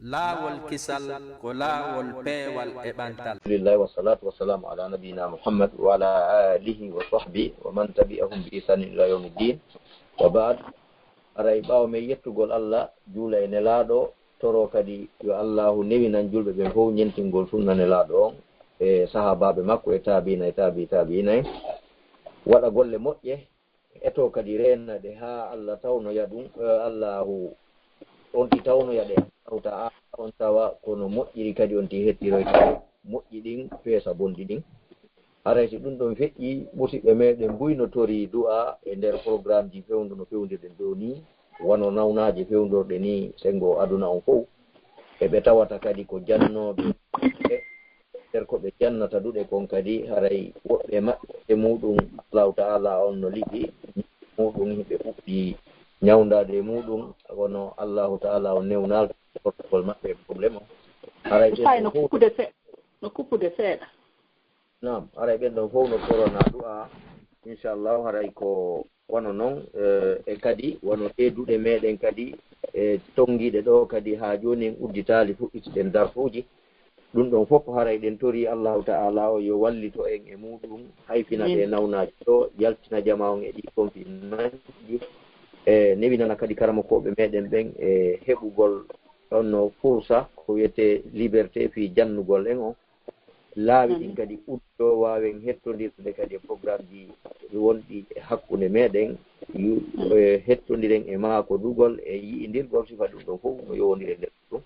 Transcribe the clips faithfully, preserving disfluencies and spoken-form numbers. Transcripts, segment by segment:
Laawol kisal ko laawol peewal e ɓantal. Alhamdulillah, wassalatu wassalamu ala nabiyina Muhammad wa ala alihi wa sahbihi wa man tabi'ahum bi ihsanin ila yawmiddin. Wa ba'd. Aray, ɓaawo men yettugol Allah, juula e Nelaaɗo, toro kadi yo Allahu newinan julɓe ɓen fof ñentingol sunna Nelaaɗo on e sahaabaaɓe makko e taabiina e taabii taabiina en, waɗa golle moƴƴe, eto kadi reena ɗe haa Allah tawnoya ɗum, eh, Allahu on ɗi tawnoya ɗe, Allahu Ta'ala on tawa kono moƴƴiri kadi on ti hettiroyta moƴƴi ɗin feesa bonɗi ɗin. Haray si ɗum ɗon feƴƴi, musiɓɓe meɗen buy no tori du'a e nder programmeji fewndo no fewndirɗen ɗo ni, wano nawnaaje fewndorɗe ni senngo aduna on fow. E ɓe tawata kadi ko jannooɓe, e nder ko ɓe jannata duɗe kon kadi, haray woɓɓe maɓɓe e muɗum Allahu Ta'ala on no liɓi muɗum, hiɓe fuɗɗi ñawndaade e muɗum, kono Allahu Ta'ala on newnal portugol maɓɓe e problème on. Haray ɓe Usay no fow kuppude se-, no kuppude seeɗa. Naam, haray ɓen ɗon fow no torona du'a, inchallahu, haray ko wano non, eh, e kadi wano ɗe duɗe meɗen kadi, e tonngiiɗe ɗo kadi haa jooni en udditaali fuɗɗitiɗen darsuuji. Ɗum ɗon fof haray ɗen torii Allahu Ta'ala o yo wallito en e muɗum, hayfina ɗe Amin. nawnaaji ɗo, yaltina jama on e ɗi confinementji, e newinana kadi karamokooɓe meɗen ɓen e heɓugol ɗon no fursa ko wiyetee liberté fii jannugol en on. Laawi ɗin kadi uddo waawen hettondirde kadi e programmeji wonɗi e hakkunde meɗen, yu-, e hettondiren e maako dugol e yi'indirgol, sifa ɗum ɗon fof no yowondiri e nder ɗum.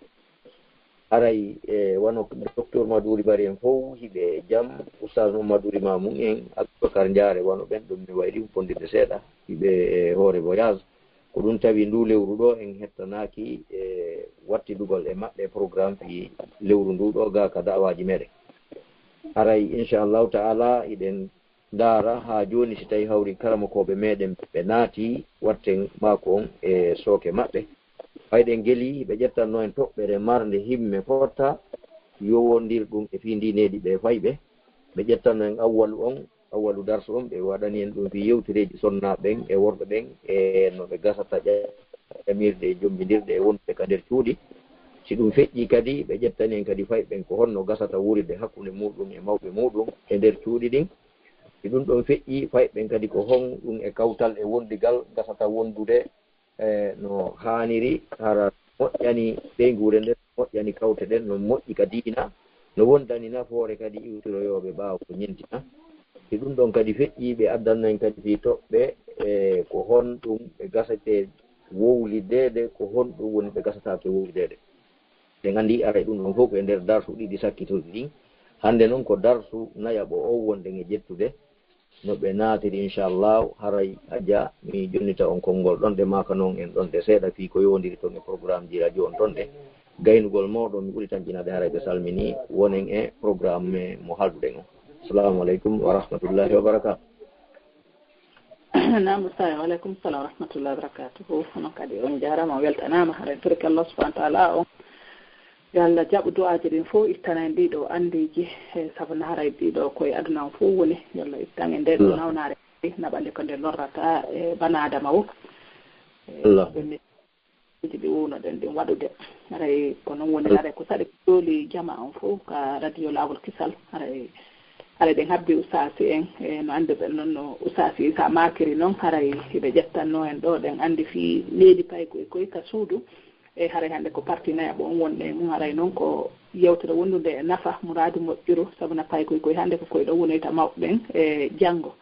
Haray, e wano Docteur Maduri Bari en fof hiɓe e jam, Oustaz Mamadou Rimamou en, Aboubacar Ndiare, wano ɓen ɗon mi wayli fondirde seeɗa, hiɓe e hoore voyage. Ko ɗum tawi ndu lewru ɗo en hettanaaki e wattidugol e maɓɓe programme fii lewru ndu ɗo ga ka da'awaaji meɗen. Haray, inchallahu ta'ala, hiɗen ndaara haa jooni si tawi hawri karamokooɓe meɗen ɓe naati, watten maako on e sooke maɓɓe. Fayɗen geli, ɓe ƴettanno en toɓɓere marnde himme fotta, yowondir ɗum e fii ndi needi ɓe fayɓe. Ɓe ƴettanno en awwalu on, awwalu darsu on, ɓe waɗani en ɗum fii yewtereeji sonnaaɓe ɓen e worɓe ɓen, e no ɓe gasata ƴamirde e jommbindirde e wondude ka nder cuuɗi. Si ɗum feƴƴii kadi, ɓe ƴettani en kadi fayɓe ɓen ko honno gasata wuurirde hakkunde muuɗum e mawɓe muuɗum e nder cuuɗi ɗin. Si ɗum ɗon feƴƴii, fayɓe ɓen kadi ko honɗum e kawtal e wondigal gasata wondude e no haaniri, hara moƴƴani ɓeynguure nden, moƴƴani kawte ɗen, no moƴƴi ka diina, no wondani nafoore kadi iwtiroyooɓe ɓaawo ko ñentina. Si ɗum ɗon kadi feƴƴii, ɓe addanno en kadi fii toɓɓe e ko honɗum ɓe gasete wowlideede, ko honɗum woni ɓe gasataake wowlideede. Ɗen anndi aray ɗum ɗon fof ko e nder darsu ɗiɗi sakkitorɗi ɗin. Hannde noon ko darsu nayaɓo o wonɗen e ƴettude. No ɓe naatiri, inchallahu, haray Hajja, mi jonnita on konngol ɗon, ɗe maaka noon en ɗon ɗe seeɗa fii ko yowondiri toon e programmeji radio on ɗon ɗe. Gaynugol mooɗon, mi ɓuri tampinaade, haray ɓe salminii, wonen e programme mo haalduɗen on. Assalamu aleykum wa rahmatullahi wa barakatuh. Naam, Ustaz, wa aleykum salam wa rahmatullahi wa barakatuh. Hono kadi on jaaraama, on weltanaama, haray torki Allah subhanahu wa ta'ala on. Yo Allah jaɓu du'aaji ɗin fof, ittana en ɗii ɗoo anndeeji, e sabu no haray ɗii ɗoo ko e aduna on fof woni. Yo Allah ittan en ndee ɗoo nawnaare, naɓa nde ko nde lorrata e banaadama o. E Allah. Ɗum ni, ɗi wownoɗen ɗin waɗude. Haray ko noon woni, haray ko saɗi ko jooli jama on fof ka radio Laawol Kisal. Haray, haray ɗen habbi ustaasi en, e no anndirɗen noon no ustaasi Isa maakiri noon, haray hiɓe ƴettanno en ɗoo, ɗen anndi fii needi paykoy koy ka suudu. E haray hannde ko parti nayaɓo on wonɗen e mum, haray noon ko yewtere wondude e nafa, muraadu moƴƴuru, sabu na paykoy koy hannde ko koy ɗo wonoyta mawɓe ɓen e janngo.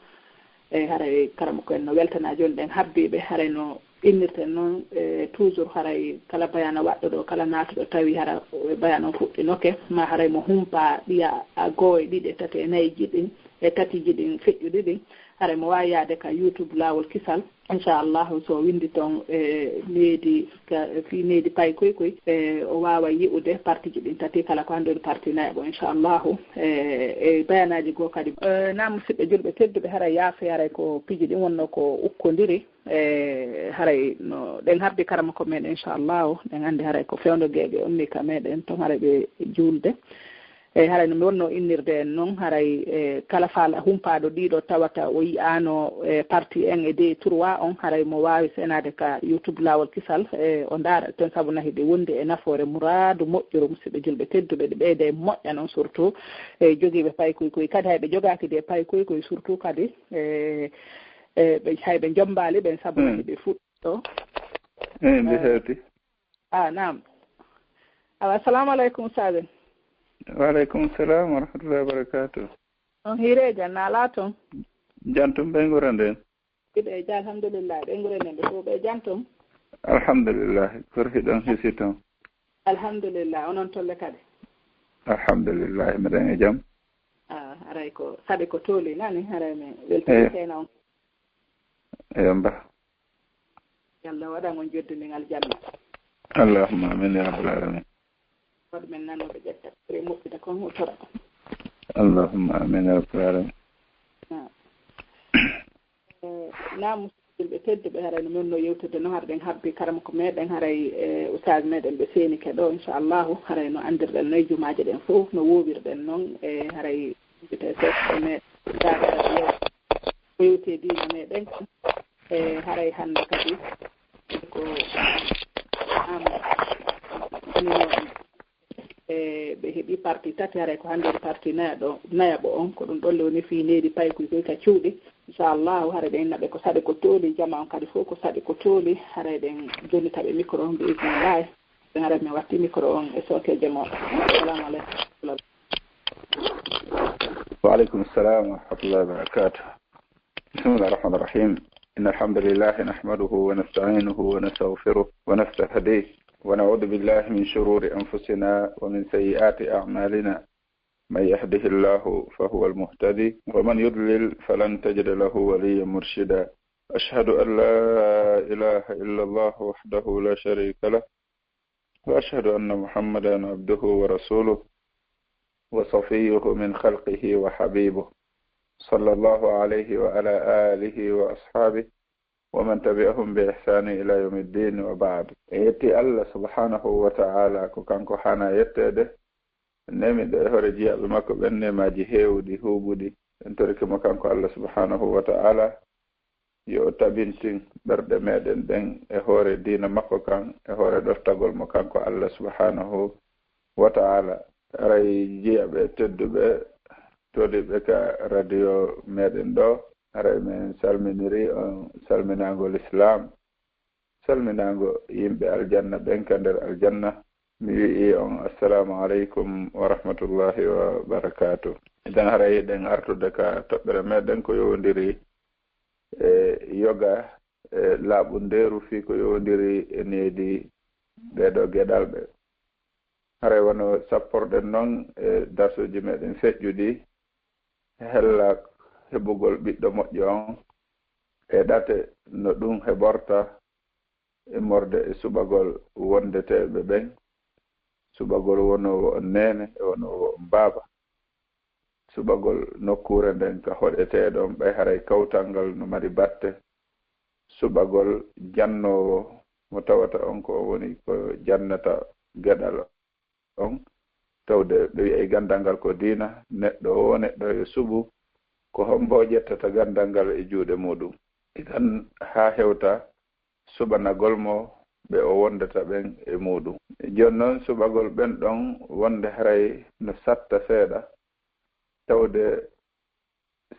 E haray karamoko en no weltanaa jooni ɗen habbiiɓe, haray no innirten noon, e toujours haray kala bayaana waɗɗo ɗo, kala naatuɗo tawi hara bayaan on fuɗɗinoke, ma haray mo humpa ɗiya a gooye ɗiɗi e tati e nayiji ɗin, e tatiji ɗin feƴƴuɗi ɗin, haray mo waawi yaade ka YouTube Laawol Kisal. Inchallahu, so o winndi toon e needi, ka, fii needi paykoy koy, e, o waawa yi'ude partiji ɗin tati kala ko hannde woni parti nayaɓo, inchallahu. E, e bayanaaji goo kadi. E, naam, musidɓe julɓe tedduɓe, haray yaafe, haray ko piiji ɗin wonno ko ukkondiri. E, haray no ɗen habbi karamoko men, inchallahu. Ɗen anndi haray ko fewndo geeɓe onni ka meɗen toon, haray ɓe juulde. Eyi, haray no mi wonnoo innirde en noon, haray, e, kala faala humpaaɗo ɗiɗo tawata o yiyaano, e, parti un e deux trois on, haray mo waawi senaade ka YouTube Laawol Kisal, e, o ndaara toon, sabu na hiɗi wondi e nafoore muraadu moƴƴuru, musidɓe julɓe tedduɓe, ɗi ɓeyda e moƴƴa noon, surtout, e, jogiiɓe paykoy koy. Kadi hay ɓe jogaaki de paykoy koy, surtout kadi, e, e, ɓe, hay ɓe njombaali ɓen, sabu na Hmm. hiɓe fuɗɗo. Eyi, mbi Eh. hewti. Ah, naam. Awa, assalamu aleykum, Ustaaz. Wa aleykum salam wa rahmatullahi wa barakatuh. On hiireeja, naalaa toon? Jantum ɓeynguure nden. Iɓe ja, alhamdulillah. Ɓeynguure nden ɓe fof ɓe jantum? Alhamdulillah. Korfi ɗon hisi toon. Alhamdulillah. Onon tolle kadi? Alhamdulillah. Miɗen e jam. Ah, haray ko saɗi ko tooli nani, haray mi weltini Eh. Seyna on. Eyo, mba. Yo Allah waɗan on joddindiŋ aljanna. Allahumma amin ya rabbal alamin. Waɗ men nanooɓe ƴetta, ɓuri moƴƴude kon hutora. Allahumma amin ya rabbal alamin. Ah. Eh, naam, musidɓe tedduɓe, haray no men no yewtude no, haray ɗen habbi karamoko meɗen, haray, eh, ustaaz meɗen ɓe seenike ɗo, inchallahu, haray no anndirɗen no e jumaaje ɗen fof, no woowirɗen noon, e haray invité seeɗa meɗen, ko yewte diina meɗen, e haray hannde kadi ko am, e ɓe heɓi parti tati, haray ko hannde parti nayaɗo, nayaɓo on, ko ɗum ɗon le woni fii needi paykuy koy ka cuuɗi. Inchallahu, haray ɗen naɓe ko saɗi ko tooli, jama on kadi fof ko saɗi ko tooli, haray ɗen jonnita ɓe micro on, bi idnillahi. Ɗen haray mi watti micro on e sookeejo mo. Assalamu aleykum. Wa aleykum salam wa rahmatullahi wa barakatuh. بسم الله الرحمن الرحيم. إن الحمد لله نحمده ونستعينه ونستغفره ونستهديه، ونعوذ بالله من شرور أنفسنا ومن سيئات أعمالنا. من يهده الله فهو المهتدي، ومن يضلل فلن تجد له وليا مرشدا. أشهد أن لا إله إلا الله وحده لا شريك له، وأشهد أن محمدا عبده ورسوله وصفيه من خلقه وحبيبه، صلى الله عليه وعلى آله وأصحابه ومن تبعهم بإحسان إلى يوم الدين، وبعد. En yetti Allah subhanahu wa ta'ala, ko kanko hana yetteede. Nemi ɗo e hoore jiyaaɓe makko ɓen nemaaji heewuɗi, huuɓuɗi. En torike mo kanko Allah subhanahu wa ta'ala, yo o tabintin ɓerɗe meɗen ɗen e hoore diina makko kan, e hoore ɗoftagol mo kanko Allah subhanahu wa ta'ala. Haray jiyaaɓe tedduɓe, toliɓe ka radio meɗen ɗo, haray men salminiri on salminaango Lislaam, salminaango yimɓe aljanna ɓen ka nder aljanna. Mi wi'i on, assalamu aleykum wa rahmatullahi wa barakatuh. Idan haray hiɗen artude ka toɓɓere meɗen ko yowondiri e yoga, e laaɓundeeru fii ko yowondiri e needi ɓee ɗoo geɗalɓe. Haray wano sapporɗen non e darsuuji meɗen feƴƴuɗi, hella heɓugol ɓiɗɗo moƴƴo on e ɗate no ɗum heɓorta immorde e suɓagol wondeteeɓe ɓen, suɓagol wonoowo on neene e wonoowo on baaba, suɓagol nokkuure nden ka hoɗetee ɗon, ɓay haray kawtal ngal no mari batte, suɓagol jannoowo mo tawata on ko woni ko jannata geɗal on, tawde ɓe wi'a e ganndal ngal ko diina, neɗɗo o neɗɗo yo suɓu, ko hombo o ƴettata ganndal ngal e juuɗe muɗum. Idan haa hewta suɓanagol mo ɓe o wondata ɓen e muɗum. Jooni non suɓagol ɓen ɗon wonde haray no satta seeɗa, tawde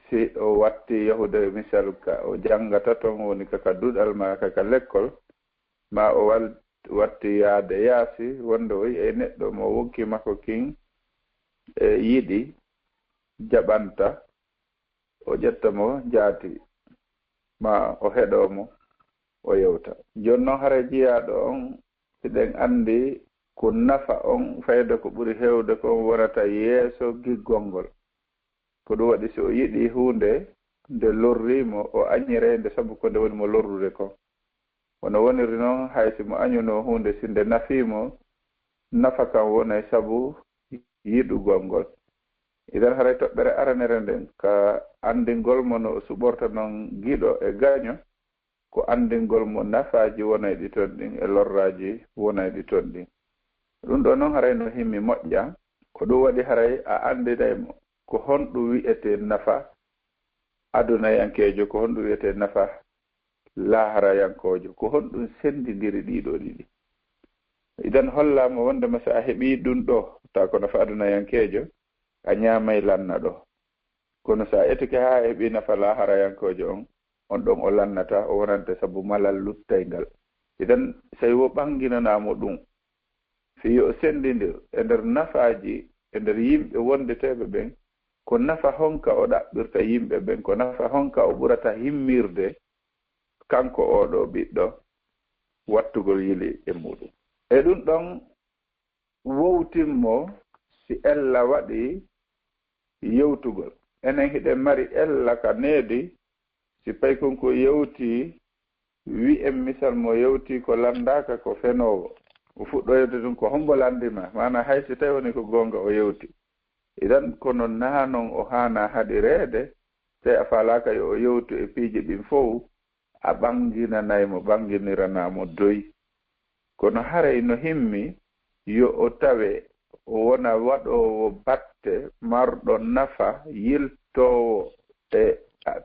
si o watti yahude misal ka o janngata ton, woni ka, ka duɗal maa ka, ka lekkol, maa o wal-, watti yaade yaasi, wonde o yi'ay neɗɗo mo wonki makko kin e yiɗi, jaɓanta, o ƴetta mo jaati, maa o heɗoo mo, o yewta. Jooni non haray jiyaaɗo on, hiɗen anndi ko nafa on, fayda ko ɓuri heewde kon wonata yeeso giggol ngol. Ko ɗum waɗi si o yiɗi huunde, nde lorrii mo, o añiray nde sabu ko nde woni mo lorrude kon. Wano woniri non, hay si mo añunoo huunde, si nde nafii mo, nafa kan wonay sabu yiɗugol ngol. Idan haray toɓɓere aranere nden, ka anndingol mo no o suɓorta non giɗo e gaño, ko anndingol mo nafaaji wonayɗi ton ɗin e lorraaji wonayɗi ton ɗin. Ɗum ɗo non haray no himmi moƴƴa, Ko ɗum waɗi haray a anndiday mo ko honɗum wi'etee nafa adunayankeejo, ko honɗum wi'etee nafa laaharayankoojo, ko honɗum senndindiri ɗii ɗoo ɗiɗi. Idan hollaa mo wonde ma so a heɓii ɗum ɗoo, tawa ko nafa adunayankeejo, a ñaamay lanna ɗoo. Kono so a etike haa a heɓii nafa laaharayankoojo on, on ɗon o lannata, o wonante sabu malal luttayngal. Idan, so wo ɓannginanaa mo ɗum, fii yo o senndindir e nder nafaaji, e nder yimɓe wondeteeɓe ɓen, ko nafa honka o ɗaɓɓirta yimɓe ɓen, ko nafa honka o ɓurata himmirde, kanko oo ɗoo ɓiɗɗo, wattugol yili e muuɗum. E ɗum ɗon, wowtin mo si ella waɗi yewtugol. Enen hiɗen mari ella ka needi, si paykunku yewtii, wi'en misal mo yewtii ko lanndaaka ko fenoowo. O fuɗɗoyde ɗum ko hombo lanndi ma, maanaa hay si tawi woni ko goonga o yewti. Idan kono naa non o haanaa haɗireede, tawi a faalaaka yo o yewtu e piiji ɗin fow, a ɓannginanay mo, ɓannginiranaa mo doy. Kono haray no himmi yo o tawe o wona waɗoowo batte marɗo nafa, yiltoowo e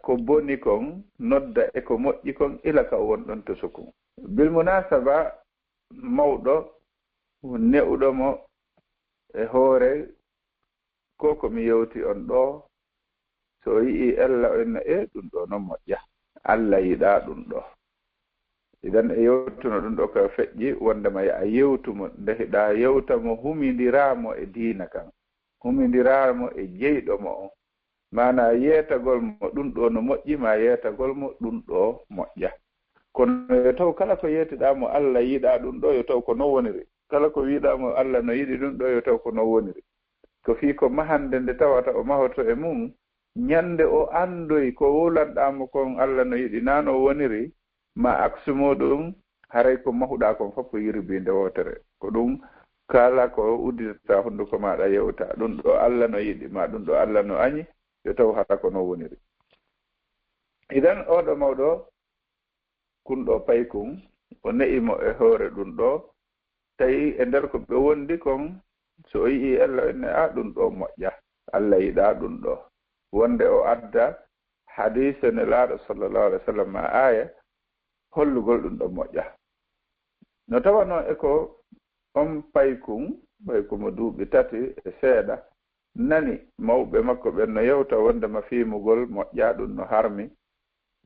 ko boni kon, nodda e ko moƴƴi kon, ila ka o wonɗon to sukun. Bil munasaba, mawɗo ne'uɗo mo e hoore ko ko mi yewti on ɗoo, so o yi'ii ella o inna, "E, ɗum ɗoo no moƴƴa. Alla yiɗaa ɗum ɗoo." Idan e yewtuno ɗum ɗoo ka feƴƴi, wondema yo a yewtu mo, nde hiɗa yewta mo, humindiraa mo e diina kan, humindiraa mo e jeyɗo mo on. Maanaa yeetagol mo ɗum ɗoo no moƴƴi, maa yeetagol mo ɗum ɗoo moƴƴa. Kono yo taw kala ko yeetiɗaa mo Alla yiɗaa ɗum ɗoo, yo taw ko non woniri. Kala ko wi'uɗaa mo Alla no yiɗi ɗum ɗoo, yo taw ko non woniri. Ko fii ko mahande nde tawata o mahoto e mum, ñande o anndoyi ko wowlanɗaa mo kon Alla no yiɗi, naa non woniri, maa aksu muuɗum, haray ko mahuɗaa kon fof ko yirbii nde wootere. Ko ɗum kala ko udditata hunnduko maaɗa yewta, ɗum ɗoo Alla no yiɗi, maa ɗum ɗoo Alla no añi, yo taw hara ko non woniri. Idan oo ɗoo mawɗo, kun ɗoo paykun, o ne'i mo e hoore ɗum ɗoo, tawi e nder ko ɓe wondi kon, so o yi'ii ella o inna, "A, ɗum ɗoo moƴƴa, Alla yiɗaa ɗum ɗoo." Wonde o adda hadiise Nelaaɗo sallallahu alaihi wasallam, maa aaya, hollugol ɗum ɗoo moƴƴa. No tawanoo e ko on paykun, paykun mo duuɓi tati e seeɗa, nani mawɓe makko ɓen no yewta wondema fiimugol moƴƴaa, ɗum no harmi,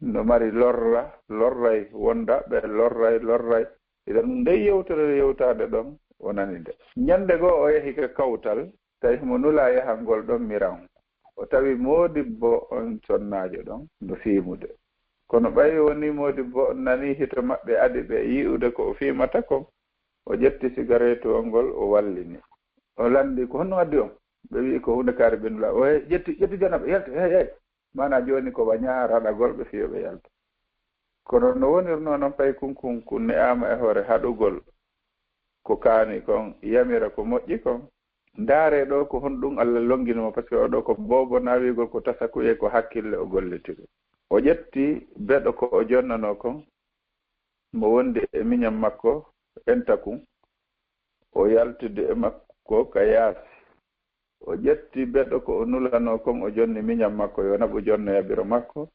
no mari lorra, lorray wonda, ɓe lorray, lorray. Idan ndey yewtere yewtaande ɗon, o nani nde. Ñande goo o yahi ka kawtal, tawi mo nulaa yahangol ɗon miran. O tawi moodibbo on sonnaajo ɗon no fiimude. Kono ɓay wonii moodibbo on nanii hito maɓɓe adi ɓe yi'ude ko o fiimata kon, o ƴetti sigareetuwol ngol, o wallini. O lanndii, "Ko honno addi on?" Ɓe wi'i, "Ko huunde kaari ɓe nulaa." O he-, ƴetti, ƴetti janaba, yalti, "Hey, hey." Maanaa jooni ko wañaa raɗagol ɓe fii yo ɓe yalta. Kono no wonirnoo non, paykun kun, kun ne'aama e hoore haɗugol ko kaani kon, yamira ko moƴƴi kon. Ndaaree ɗoo ko honɗum Alla longini mo, par ce que oo ɗoo ko boobo naa wi'ugol ko tasakuye, ko hakkille o gollitiri. O ƴetti beɗo ko o jonnanoo kon, mo wondi e miñan makko enta kun, o yaltidi e makko ka yaasi. O ƴetti beɗo ko o nulanoo kon, o jonni miñan makko, yo naɓu jonnoya biro makko.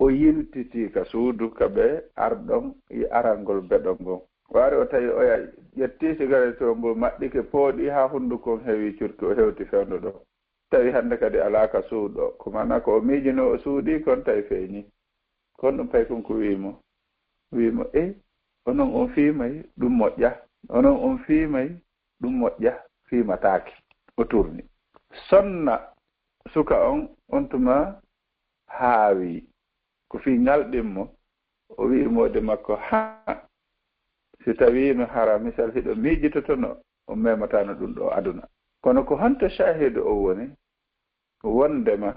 O yiltitii ka suudu ka ɓe arɗon e arangol beɗo ngon. O ari o tawi oya ƴetti sigaret o mbo maɓɓike pooɗi haa hunduko on heewi curki, o hewti fewndo ɗo. Tawi hannde kadi alaa ka suuɗo. Ko maanaa ko o miijinoo o suuɗii kon tawi feeñi. Kon ɗum paykun ko wi'i mo. Wi'i mo, "E, onon on fiimay, ɗum moƴƴa. Onon on fiimay, ɗum moƴƴa, fiimataake." O turni. Sonna suka on, on tuma haawi. Ko fii ŋalɗin mo, o wi'i moode makko, "Haa, si tawiino hara misal hiɗo miijitotono, on memataano ɗum ɗo aduna." Kono ko honto shaahidu o woni? Wondema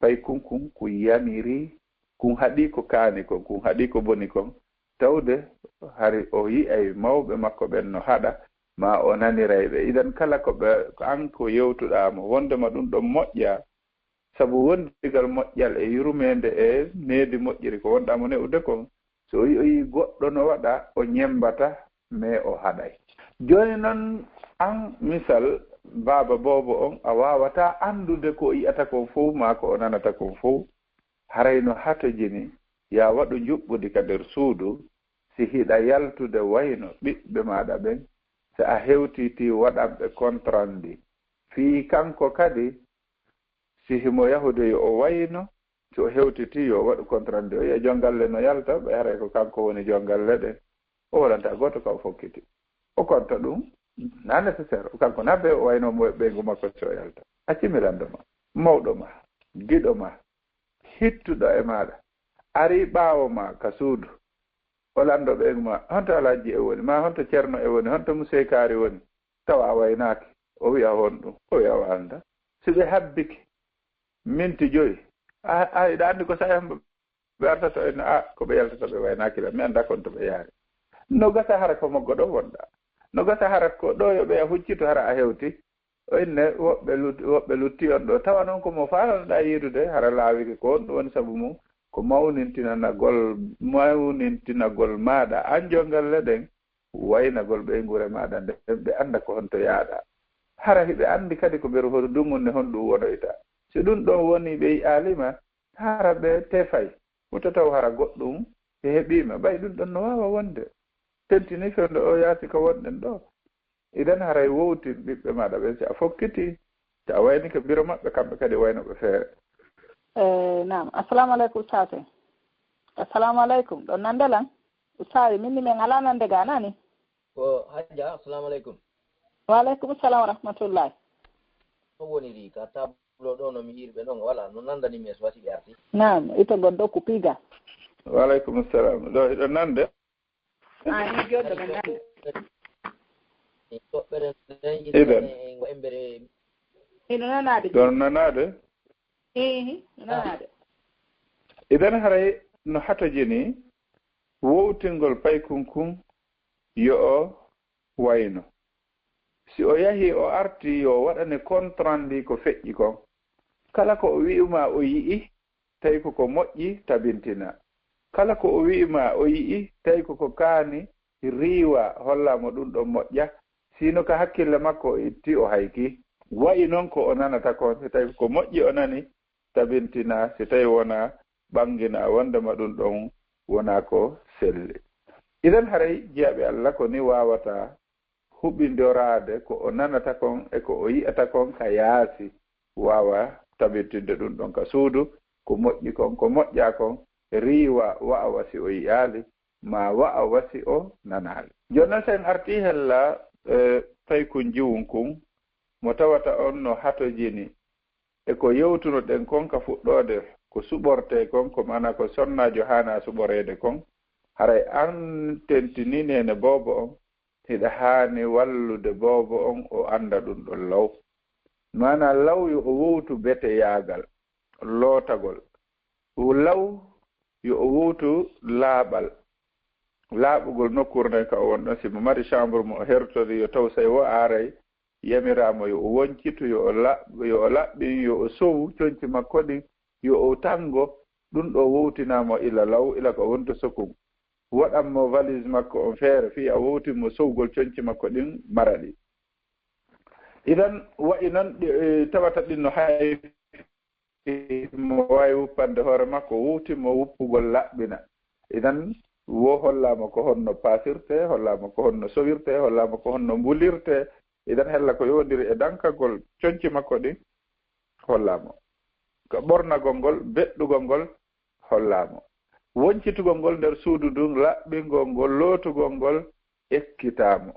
paykun kun, kun yamiri, kun haɗi ko kaani kon, kun haɗi ko boni kon, tawde hari o yi'ay mawɓe makko ɓen no haɗa, ma o naniray ɓe. Idan kala ko ɓe, ko an ko yewtuɗaa mo, wondema ɗum ɗon moƴƴa, sabu wondigal moƴƴal e yurmeende e needi moƴƴiri ko wonɗaa mo ne'ude kon, so o yi'oyi goɗɗo no waɗa, o ñemmbata, mais o haɗay. Jooni non, an misal, baaba boobo on, a waawataa anndude ko o yi'ata kon fow maa ko o nanata kon fow. Haray no hatojini, yaa waɗu njuɓɓudi ka nder suudu, si hiɗa yaltude wayno ɓiɓɓe maaɗa ɓen, si a hewtitii waɗan ɓe kontrandi. Fii kanko kadi, si himo yahude yo o wayno, si o hewtitii yo o waɗu kontrandi, o yi'a jongalle no yalta, ɓay haray ko kanko woni jongalle ɗen. O waɗanta gooto ka o fokkiti. O konta ɗum, na nécessaire. O kanko na be o wayno mo ɓeyngu makko si o yalta. A cimi lanndo ma, mawɗo ma, giɗo ma, hittuɗo e maaɗa, arii ɓaawo ma ka suudu. O lanndo ɓeyngu ma, honto Alhaji e woni, maa honto Cerno e woni, honto Musey Kaari woni? Tawa a waynaaki. O wi'a honɗum? O wi'a o annda. Si ɓe habbike minti joyi, a, a, hiɗa anndi ko saa'i on ɓe artata, o inna, a, ko ɓe yaltata ɓe waynaaki lan, mi anndaa kon to ɓe yaari. No gasa hara ko Moggo ɗon wonɗaa. No gasa hara ko ɗoo yo ɓe a huccito hara a hewti. O inne woɓɓe lut-, woɓɓe lutti on ɗoo. Tawa non ko mo faalanoɗaa yiidude, hara laawike ko honɗum woni sabu mum? Ko mawnintinanagol, mawnintinagol maaɗa an jongalle ɗen, waynagol ɓeynguure maaɗa nden, ɓe annda ko honto yaaɗaa. Hara hiɓe anndi kadi ko beru hoto dumunne honɗum wonoyta. Si ɗum ɗon woni ɓe yi'aali ma, hara ɓe tefay. Wota taw hara goɗɗum e heɓii ma. Ɓay ɗum ɗon no waawa wonde. Tentinii fewndo o yaasi ka wonɗen ɗoo. Idan haray wowtin ɓiɓɓe maaɗa ɓen si a fokkiti, si a waynike biro maɓɓe, kamɓe kadi wayno ɓe feere. Eh, naam. Assalamu aleykum, Ustaase. Assalamu aleykum. Ɗon nande lan? Ustaase, min ni men alaa nande ga nani? Ko Hajja, assalamu aleykum. Wa aleykum salam wa rahmatullahi. No woniri ka tabulo ɗo no mi yi'iri ɓe ɗon wala no nandani mi e so wasi ɓe arti. Naam, ito gon ɗo ko piga. Wa aleykum salam. Ɗo hiɗo nande? Ah, ni joɗɗo ɓe nande. Toɓɓere nden Idan. Ine ko embere. Hino nanaade. Ɗon nanaade? Eehi, no nanaade. Idan haray no hatojini wowtingol paykun kun yo o wayno. Si o yahii o artii yo o waɗane kontrandi ko feƴƴi kon. Kala ko o wi'u ma o yi'i, tawi ko ko moƴƴi, tabintina. Kala ko o wi'i ma o yi'i, tawi ko ko kaani, riiwa, holla mo ɗum ɗon moƴƴa. Sino ka hakkille makko o itti o hayki. Wa'i non ko o nanata kon, si tawi ko ko moƴƴi o nani, tabintina, si tawi wonaa, ɓangina, wondema ɗum ɗon wonaa ko selli. Idan haray jiyaaɓe Alla ko ni waawata huɓindoraade ko o nanata kon e ko o yi'ata kon ka yaasi, waawa tabitinde ɗum ɗon ka suudu, ko moƴƴi kon, ko moƴƴaa kon, riiwa wa'awa si o yi'aali, maa wa'awa si o nanaali. Jooni non, si en artii hella, e, paykun jiwun kun, mo tawata on no hatojini e ko yewtunoɗen kon ka fuɗɗoode, ko suɓortee kon, ko maanaa ko sonnaajo haanaa suɓoreede kon, haray an tentinii neene boobo on, hiɗa haani wallude boobo on o annda ɗum ɗon law. Maanaa law yo o wowtu beteyaagal, lootagol. Law yo o wowtu laaɓal, laaɓugol nokkuure nden ka o woni ɗon. Si mo mari chambre mo o hertori, yo taw sey wo aaray yamiraama yo o woncitu, yo o laɓ-, yo o laɓɓin, yo o sowu conci makko ɗin, yo o tango. Ɗum ɗo wowtinaa mo ila law, ila ko wonto sokun. Waɗan mo valise makko on feere, fii a wowtin mo sowgol conci makko ɗin mara ɗi. Idan wa'i non ɗi, e, tawata ɗin no hay mo waawi wuppande hoore makko, wowtin mo wuppugol laɓɓina. Idan wo hollaama ko honno paasirtee, hollaama ko honno sowirtee, hollaama ko honno mbulirtee. Idan hella ko yowondiri e dankagol conci makko ɗin, hollaama. Ko ɓornagol ngol, beɗɗugol ngol, hollaama. Woncitugol ngol nder suudu ndun, laɓɓingol ngol, lootugol ngol, ekkitaamo.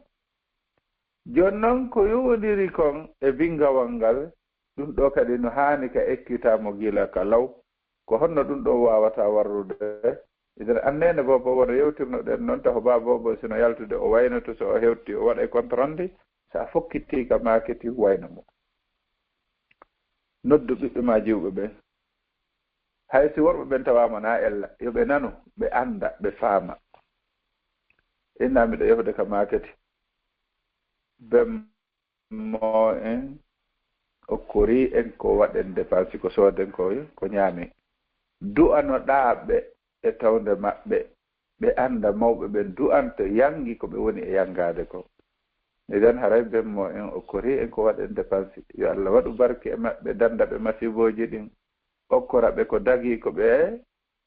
Jooni non ko yowondiri kon e binngawal ngal, ɗum ɗo kadi no haani ka ekkitaamo gila ka law. Ko honno ɗum ɗo waawata warrude? Idan anneene boobo wano yewtirnoɗen non, taho baa boobo sino yaltude o waynoto, so o hewti o waɗay compte rendu, so a fokkitii ka maaketi wayno mo. Noddu ɓiɓɓe maa jiwɓe ɓen. Hay si worɓe ɓen tawaama na ella, yo ɓe nanu, ɓe annda, ɓe faama. Inna miɗo yahude ka maaketi. Bemmo en okkorii en ko waɗen dépense, ko sooden ko, ko ñaamen. Du'anoɗaa ɓe e tawnde maɓɓe, ɓe annda mawɓe ɓen du'anta yanngi ko ɓe woni e yanngaade kon. Idan haray bemmo en okkori en ko waɗen dépense. Yo Allah waɗu barke e maɓɓe, danda ɓe masibooji ɗin, okkora ɓe ko dagii ko ɓe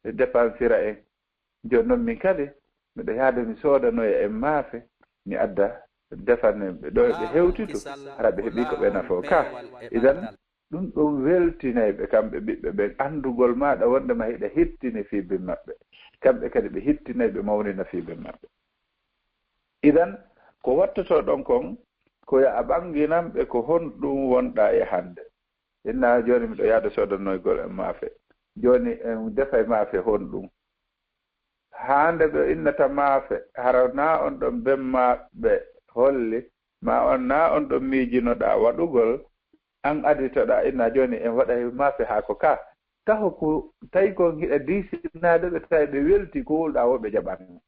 dépensira en. Jooni noon min kadi miɗo yaade mi soodanoya en maafe, mi adda defanen ɓe ɗo ɓe hewtitu, hara ɓe heɓii ko ɓe nafoo ka. Idan ɗum ɗon weltinay ɓe kamɓe ɓiɓɓe ɓen, anndugol maaɗa wondema hiɗa hittini fii ben maɓɓe. Kamɓe kadi ɓe hittinay ɓe mawnina fii ben maɓɓe. Idan ko wattoto ɗon kon, ko yo a ɓannginan ɓe ko honɗum wonɗaa e hannde. Inna jooni miɗo yaade soodanoygol en maafe. Jooni en defay maafe honɗum? Haa nde ɓe innata maafe, hara naa on ɗon ben maɓɓe holli, ma on naa on ɗon miijinoɗaa waɗugol, an aditoɗaa inna jooni en waɗay maafe haako ka. Taho ko tawi kon hiɗa diisinaade ɓe, tawi ɓe welti ko wulɗaa wo ɓe jaɓan.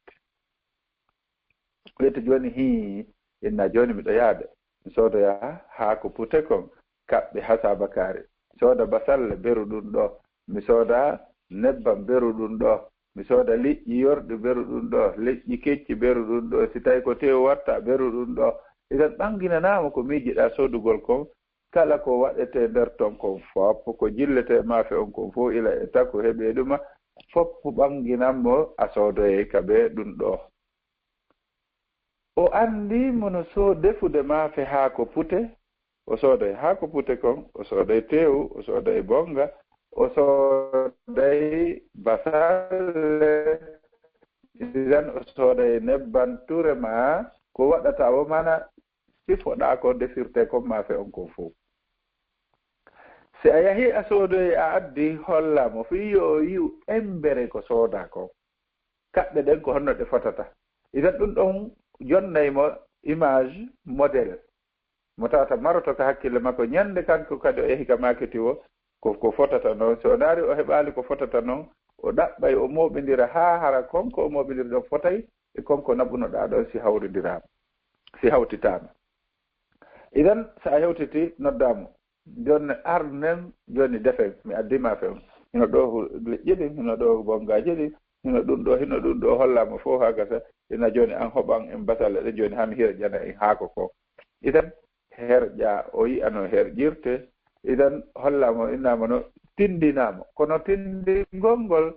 Wiyete jooni hii, inna jooni miɗo yaade. Mi soodoya haako pute kon, kaɓɓe hasaabakaari. Mi sooda basalle beru ɗum ɗo. Mi sooda nebbam beru ɗum ɗo. Mi sooda liƴƴi yorɗi beru ɗum ɗo. Liƴƴi kecci beru ɗum ɗo. Si tawi ko tew watta beru ɗum ɗo. Idan ɓannginanaama ko miijiɗaa soodugol kon. Kala ko waɗetee nder ton kon fof, ko jilletee maafe on kon fof ila e taku heɓee ɗuma, fof ɓannginan mo a soodoyay ka ɓe ɗum ɗo. O anndi mo no so defude maafe haako pute, o sooday haako pute kon, o sooday teewu, o sooday bonnga, o sooday basalle, idan o sooday nebban ture ma ko waɗata o mana sifoɗaa ko defirtee kon maafe on kon fof. Si a yahii a soodoyi a addi hollaa mo fii yo o yi'u embere ko soodaa kon. Kaɓɓe ɗen ko honno ɗe fotata. Idan ɗum ɗon jonnay mo image modèle. Mo tawata maroto ka hakkille makko ñannde kanko kadi o yahi ka maaketi o, ko, ko fotata noon. So o ndaari o heɓaali ko fotata noon, o ɗaɓɓay o mooɓindira haa hara kon ko o mooɓindiri ɗon fotay e kon ko naɓunoɗaa ɗon si hawrindiraama, si hawtitaama. Idan so a hewtiti noddaa mo. Jooni arnen, jooni defen, mi addi maafe on. Hino ɗo hu-, liƴƴi ɗin, hino ɗo bongaaji ɗin, hino ɗum ɗo, hino ɗum ɗo hollaama fof haa gasa. Ina jooni an hoɓan en basalle ɗe jooni haa mi hirƴana en haako ko. Idan herƴa o yi'ano herƴirte. Idan hollaama, innaama no tindinaama. Kono tindingol ngol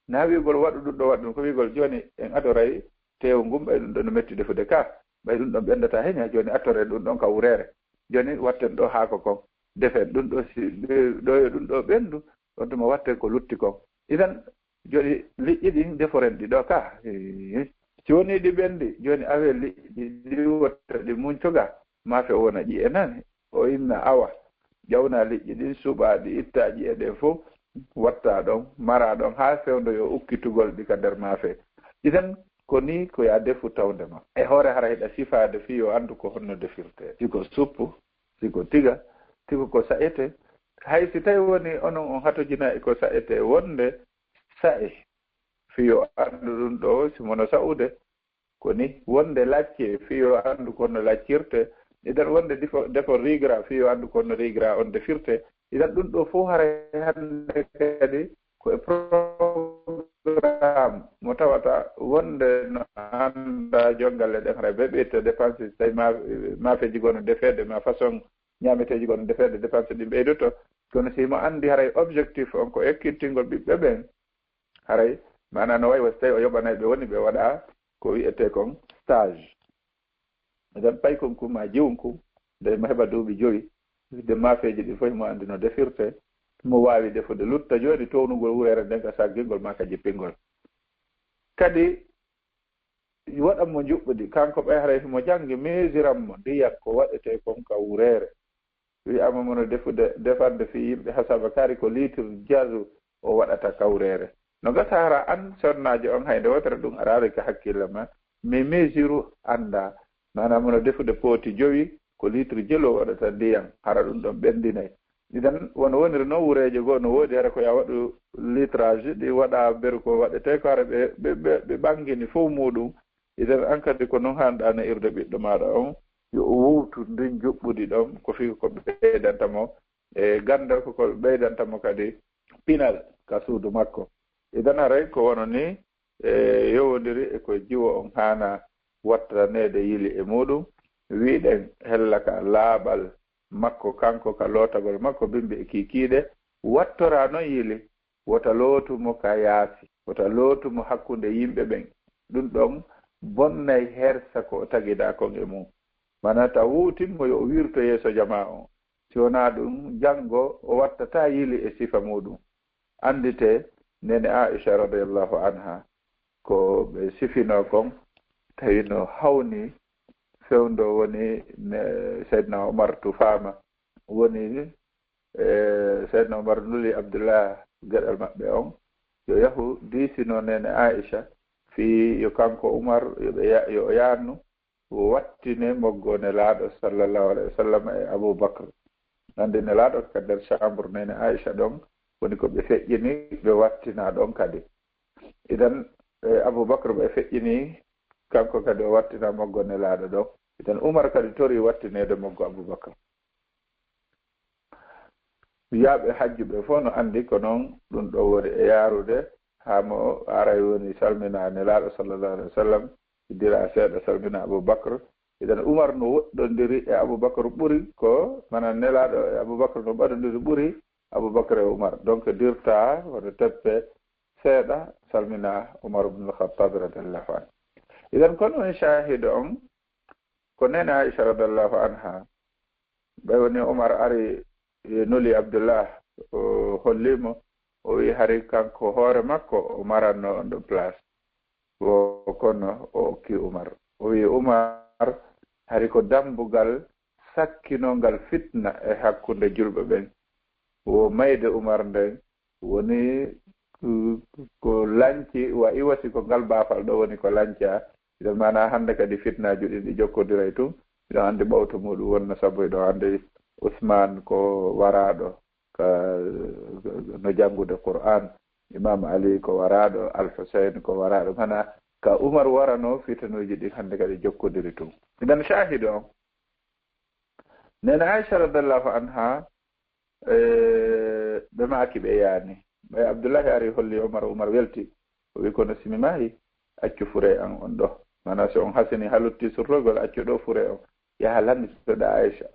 na wi'ugol waɗu ɗum ɗo, waɗu ɗum. Ko wi'ugol jooni en adoray teewu ngun, ɓay ɗum ɗon no metti defude ka, ɓay ɗum ɗon ɓendata heen, yaa jooni attoren ɗum ɗon ka wureere. Jooni watten ɗo haako kon, defen ɗum ɗo, si, ɗo yo ɗum ɗo ɓendu, on tuma watten ko lutti kon. Idan, jooni liƴƴi ɗin deforen ɗi ɗo ka. Hii. Si wonii ɗi ɓendi, jooni awe liƴƴi ɗi wotta ɗi muncoga, maafe o wona ƴi'e nani. O inna awa, ƴawna liƴƴi ɗin, suɓa ɗi, itta ƴi'e ɗen fof, watta ɗon, mara ɗon, haa fewndo yo ukkitugol ɗi ka nder maafe. Idan, ko ni ko yaa defu tawde ma. E hoore hara hiɗa sifaade fii yo anndu ko honno defirtee. Si ko suppu, si ko tiga, si ko ko sa'etee. Hay si tawi woni onon on hatojina e ko sa'etee wonde sa'e, fii yo anndu ɗum ɗo si mono sa'ude, ko ni wonde lacce fii yo anndu ko no laccirte, idan wonde defo, defo rigra fii yo anndu ko no rigra on defirte. Idan ɗum ɗo fof haray hannde kadi ko e programme mo tawata wonde no annda jongalle ɗen haray ɓe ɓeyta dépense, si tawi ma, maafeeji goo no defeede, ma façon ñaameteeji goo no defeede, dépense ɗin ɓeydoto. Kono si mo anndi haray objectif on ko ekkintingol ɓiɓɓe ɓen, haray maanaa no wayi wa si tawi o yoɓanay ɓe woni ɓe waɗa ko wi'etee kon stage. Eɗen pay kon kun ma jiwun kun, nde mo heɓa duuɓi jowi, de maafeeji ɗin fof mo anndi no defirtee, mo waawi defude lutta jooni townugol wureere nden ka saggingol maa ka jippingol. Kadi waɗan mo njuɓɓudi, kanko ɓay haray himo janngi, meesiran mo ndiyan ko waɗetee kon ka wureere. Wi'aama mo no defude, defande fii yimɓe hasaba kari ko litre jazu o waɗata ka wureere. No gasa hara an sonnaajo on hay nde wootere ɗum araali ka hakkille ma, mais mesure anndaa. Maanaam mo no defude pooti jowi ko litre jelu o waɗata ndiyan, hara ɗum ɗon ɓendinay. Idan wono woniri noon wureeje goo no woodi hara ko yaa waɗu litrage ɗi waɗa beru ko waɗetee ko hara ɓe, ɓe, ɓe, ɓe ɓanngini fof muuɗum. Idan an kadi ko noon haanɗaa no irde ɓiɗɗo maaɗa on, yo o wowtu ndin njuɓɓudi ɗon, ko fii ko ɓeydanta mo e ganndal, ko ko ɓeydanta mo kadi pinal ka suudu makko. Idan haray ko wono ni e yowondiri e ko jiwo on haana wattaneede yili e muuɗum. wi'ɗen hella ka laaɓal makko kanko, ka lootagol makko bimbi e kiikiiɗe, wattora noon yili, wota lootu mo ka yaasi, wota lootu mo hakkunde yimɓe ɓen. Ɗum ɗon bonnay hersa ko o tagidaa kon e mum. Mana ta wuutin mo yo o wirto yeeso jamaa on. Si wonaa ɗum, janngo o wattataa yili e sifa muuɗum. Anndite, Neene Aisha radiyallahu anha, ko ɓe sifinoo kon, tawi no hawni fewndo woni ne Seydina Omar tufaama, woni, e, Seydina Omar nuli Abdullah geɗal maɓɓe on, yo yahu diisino Neene Aisha, fii yo kanko Umar, yo ɓe ya-, yo o yaannu, o wattine moggo Nelaaɗo sallallahu alayhi wa sallam e Abu Bakr. Nande Nelaaɗo ka nder chambre Neene Aisha ɗon, woni ko ɓe feƴƴini, ɓe wattina ɗon kadi. Idan, e, Abu Bakr ɓe feƴƴini, kanko kadi o wattina moggo Nelaaɗo ɗon. Idan Umar kadi tori wattineede moggo Abu Bakr. Yaaɓe hajju ɓe fof no anndi ko noon ɗum ɗo woni e yaarude, haa mo aray woni salmina Nelaaɗo sallallahu alaihi wa sallam, iddira seeɗa salmina Abu Bakr. Idan Umar no woɗɗondiri e Abu Bakr ɓuri ko, mana Nelaaɗo e Abu Bakr no ɓadondiri ɓuri Abu Bakr e Umar. Donc dirta, wota teppe seeɗa, salmina Umar ibn al-Khattab radiyallahu anhu. Idan kono on shahid on, ko neene Aisha radiyallahu anha, ɓay woni Umar ari, e, nuli Abdullah, o holli mo, o wi hari kanko hoore makko o maranno on ɗon place. Wo kono o okki Umar. O wi Umar, hari ko dambugal sakkinongal fitna e hakkunde julɓe ɓen. Wo mayde Umar nden woni, uh, ko lanci, wa iwasi ko ngal baafal ɗo woni ko lanca. Idan maana hannde kadi fitnaaji ɗin ɗi jokkondiray tun. Hiɗon anndi ɓawto muɗum wonno sabu hiɗon anndi Usman ko waraaɗo ka, no janngude Qur'an. Imam Ali ko waraaɗo, Al Hussein ko waraaɗo. Mana ka Umar warano fitanuuji ɗin hannde kadi jokkondiri tun. Idan shahid on, Neene Aisha radiyallahu anha, e, ɓe maaki ɓe yaani. Ɓay Abdullahi ari holli Umar, Umar welti. O wi, "Kono si mi maayi, accu fure an on ɗo. Mana so on hasini halutti surrogol, accu ɗo fure on. Yaha lannitoɗa Aisha."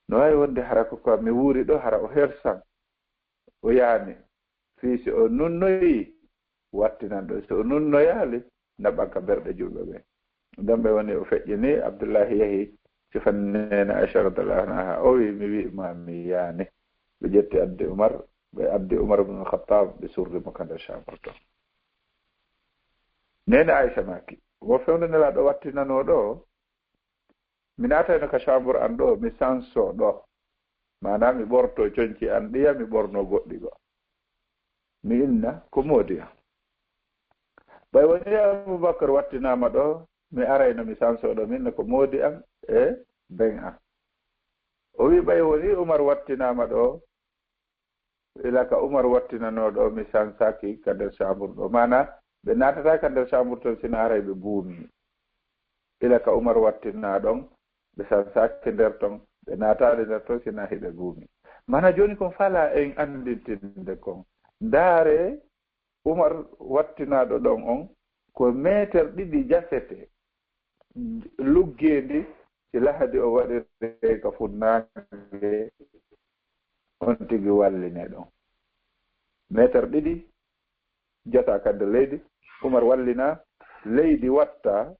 No waawi wonde hara ko ka mi wuuri ɗo, hara o hersan. O yaani. Fii si o nunnoyi, wattinan ɗo. So o nunnoyaali, naɓan ka ɓerɗe julɓe ɓe. Ɗon ɓe woni o feƴƴini, Abdullahi yahi, sifani neene Aisha radiyallahu anha, o wi, "Mi wi ma mi yaani." Ɓe ƴetti addi Umar, ɓe addi Umar ibn Khattab, ɓe surri mo ka nder chambre to. Neene Aisha maaki, wo fewndo Nelaaɗo wattinanoo ɗo, mi naatayno ka chambre an ɗo, mi sanso ɗo. Maanaa mi ɓorto conci an ɗiya, mi ɓorno goɗɗi go. Mi inna ko moodi an. Ɓay woni Abubakar wattinaama ɗo, mi arayno mi sanso ɗo, mi inna ko moodi an e ben an. O wi ɓay woni Umar wattinaama ɗo, ila ka Umar wattinanoo ɗo, mi sansaaki ka nder chambre ɗo. Maanaa, ɓe naatataa ka nder chambre ton sina haray ɓe buumi. Ila ka Umar wattinaa ɗon, ɓe sansaaki nder ton, ɓe naataali nder ton sina hiɓe buumi. Maanaa, jooni kon faalaa en anndintinde kon. Ndaare, Umar wattinaaɗo ɗon on, ko meeter ɗiɗi jasete luggeendi, si lahadi o waɗiree ka funnaange, on tigi wallinee ɗon. Meeter ɗiɗi jasaa ka nder leydi, Umar wallinaa, leydi wattaa,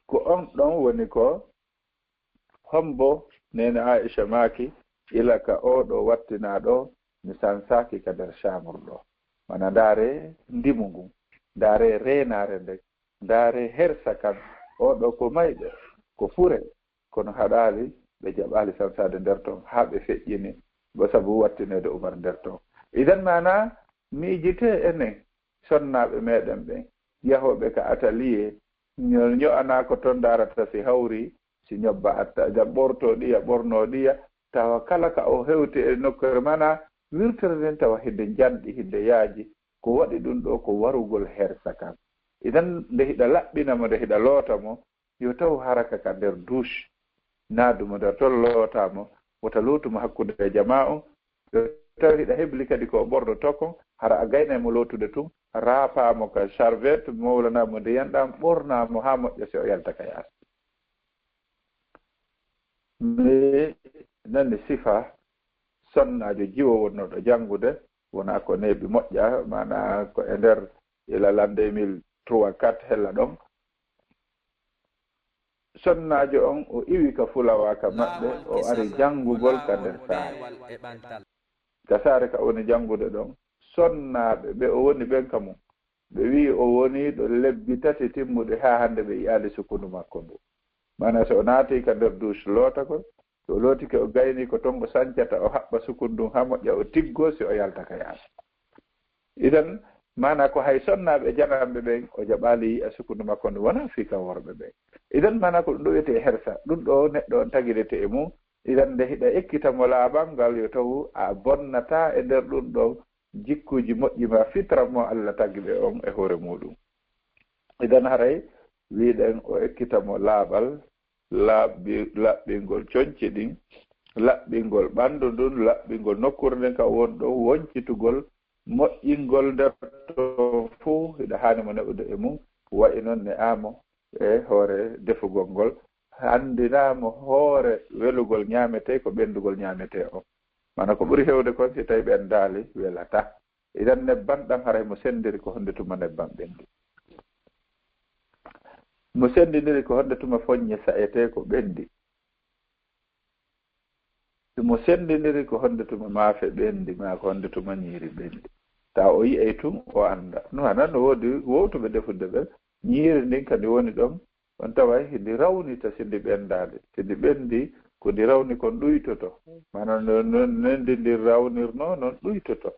ko on ɗon woni ko hombo neene Aisha maaki, ila ka oo ɗo wattinaa ɗo, mi sansaaki ka nder chambre ɗo. Mana ndaare ndimu ngun, ndaare reenaare nden, ndaare hersa kan, oo ɗo ko mayɗo, ko fure, kono haɗaali, ɓe jaɓaali sansaade nder ton, haa ɓe feƴƴini, bo sabu wattineede Umar nder ton. Idan maanaa, miijitee enen, sonnaaɓe meɗen ɓen, yahooɓe ka atelier, ño-, ño'anaa ko ton ndaarata si hawri, si ñobba atta, ja ɓortoo ɗiya, ɓornoo ɗiya, tawa kala ka o hewti e nokkeere mana wirtere nden tawa hinde njanɗi, hinde yaaji. Ko waɗi ɗum ɗo ko warugol hersa kan. Idan nde hiɗa laɓɓina mo, nde hiɗa loota mo, yo taw haraka ka nder douche, naadu mo nder ton, lootaa mo, wota lootu mo hakkunde jamaa on, yo taw hiɗa hebli kadi ko o ɓornotoo kon, hara a gaynay mo lootude tun, raapaa mo ka serviette, mowlanaa mo ndiyan ɗan, ɓornaa mo haa moƴƴa si o yalta ka yaasi. mi nani sifa sonnaajo jiwo wonnooɗo janngude, wonaa ko neeɓi moƴƴa, maanaa ko e nder ila l'an deux mille trois, quatre hella ɗon. Sonnaajo on o iwi ka fulawa ka maɓɓe, o ari janngugol ka nder saare. Ka saare ka woni janngude ɗon, sonnaaɓe ɓe o woni ɓen ka mum, ɓe wi'i o woni ɗo lebbi tati timmuɗe haa hannde ɓe yi'aali sukundu makko ndu. Maanaa so o naati ka nder douche lootagol, so o lootike o gayni ko ton o sancata, o haɓɓa sukundu ndun haa moƴƴa o tiggo si o yalta ka yaasi. Idan, maanaa ko hay sonnaaɓe jananɓe ɓen, o jaɓaali yi'a sukundu makko ndu wonaa fii ka worɓe ɓen. Idan, maanaa ko ɗum ɗo wi'etee hersa, ɗum ɗo neɗɗo on tagirete e mum. Idan, nde hiɗa ekkita mo laaɓal ngal, yo tawu a bonnataa e nder ɗum ɗon jikkuuji moƴƴi ma fitra mo Allah tagi ɓe on e hoore muɗum. Idan, haray wi'ɗen o ekkita mo laaɓal, laaɓi-, laɓɓingol conci ɗin, laɓɓingol ɓandu ndun, laɓɓingol nokkuure nden ka won ɗon, woncitugol moƴƴingol nder to fuu, hiɗa haani mo ne'ude e mum, wa'i non ne'aa mo e hoore defugol ngol, anndinaa mo hoore welugol ñaametee ko ɓenndugol ñaametee on. Maanaa ko ɓuri heewde kon, si tawi ɓenndaali, welataa. Idan nebban ɗan haray mo senndiri ko honde tuma nebban ɓenndi. Mo senndiniri ko honde tuma foññe sa'etee ko ɓenndi. Si mo senndiniri ko honde tuma maafe ɓenndi, maa ko honde tuma ñiiri ɓenndi. Tawa o yi'ay tun, o annda. No hana no woodi wowtuɓe defude ɓen, ñiiri ndin kadi woni ɗon, on taway ndi rawnita si ndi ɓenndaali. Si ndi ɓenndi, ko ndi rawni kon ɗuytoto. Maanaa no, no, no ndi, ndi rawnirnoo, non ɗuytoto.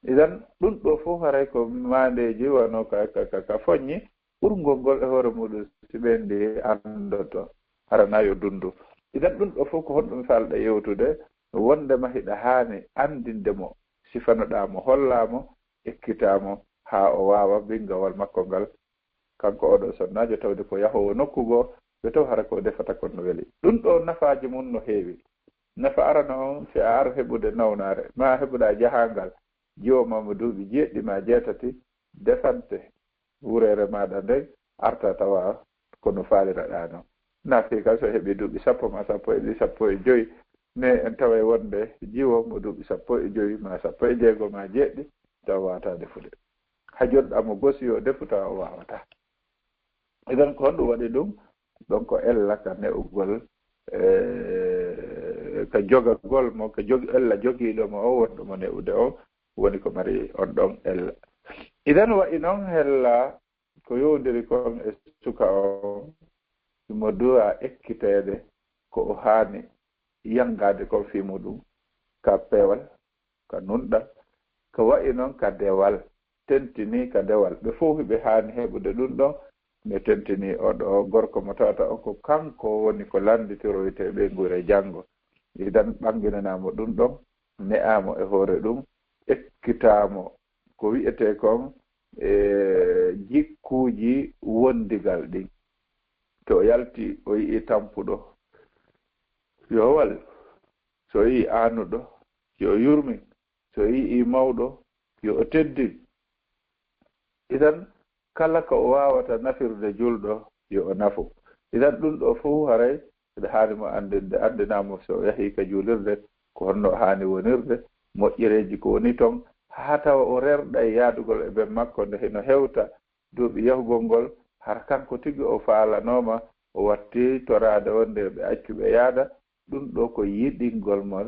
Idan, ɗum ɗo fof haray ko maandeeji wano ka, ka, ka, ka foññi, ɓurngol ngol e hoore muɗum si ɓenndi anndoto, hara na yo dunndu. Idan, ɗum ɗo fof ko honɗum falɗa yewtude? Wondema hiɗa haani anndinde mo, sifanoɗaa mo, hollaa mo, ekkitaa mo, haa o waawa binngawal makko ngal. Kanko oɗo sonnaajo tawde ko yahoowo nokku goo, ɓe taw hara ko defata kon no weli. Ɗum ɗo nafaaji mum no heewi. Nafa arano on, si a ar heɓude nawnaare, maa heɓuɗaa jahaangal, jiwo ma mo duuɓi jeeɗiɗi maa jeetati, defante wureere maaɗa nden, arta tawa ko no faaliraɗaa non. Naafii kan so heɓi duuɓi sappo maa sappo e ɗiɗi, sappo e joy, ne en taway wonde jiwo mo duuɓi sappo e joy maa sappo e jeego maa jeeɗiɗi, tawa waawataa defude. Hajorɗaa mo gosi yo defu, tawa o waawataa. Idan ko honɗum waɗi ɗum? Ɗon ko ella ka ne'ugol, eh, ka jogagol mo, ka jog-, ella jogiiɗo mo o, wonɗo mo ne'ude o, woni ko mari on ɗon ella. Idan wa'i non hella ko yowndiri kon e suka on, himo duwaa ekkiteede ko o haani yangaade kon fii muɗum, ka peewal, ka nunɗal, ka wa'i non ka dewal, tentinii ka dewal. Ɓe fow hiɓe haani heɓude ɗum ɗon, ɓe tentinii oo ɗoo gorko mo tawata on ko kanko woni ko lannditiroytee ɓeynguure janngo. Idan ɓannginanaa mo ɗum ɗon, ne'aa mo e hoore ɗum, ekkitaa mo ko wi'etee kon e jikkuuji wondigal ɗin. To o yalti, o yi'i tampuɗo, yo o wal. So o yi'i aanuɗo, yo o yurmin. So o yi'i mawɗo, yo o teddin. Idan, kala ko o waawata nafirde julɗo, yo o nafu. Idan, ɗum ɗo fow haray hiɗa haani mo anndinde, anndinaa mo so o yahii ka juulirde, ko honno o haani wonirde, moƴƴereeji ko woni ton, haa tawa o rerɗa e yaadugol e ben makko nde hino hewta duuɓi yahugol ngol, hara kanko tigi o faalanooma, o watti toraade wonde ɓe accu ɓe yaada, ɗum ɗo ko yiɗingol mo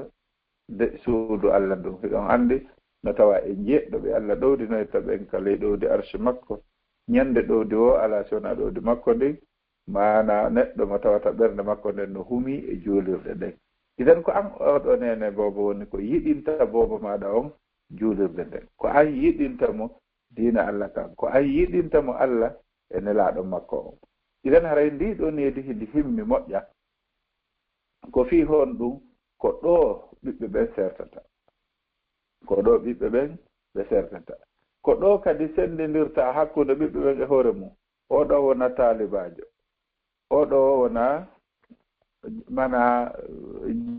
nde suudu Allah ndun. Hiɗon anndi, no tawa e jeeɗiɗo ɓe Allah ɗowdinoyta ɓen ka ley ɗowdi arshi makko. Ñande ɗowdi woo alaa si wonaa ɗowdi makko ndin, maanaa neɗɗo mo tawata ɓernde makko nden no humii e juulirɗe ɗen. Idan ko an oo ɗoo neene boobo woni ko yiɗinta boobo maaɗa on juulirde nden. Ko an yiɗinta mo diina Allah kan. Ko an yiɗinta mo Allah e nelaaɗo makko on. Idan haray ndii ɗoo needi hindi himmi moƴƴa. Ko fii honɗum? Ko ɗoo ɓiɓɓe ɓen sertata. Ko ɗoo ɓiɓɓe ɓen ɓe sertata. Ko ɗoo kadi senndindirta hakkunde ɓiɓɓe ɓen e hoore mum. Oo ɗoo wona taalibaajo. Oo ɗoo wona, mana,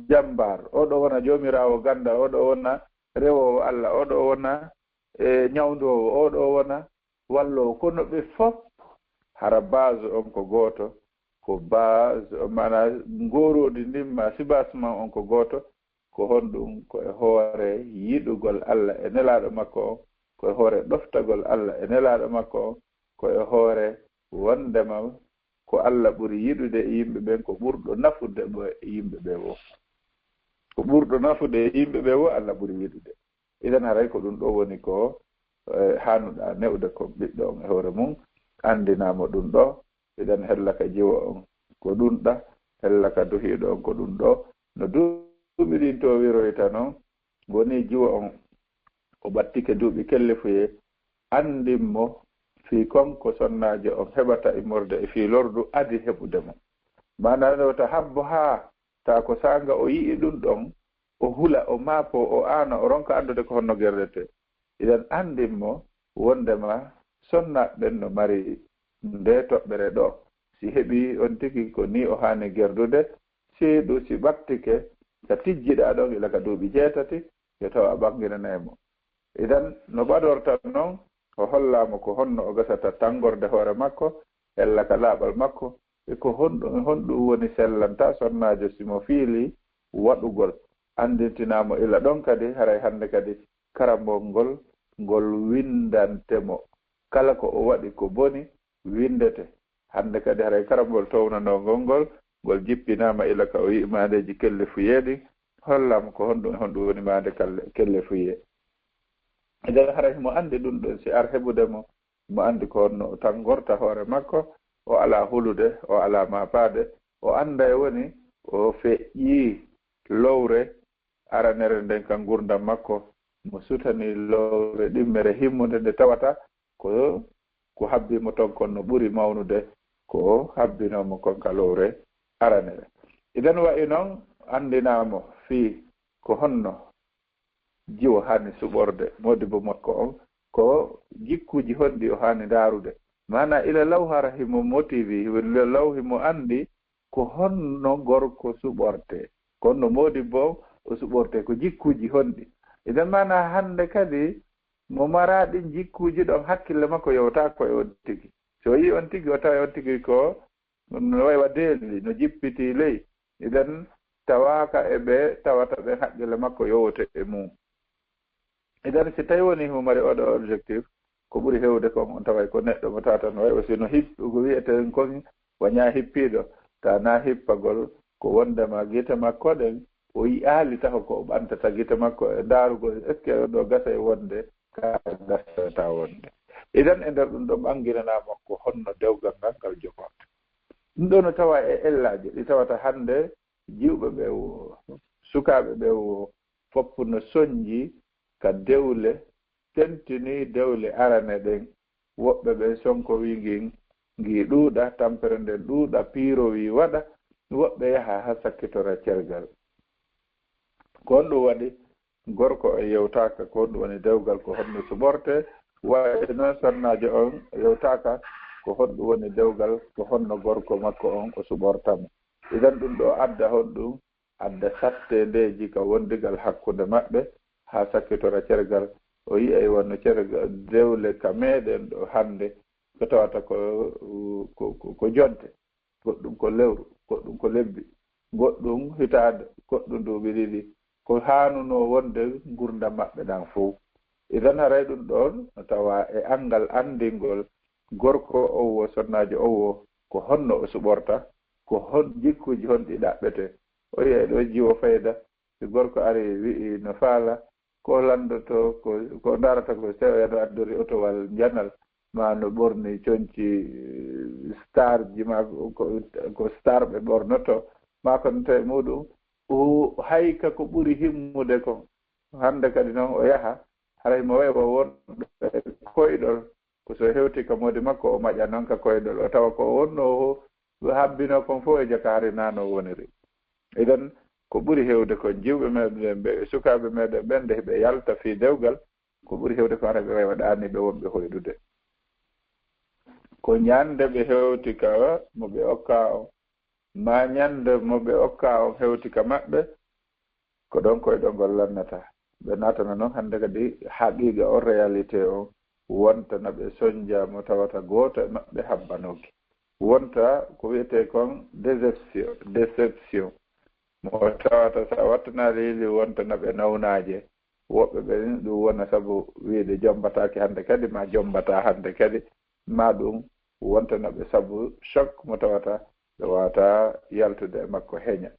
jambaar. Oo ɗoo wona joomiraawo ganndal. Oo ɗoo wona rewoowo Allah. Oo ɗoo wona, e, ñawndoowo. Oo ɗoo wona walloowo. Kono ɓe fof hara base on ko gooto. ko base, maanaa ngooroondi ndin ma soubassement on ko gooto, ko honɗum? Ko e hoore yiɗugol Allah e Nelaaɗo makko on, ko e hoore ɗoftagol Allah e Nelaaɗo makko on, ko e hoore wonndema ko Allah ɓuri yiɗude e yimɓe ɓen, ko ɓurɗo nafude mo e yimɓe ɓen woo. Ko ɓurɗo nafude e yimɓe ɓen woo Allah ɓuri yiɗude. Idan haray ko ɗum ɗoo woni ko, eh, haanuɗaa ne'ude kon ɓiɗɗo on e hoore mum, anndinaa mo ɗum ɗoo. Idan hella ka jiwo on ko ɗum ɗaa, hella ka duhiiɗo on ko ɗum ɗoo. No duuɓi ɗin toowiroyta non, woni jiwo on o ɓattike duuɓi kellefuyee, anndin mo fii kon ko sonnaajo on heɓata immorde e fii lordu adii heɓude mo. Maanaa no wota habbo haa taa ko saanga o yi'i ɗum ɗon, o hula, o maapoo, o aana, o ronka anndude ko honno gerdetee. Idan anndin mo wonndema sonnaaɓe ɓen no mari ndee toɓɓere ɗoo. Si heɓii on tigi ko nii o haani gerdude, seeɗu si ɓattike ka tijjiɗaa ɗon ila ka duuɓi jeetati, yo taw a ɓannginanay mo. Idan no ɓadorta non, o hollaa mo ko honno o gasata tanngorde hoore makko, hella ka laaɓal makko, e ko honɗum, honɗum woni sellanta sonnaajo si mo fiilii waɗugol. Anndintinaa mo ila ɗon kadi, haray hannde kadi karambol ngol, ngol winndante mo. Kala ko o waɗi ko boni, winndete. Hannde kadi haray karambol townanoongol ngol, ngol jippinaama ila ka o yi'i maandeeji kellefuyee ɗin, hollaa mo ko honɗum e honɗum woni maande kalle-, kellefuyee. Idan haray himo anndi ɗum ɗon, si ar heɓude mo, himo anndi ko honno o tanngorta hoore makko, o alaa hulude, o alaa maapaade, o annday woni o feƴƴii lowre aranere nden ka ngurndan makko, mo sutanii lowre ɗimmere himmunde nde tawata ko, ko habbii mo ton kon no ɓuri mawnude ko habbinoo mo kon ka lowre aranere. Idan wa'i non anndinaa mo fii ko honno jiwo haani suɓorde, moodibbo makko on, ko jikkuuji honɗi o haani ndaarude. Maanaa ila law hara himo motivi, ila law himo anndi ko honno gorko suɓortee. Kono moodibbo on, o suɓortee ko jikkuuji honɗi. Idan maanaa hannde kadi mo maraa ɗin jikkuuji ɗon, hakkille makko yowtaaki ko e on tigi. Si o yi'i on tigi, o tawa on tigi ko no wayi wa deeli, no jippitii ley. Idan tawaaka e ɓe tawata ɓen hakkille makko yowoto e mum. Idan si tawi woni himo mari oɗo objectif, ko ɓuri hewde kon on taway ko neɗɗo mo tawata no wayi o si no hip-, ko wi'eten kon wa ñaa hippiiɗo, taa naa hippagol ko wondema gite makko ɗen o yi'aali taho ko o ɓantata gite makko e ndaarugol est-ce que ɗo gasay wonde ka gasata wonde. Idan e nder ɗum ɗo ɓanginanaa mo ko honno dewgal ngal ngal jogorta. Ɗum ɗo no tawa e ellaaji ɗi tawata hannde jiwɓe ɓe woo, sukaaɓe ɓe woo, fof no sonji ka dewle, tentinii dewle arane ɗen. Woɓɓe ɓen sonko wii ngin, ngi ɗuuɗa, tampere nden ɗuuɗa, piiro wii waɗa, woɓɓe yaha haa sakkitora cergal. Ko honɗum waɗi gorko on yewtaaka ko honɗum woni dewgal, ko honno suɓortee? Wa'i non sonnaajo on yewtaaka ko honɗum woni dewgal, ko honno gorko makko on o suɓorta mo. Idan ɗum ɗo adda honɗum? Adda satteendeeji ka wondigal hakkunde maɓɓe, haa sakkitora cergal. O yi'ay wano cergal dewle ka meɗen ɗo hannde, ko tawata ko, ko, ko, ko jonte, goɗɗum ko lewru, goɗɗum ko lebbi, goɗɗum hitaande, goɗɗum duuɓi ɗiɗi. Ko haanunoo wonde ngurndan maɓɓe ɗan fow. Idan haray ɗum ɗon no tawa e anngal anndingol gorko on woo, sonnaajo on woo, ko honno o suɓorta, ko hon jikkuuji honɗi ɗaɓɓetee. O yi'ay ɗo jiwo fayda, si gorko ari wi'i no faala, ko lanndotoo, ko, ko ndaarata ko sewo no addori otowal njanal, maa no ɓorni conci, eh, star ji, maa ko, ko star ɓe ɓornotoo, maa ko nata e muɗum, o hayka ko ɓuri himmude kon. Hannde kadi non o yaha, haray mo wayi wa wonɓe koyɗol, ko so hewti ka moodi makko, o maƴa non ka koyɗol, o tawa ko wonnoo o habbinoo kon fow e jaka hari naa no woniri. Idan, ko ɓuri hewde kon jiwɓe meɗen ɓe, sukaaɓe meɗen ɓen, nde ɓe yalta fii dewgal, ko ɓuri hewde kon hara ɓe wayi wa ɗaaniiɓe wonɓe hoyɗude. Ko ñande ɓe hewti ka mo ɓe okkaa on, maa ñande mo ɓe okkaa on hewti ka maɓɓe, ko ɗon koyɗol ngol lannata. Ɓe naatana non hannde kadi haqiiqa on, réalité on, wontana ɓe sonja mo tawata gooto e maɓɓe habbanooki. wonta ko wiyetee kon déception, déception. Mo tawata so a wattanaali lili wonta no ɓe nawnaaje. Woɓɓe ɓen ɗum wona sabu wiide jommbataake hannde kadi, ma jommbata hannde kadi, ma ɗum wonta no ɓe sabu choc mo tawata ɓe waawata yaltude e makko heña.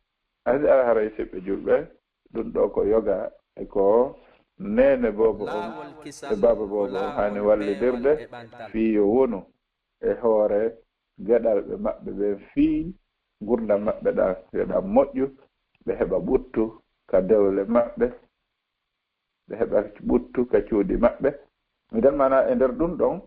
Andi ala haray siɓɓe julɓe, ɗum ɗo ko yoga e ko neene boobo on e baaba boobo on haani wallidirde fii yo wonu e hoore geɗalɓe maɓɓe ɓen fii ngurndan maɓɓe ɗan, yo ɗan moƴƴu, ɓe heɓa ɓuttu ka dewle maɓɓe, ɓe heɓa ɓuttu ka cuuɗi maɓɓe. Miɗen maana e nder ɗum ɗon,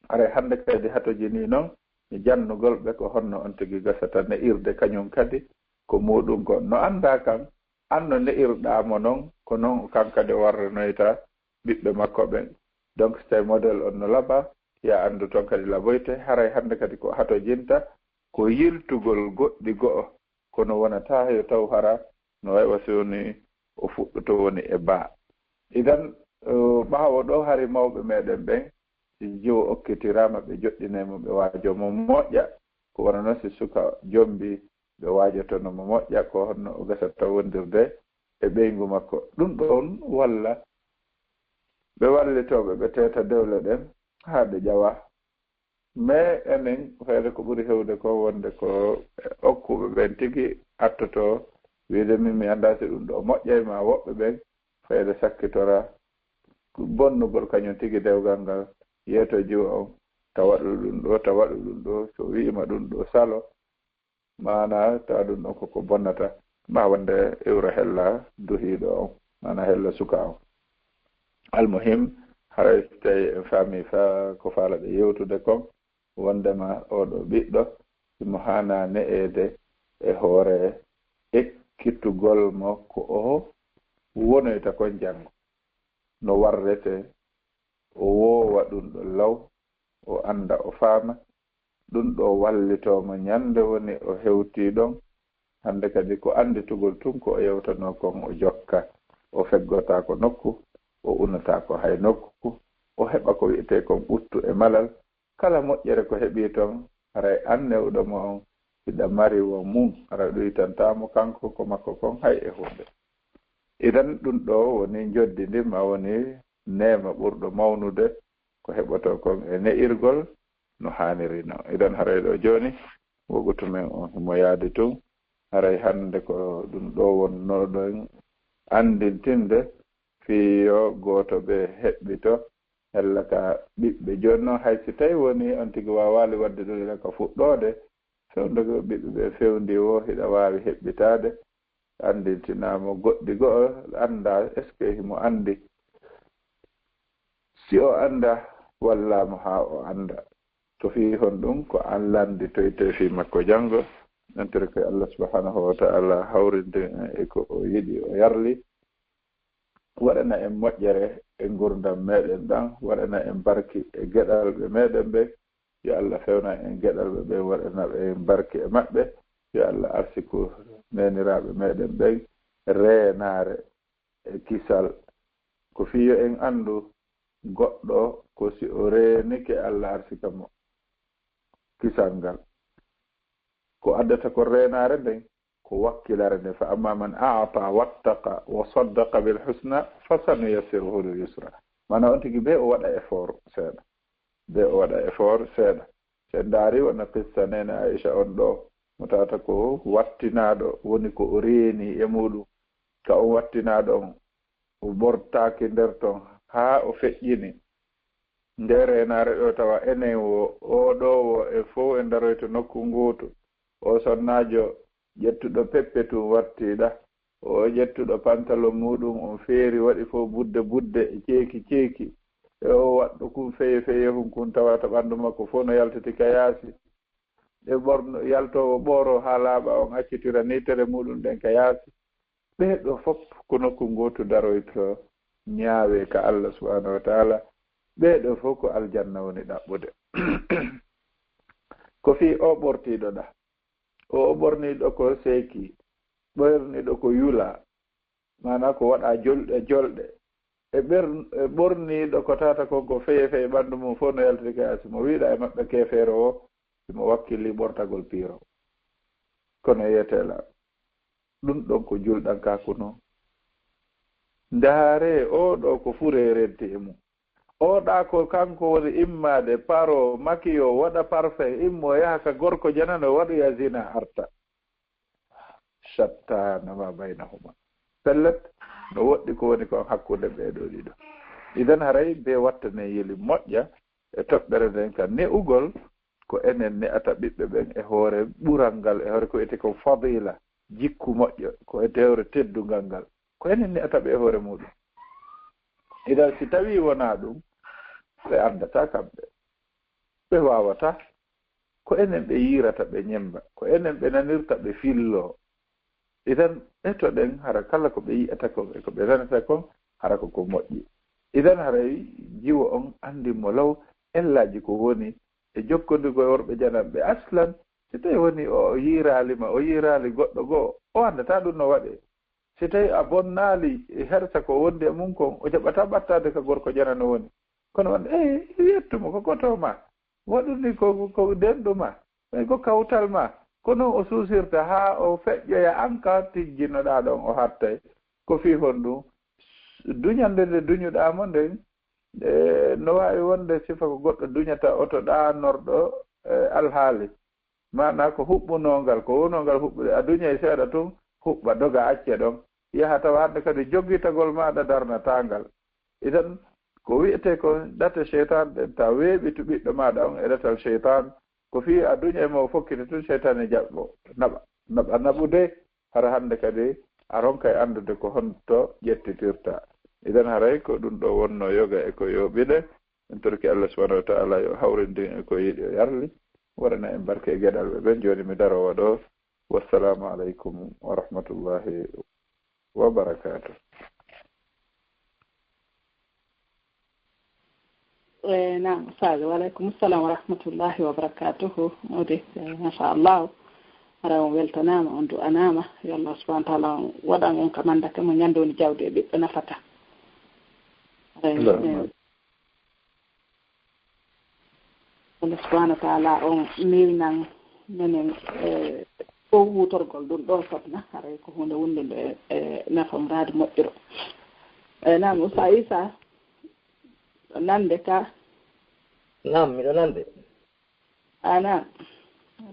aray hannde kadi hatojini non e jannugol ɓe ko honno on tigi gasata ne'irde kañum kadi ko muɗum kon. No anndaa kan, an no ne'irɗaa mo non, ko non kan kadi warranoyta ɓiɓɓe makko ɓen. Donc, so tawi modèle on no laba, ya anndu ton kadi laboyte. Haray hannde kadi ko hatojinta ko yiltugol goɗɗi go'o, kono wonata yo taw hara no way wa si woni o fuɗɗoto woni e baa. Idan, eh, ɓaawo ɗo hari mawɓe meɗen ɓen, si jiwo okkitiraama, ɓe joɗɗinay mo, ɓe waajo mo moƴƴa. Ko wonano si suka jombi, ɓe waajotono mo moƴƴa, ko honno o gasata wondirde e ɓeyngu makko. Ɗum ɗon walla ɓe wallitooɓe, ɓe teeta dewle ɗen haa ɗe ƴawa. Mais enen, fayde ko ɓuri hewde ko wonde ko okkuɓe ɓen tigi attoto wiide, min mi anndaa si ɗum ɗo moƴƴay ma woɓɓe ɓen, fayde sakkitora bonnugol kañum tigi dewgal ngal, yeeto jiwo on, ta waɗu ɗum ɗo, ta waɗu ɗum ɗo, so wi'ima ɗum ɗo salo, maana tawa ɗum ɗon koko bonnata, ma wonde iwra hella duhiiɗo on, maana hella suka on. Almuhim, haray so tawi en faami fa ko faalaɗe yewtude kon, wondema oɗo ɓiɗɗo, himo haana ne'eede e hoore ekkitugol mo ko o wonoyta kon janngo. No warrete, o woowa ɗum ɗo law, o annda, o faama. Ɗum ɗo wallitoo mo ñande woni o hewtii ɗon. Hannde kadi ko annditugol tun ko o yewtanoo kon o jokka. O feggotaako nokku, o unataako hay nokku. O heɓa ko wi'etee kon ɓuttu e malal. Kala moƴƴere ko heɓii ton, haray an newɗo mo on, hiɗa mari wo mum, hara ɗuytantaa mo kanko ko makko kon hay e huunde. Idan ɗum ɗo woni njoddi ndin, ma woni neema ɓurɗo mawnude ko heɓotoo kon e ne'irgol no haaniri non. Idan haray ɗo jooni, wogutu men on himo yaadi tun. Haray hannde ko ɗum ɗo wonnoɗen anndintinde fii yo gooto ɓe heɓɓito hella ka ɓiɓɓe. Jooni non, hay si tawi woni on tigi waawaali waɗde ɗum ila ka fuɗɗoode, fewndo ɓiɓɓe ɓe fewndi wo hiɗa waawi heɓɓitaade, anndintinaa mo goɗɗi go'o, anndaa est-ce que himo anndi si o annda, wallaa mo haa o annda. Ko fii honɗum? Ko an lannditoyte fii makko janngo. Entere ko Allah subhanahu wa ta'ala hawrinde en e ko o yiɗi, o yarli. Waɗana en moƴƴere e ngurndan meɗen ɗan, waɗana en barki e geɗalɓe meɗen ɓe. Yo Allah fewna en geɗalɓe ɓe, waɗana en barki e maɓɓe. Yo Allah arsiku neeniraaɓe meɗen ɓen reenaare e kisal. Ko fii yo en anndu goɗɗo ko si o reenike Allah arsika mo kisal ngal. Ko addata ko reenaare nden, ko wakkilare nden. Fa amma man a'ta wattaqa wa saddaqa bil husna fa sanuyassiruhu lil yusra. Maanaam on tigi be o waɗa effort seeɗa. Be o waɗa effort seeɗa. So en ndaari wona qissa neene Aisha on ɗo, mo tawata ko wattinaaɗo, woni ko o reeni e muɗum. Ka on wattinaaɗo on, o ɓortaaki nder ton haa o feƴƴini. Nde reenaare ɗo tawa enen wo, oo ɗo wo, en fow en ndaroyto nokku ngootu. O sonnaajo ƴettuɗo peppe tun wattiiɗa. O ƴettuɗo pantalon muɗum, on feeri, waɗi fof budde budde e ceeki ceeki. E o waɗɗo kun feye feye hun kun, tawa to ɓanndu makko fof no yaltiti ka yaasi. E ɓorno, yaltoowo ɓooro haa laaɓa, on accitira nitere muɗum ɗen ka yaasi. Ɓee ɗo fof ko nokku ngootu daroyto ñaawe ka Allah subhanahu wa ta'ala. Ɓee ɗo fof ko aljanna woni ɗaɓɓude. Ko fii o ɓortiiɗo ɗa. O, o ɓorniiɗo ko seeki, ɓorniiɗo ko yula, maanaa ko waɗa jolɗe, jolɗe. E ɓer-, e ɓorniiɗo ko tata kon ko feye feye ɓanndu mum fof no yaltiri ka yaasi. Mo wi'uɗaa e maɓɓe keefeero o, himo wakkili ɓortagol piiro. Kono yetela, ɗum ɗon ko julɗankaaku non. Ndaaree, oo ɗoo ko furee renti e mum. Oo ɗaa ko kanko woni immaade, paroo, makiyoo, waɗa parfum, immoo yaha ka gorko janano, waɗoya zina, arta. Shattaana ma baynahuma. Pellet, no woɗɗi ko woni kon hakkunde ɓee ɗoo ɗiɗo. Idan haray bee wattanen yeli moƴƴa e toɓɓere nden ka ne'ugol ko enen ne'ata ɓiɓɓe ɓen e hoore ɓural ngal, e hoore ko wi'etee kon fadila, jikku moƴƴo, ko e hoore teddungal ngal. Ko enen ne'ata ɓe e hoore muuɗum. Idan si tawii wonaa ɗum, ɓe anndataa kamɓe. Ɓe waawataa. Ko enen ɓe yiirata, ɓe ñemmba. Ko enen ɓe nanirta, ɓe filloo. Idan etoɗen hara kala ko ɓe yi'ata kon e ko ɓe nanata kon, hara ko ko moƴƴi. Idan haray jiwo on anndin mo law ellaaji ko woni e jokkondirgol worɓe jananɓe. Aslan, si tawii woni o yiiraali ma, o yiiraali goɗɗo goo, o anndataa ɗum no waɗee. Si tawii a bonnaali e hersa ko wondi e mum kon, o jaɓataa ɓattaade ka gorko janano woni. Kono on, eh, yettu mo, ko goto ma. Waɗu ni ko, ko denɗo ma. Ɓay ko kawtal ma. Ko non o suusirta haa o feƴƴoya an ka tijjinoɗaa ɗon o hattay. Ko fii honɗum? Duñande nde duñuɗaa mo nden, e, no waawi wonde sifa ko goɗɗo duñata oto ɗaanorɗo, e, alhaali. Maanaa ko huɓɓunoongal, ko wonongal huɓɓude, a duñay seeɗa tun, huɓɓa, doga, acce ɗon. Yaha tawa hannde kadi joggitagol maaɗa darnataa ngal. Idan, ko wi'etee ko ɗate seytaan ɗen, ta weeɓitu ɓiɗɗo maaɗa on e ɗatal seytaan, ko fii a duñay mo o fokkita tun seytaan e jaɓɓo, naɓa, naɓa, naɓude, hara hannde kadi a ronkay anndude ko honto ƴettitirta. Idan haray ko ɗum ɗo wonno yoga e ko yooɓi ɗe. En torki Allah subhanahu wa ta'ala yo hawrindin e ko yiɗi o yarli. Waɗana en barke e geɗalɓe ɓen. Jooni mi daroowa ɗo. Wassalamu aleykum wa rahmatullahi wa barakatuh. Eh, naam, Ustaaz, wa aleykum salam wa rahmatullahi wa barakatuhu. Mawde, eh, machallah. Hara on weltanaama, on du'anaama. Yo Allah subhanahu wa ta'ala on waɗan on ka mandake mo ñande woni jawdi e ɓiɓɓe nafata. Hara en, Allahumma. Eh, Allah subhanahu wa ta'ala on newinan menen, eh, ɗo wutorgol ɗum ɗo sodna, haray ko huunde wondunde e, e nafamraade moƴƴiro. Eh, naam, Ustaaz Isa, nande ka? Naam, miɗo nande. A naam.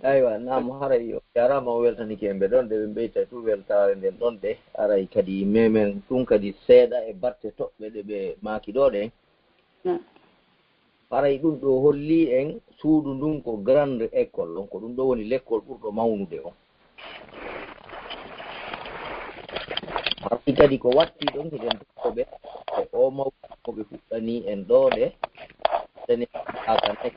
Aywa, naam, haray o jaaraama, o weltanike en ɓe ɗon, ɗe ɓe mbeyta tout weltaare nden ɗon ɗe, haray kadi memen ɗum kadi seeɗa e batte toɓɓe ɗe ɓe maaki ɗo ɗen. Naam. Haray ɗum ɗo holli en suudu ndun ko grande école, on ko ɗum ɗo woni lekkol ɓurɗo mawnude on. Haray kadi ko watti ɗon hiɗen tokkoɓe ko o mawɗo ko ɓe fuɗɗani en ɗo ɗe, tene aka nek.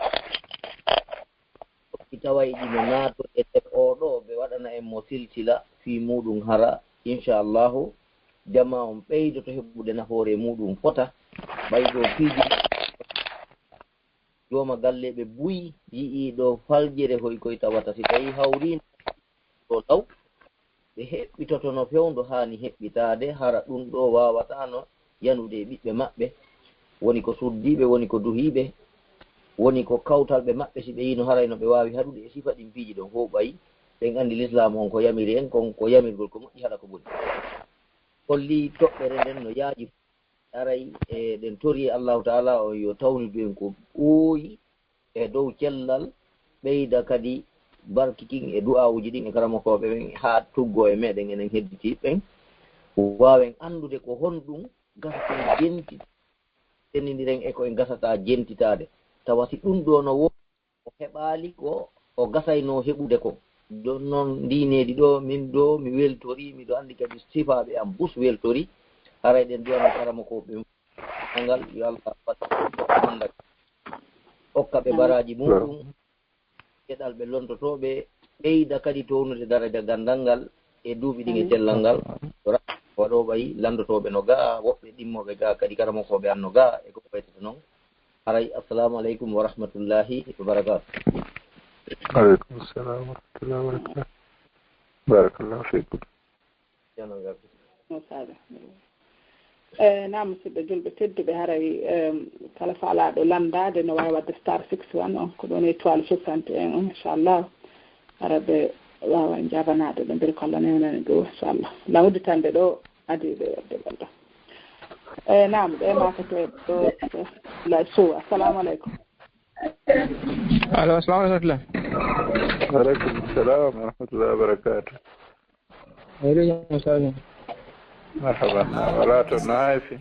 Ɗi taway ɗi no naato e nder oo ɗoo, ɓe waɗana en mo silsila fii muuɗum hara, inchallahu, jamaa on ɓeydoto heɓude nafoore muuɗum fota. Ɓay ɗoo piiji jooma galleeɓe buy yi'ii ɗoo faljere hoy koy tawata si tawii hawriino ɗoo law, ɓe heɓɓitoto no fewndo haani heɓɓitaade, hara ɗum ɗoo waawataano yanude e ɓiɓɓe maɓɓe. Woni ko suddiiɓe, woni ko duhiiɓe, woni ko kawtalɓe maɓɓe, si ɓe yiino haray no ɓe waawi haɗude e sifa ɗin piiji ɗon fow ɓay ɓen anndi Lislaamu on ko yamiri en kon, ko yamirgol ko moƴƴi haɗa ko boni. Holli toɓɓere nden no yaaji, aray eɗen tori e Allaahu Taala on yo tawnidu en ko ɓooyi e dow cellal, ɓeyda kadi barki kin e du'aawuji ɗin e karamokooɓe ɓen haa tuggoo e meɗen enen hedditiiɓe ɓen, waawen anndude ko honɗum gasa kin jenti, sennindiren e ko en gasata jentitaade. Tawa si ɗum ɗoo no wo-, o heɓaali ko o gasaynoo heɓude kon. Ɗon noon, ndii needi ɗoo, min ɗoo mi weltorii, miɗo anndi kadi sifaaɓe am bus weltorii. Haray ɗen du'ano karamokooɓe ɓen ngal, yo Allah waɗ hannda hokka ɓe baraaji muuɗum, geɗal ɓe lontotooɓe, ɓeyda kadi townude daraja ganndal ngal e duuɓi ɗin e cellal ngal. Yo Rabbi waɗo ɓay lanndotooɓe no gaa, woɓɓe ɗimmooɓe gaa, kadi karamokooɓe an no gaa, e ko waytata noon. Haray, assalamu aleykum wa rahmatullahi wa barakatuh. Aleykum salam wa rahmatullahi wa barakatuh. Barakallahu fikum. Ceerno Gabi. Moussa Ba. E naam, musidɓe julɓe tedduɓe, haray, em, kala faalaaɗo lanndaade no waawi waɗde star six one on, ko ɗoon étoile soixante et un on, inchallah. Hara ɓe waawa jaabanaade ɓe, mbele ko Allah newnani ɗo, inchallah. Ngam udditande ɗo, adii ɓe waɗde golle. E naam, ɓe maakete ɗo, la Sow. Assalamu aleykum. Allo, assalamu aleykum wa rahmatullah. Wa aleykum salam wa rahmatullahi wa barakatuh. Aleykum salam. Marhaban. Wala to no hayfi.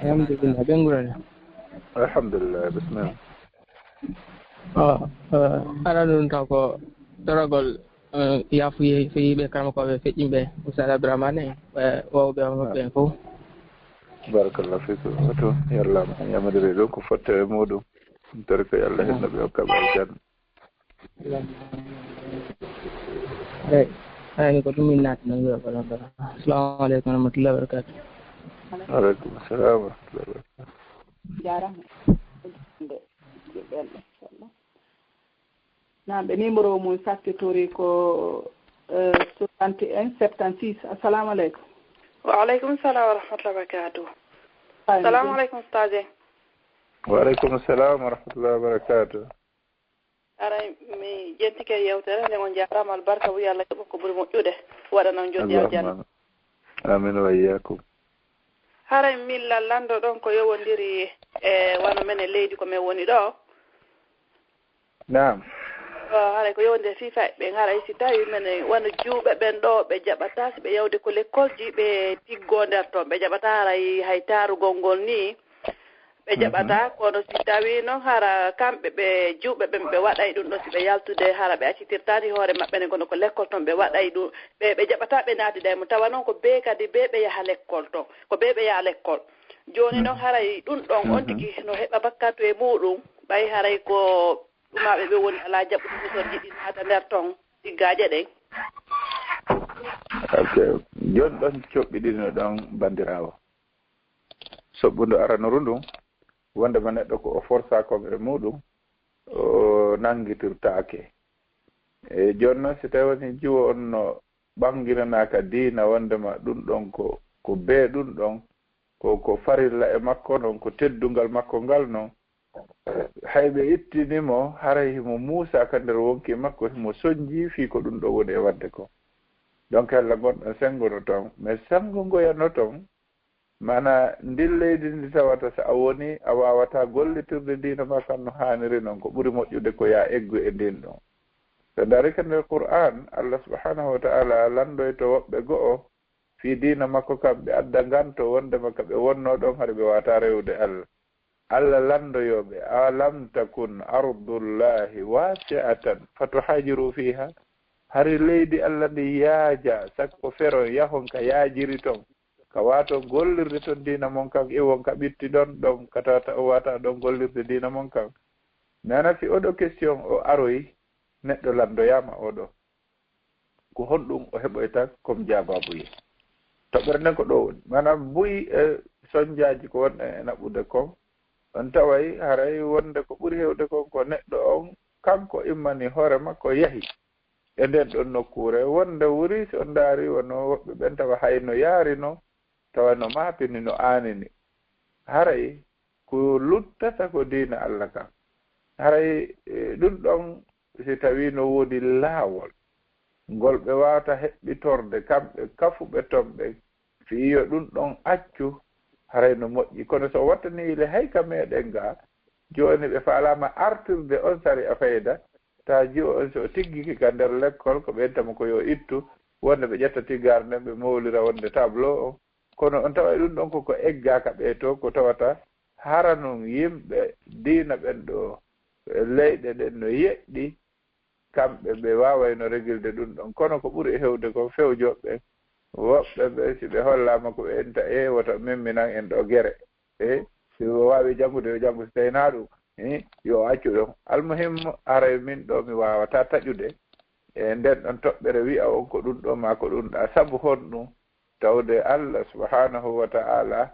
Alhamdulillah, ɓe ngurani. Alhamdulillah, bismillah. O, eh, aɗa ɗum taw ko toragol, eh, yaafuye fii ɓe karamokooɓe feƴƴinɓe, Oustaz Abdourahmane, eh, wawɓe on ɓen fof. Barakallahu fikum. Oto, yalla, yamodire ɗum ko fotte e muɗum. Tori ko Yalla henno ɓe hokka ɓe aljanna. Eyi, eyyi, ko ɗum min naati noon, wiya ko ɗon ɗon. Assalamu aleykum wa rahmatullahi wa barakatuh. Aleykum salam wa rahmatullahi wa barakatuh. Jaaraama. Nde, nde, nde, inchallah. Naam, ɓe numéro mum sakkitorii ko, eh, soixante et un, septante-six. Assalamu aleykum. Wa aleykum salam wa rahmatullahi wa barakatuh. Ay, salamu aleykum, Ustaz. Wa aleykum salam wa rahmatullahi wa barakatuh. Aray, mi jentike yewtere nde, on jaaraama, albarka wi Allah yoɓo ko ɓuri moƴƴude, waɗa noon joddi aljanna. Amin wa iyyakum. Haray min lallanɗo ɗon ko yowondiri e wano menen leydi ko men woni ɗo. Naam. O, haray ko yowondiri fii fayɓe ɓen, haray si tawi menen wano jiwɓe ɓen ɗo, ɓe jaɓata si ɓe yawde ko lekkolji, ɓe tiggoo nder ton, ɓe jaɓata haray hay taarugol ngol nii. Ɓe jaɓataa, kono si tawii noon hara kamɓe ɓe jiwɓe ɓen ɓe waɗay ɗum ɗon, si ɓe yaltude hara ɓe accitirtaani hoore maɓɓe ne, kono ko lekkol ton ɓe waɗay ɗum, ɓe, ɓe jaɓataa ɓe naatida e mum. Tawa noon ko bee kadi bee ɓe yaha lekkol ton, ko bee ɓe yaha lekkol. Jooni noon haray ɗum ɗon on tigi no heɓa bakkatu e muuɗum, ɓay haray ko ɗumaaɓe ɓe woni alaa jaɓude misorji ɗi naata nder ton, tiggaaje ɗen. Ok. Jooni ɗon coɓɓiɗino ɗon, banndiraawo. Soɓɓundu aranuru ndun, wondema neɗɗo ko o forsa kon e muɗum, o nangitirtaake. E jooni non, si tawi woni jiwo on no ɓanginanaaka diina, wondema ɗum ɗon ko, ko bee ɗum ɗon, ko, ko farilla e makko non, ko teddungal makko ngal non, hay ɓe ittini mo, haray himo muusa ka nder wonki makko, himo sonji fii ko ɗum ɗo woni e waɗde ko. Donc, hella ngonɗon senngo no ton, mais senngo ngoya no ton, maanaa, ndin leydi ndi tawata so a woni, a waawataa gollitirde diina maa kan no haaniri non, ko ɓuri moƴƴude ko yaa eggu e ndin ɗon. So darike nder Qur'aan, Allah subhanahu wa ta'ala lanndoyto woɓɓe go'o fii diina makko kan, ɓe adda nganto wondema ka ɓe wonnoo ɗon hari ɓe waawataa rewude Allah. Allah lanndoyoo ɓe, "Alam takun ardullahi wasi'atan fatuhajiru fiha?" Hari leydi Allah ndi yaaja, sakko feron yahon ka yaajiri ton, ka waaton gollirde ton diina mon kan, iwon ka ɓitti ɗon, ɗon ka tawata o waata ɗon gollirde diina mon kan. Mi ana si oɗo question o aroyi, neɗɗo lanndoyaama oɗo. Ko honɗum o heɓoyta comme jaabaabuye? Toɓɓere nden ko ɗo woni. Maanaam, buy e sonjaaji ko wonɗen e naɓude kon, on taway haray wonde ko ɓuri heewde kon ko neɗɗo on, kanko immani hoore makko yahi e nden ɗon nokkuure. Wonde wuri, si on ndaari, wano woɓɓe ɓen tawa hayno yaarino, tawa no maapini, no aanini. Haray ko luttata ko diina Allah kan. Haray, e, ɗum ɗon, si tawii no woodi laawol ngol ɓe waawata heɓɓitorde, kamɓe kafuɓe ton ɓen, fii yo ɗum ɗon accu, haray no moƴƴi. Kono so wattanii le hay ka meɗen ga, jooni ɓe faalaama artirde on sariya fayda, taa jiwo on so o tiggike ka nder lekkol, ko ɓen tama ko yo ittu, wonde ɓe ƴetta tigaar nden ɓe mowlira wonde tableau on. Kono on taway ɗum ɗon koko eggaaka ɓe to, ko tawata hara non yimɓe diina ɓen ɗo leyɗe ɗen no yeɗɗi, kamɓe ɓe waawayno regilde ɗum ɗon. Kono ko ɓuri e hewde ko fewjoɓe, woɓɓe ɓe, si ɓe hollaama ko ɓe enta, e wota memminan en ɗo gere. E si o waawi janngude, yo janngu, si tawi naa ɗum, e yo o accu ɗon. Almuhimmu, haray min ɗo mi waawataa taƴude e nden ɗon toɓɓere wi'a on ko ɗum ɗo maa ko ɗum ɗa. Sabu honɗum? Tawde Allah subhanahu wa ta'ala,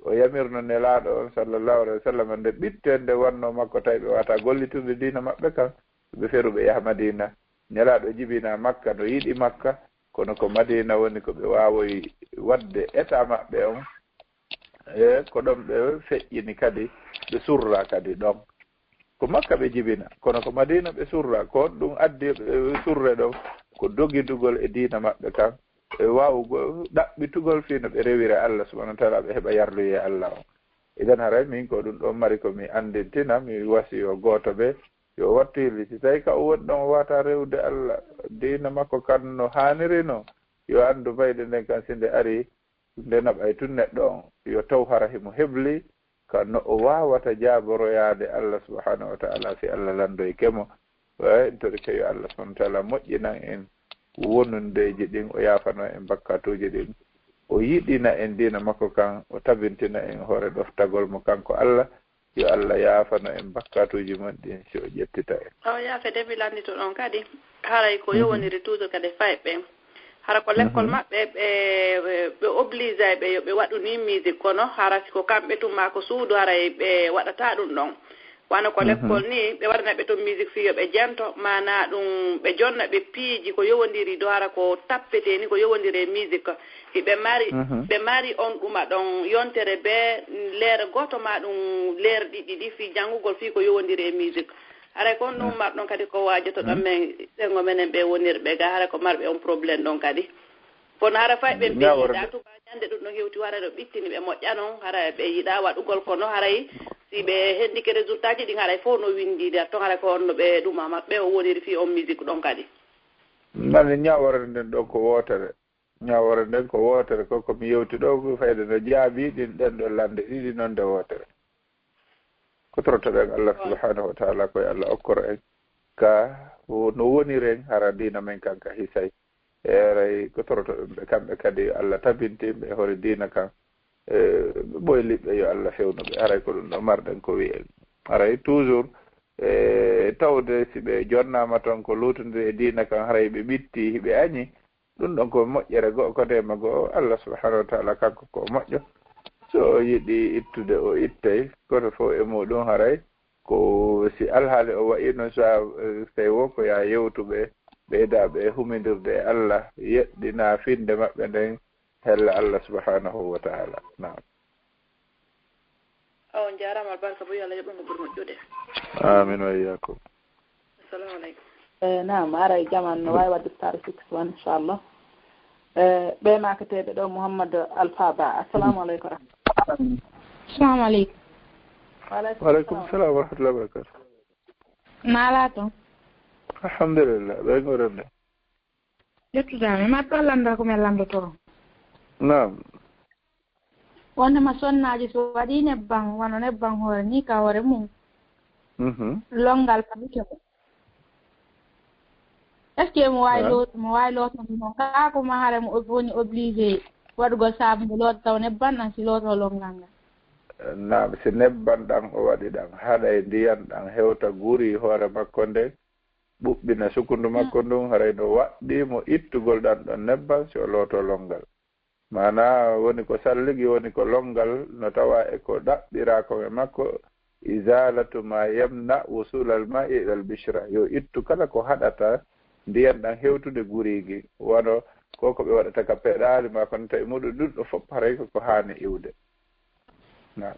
o yamirno Nelaaɗo on sallallahu alaihi wa sallam, nde ɓitte nde wannoo makko, tawi ɓe waawataa gollitirde diina maɓɓe kan, ɓe feru ɓe yaha Madiina. Nelaaɗo jibinaa Makka, no yiɗi Makka, kono ko Madiina woni ko ɓe waawoyi waɗde état maɓɓe on, E ko ɗon ɓe feƴƴini kadi, ɓe surra kadi ɗon. Ko Makka ɓe jibina, kono ko Madiina ɓe surra. Ko honɗum addi ɓe surre ɗon? Ko dogidugol e diina maɓɓe kan, e waawugol ɗaɓɓitugol fii no ɓe rewira Allah subhanahu wa taala, ɓe heɓa yarluyee Allah on. Idan haray min ko ɗum ɗon mari ko mi anndintina, mi wasiyo gooto ɓe, yo wattu hilli. Si tawi ka o woni ɗon o waata rewude Allah, diina makko kan no haaniri non, yo anndu bayɗe nden kan si nde ari, nde naɓay tun neɗɗo on, yo taw hara himo hebli ka no o waawata jaaboroyaade Allah subhanahu wa taala si Allah lanndoyke mo. Eey, en torike yo Allah subhanahu wa taala moƴƴinan en wonundeeji ɗin, o yaafano en bakkatuuji ɗin, o yiɗina en diina makko kan, o tabintina en hoore ɗoftagol mo kanko Allah. Yo Allah yaafano en bakkatuuji mon ɗin si o ƴettita en. O yaafe de mi lanndito ɗon kadi. Haray ko yowondiri toujours kadi fay ɓe. Hara ko lekkol maɓɓe ɓe, ɓe obligay ɓe yo ɓe waɗu ni musique kono hara si ko kamɓe tun maa ko suudu haray ɓe waɗata ɗum ɗon. Wano ko lekkol ni ɓe waɗana ɓe ton musique fii yo ɓe jento, maanaa ɗum ɓe jonna ɓe piiji ko yowondiri do hara ko tappetee ni ko yowondiri e musique. Hiɓe mari, ɓe mari on ɗuma ɗon yontere bee leere gooto maa ɗum leere ɗiɗi ɗi fii janngugol fii ko yowondiri e musique. Haray ko on ɗum marɗon kadi ko waajotoɗon men senngo menen ɓe wonirɓe ga, haray ko marɓe on problème ɗon kadi. Kono hara fay ɓe mbiyiɗa tuba ñande ɗum ɗon hewti wara ɗo ɓittini ɓe moƴƴa non, hara ɓe yiɗa waɗugol kono haray si ɓe henndike résultat ji ɗin haray fof no winndi nder ton, haray ko on no ɓe ɗuma maɓɓe o woniri fii on musique ɗon kadi. Nani ñaawore nden ɗon ko wootere. Ñaawore nden ko wootere, ko ko mi yewti ɗo, ko fayde no jaabi ɗin ɗen ɗo lande ɗiɗi non nde wootere. Ko torotoɗen Allah subhanahu wa taala, koye Allah okkoro en ka no woniren hara diina men kan ka hisay. E aray ko torotoɗen ɓe kamɓe kadi Allah tabintin ɓe hore diina kan. E, ɓe ɓoy liɓɓe yo Allah fewnu ɓe. Aray ko ɗum ɗo marɗen ko wi'en. Aray toujours, e, tawde si ɓe jonnama ton ko lutondiri e diina kan, haray ɓe ɓitti, hiɓe añi, ɗum ɗon ko moƴƴere go'o, ko deema go'o. Allah subhanahu wa taala kanko ko moƴƴo. So o yiɗi ittude, o ittay. Koto fof e muɗum haray ko si alhaali o wa'i noon, so a, eh, tawi wo ko yaa yewtuɓe, ɓeydaaɓe e humindirde e Allah, yeɗɗina finnde maɓɓe nden hella Allah subhanahu wa taala. Naam. On jaaraama albarka bo yo Allah yoɓ on ko ɓuri moƴƴude. Amin wa iyyakum. Assalamu aleykum. Eh, naam, haray jaman no waawi waɗde star six one, inchallah. Eh, ɓe makateeɓe ɗo, Mouhammad Alpha Ba. Assalamu aleykum. Assalamu aleykum. Wa aleykum salam wa rahmatullahi wa barakatuh. Naalaa toon? Alhamdulillah, ɓe ngoren de. Ƴettudaami, mi marɗo lannda ko mi lanndotoo. Naam. Wonde ma sonnaajo so waɗii nebban, wano nebban hoore nii ka hoore mum. Mhm. Lonngal paluke mo. Est-ce que mo waawi lo-, mo waawi lootande mo kaa ko ma hara mo ob-, woni obligé waɗugol saabu nde loota taw nebban ɗan si lootoo lonngal ngal? Naam, si nebban ɗan o waɗi ɗan, haɗay ndiyan ɗan hewta guri hoore makko nden, ɓuɓɓina sukundu makko ndun, haray no waɗɗii mo ittugol ɗan ɗon nebban si o lootoo lonngal. Maanaa woni ko salligi, woni ko lonngal, no tawa e ko ɗaɓɓiraa kon e makko, izalatu ma yamna wusulal ma'i ilal bishra. Yo ittu kala ko haɗata ndiyan ɗan hewtude guriigi. Wano ko ko ɓe waɗata ka peɗaali maa kono tawi muɗum ɗum ɗo fof haray ko ko haani iwde. Naam.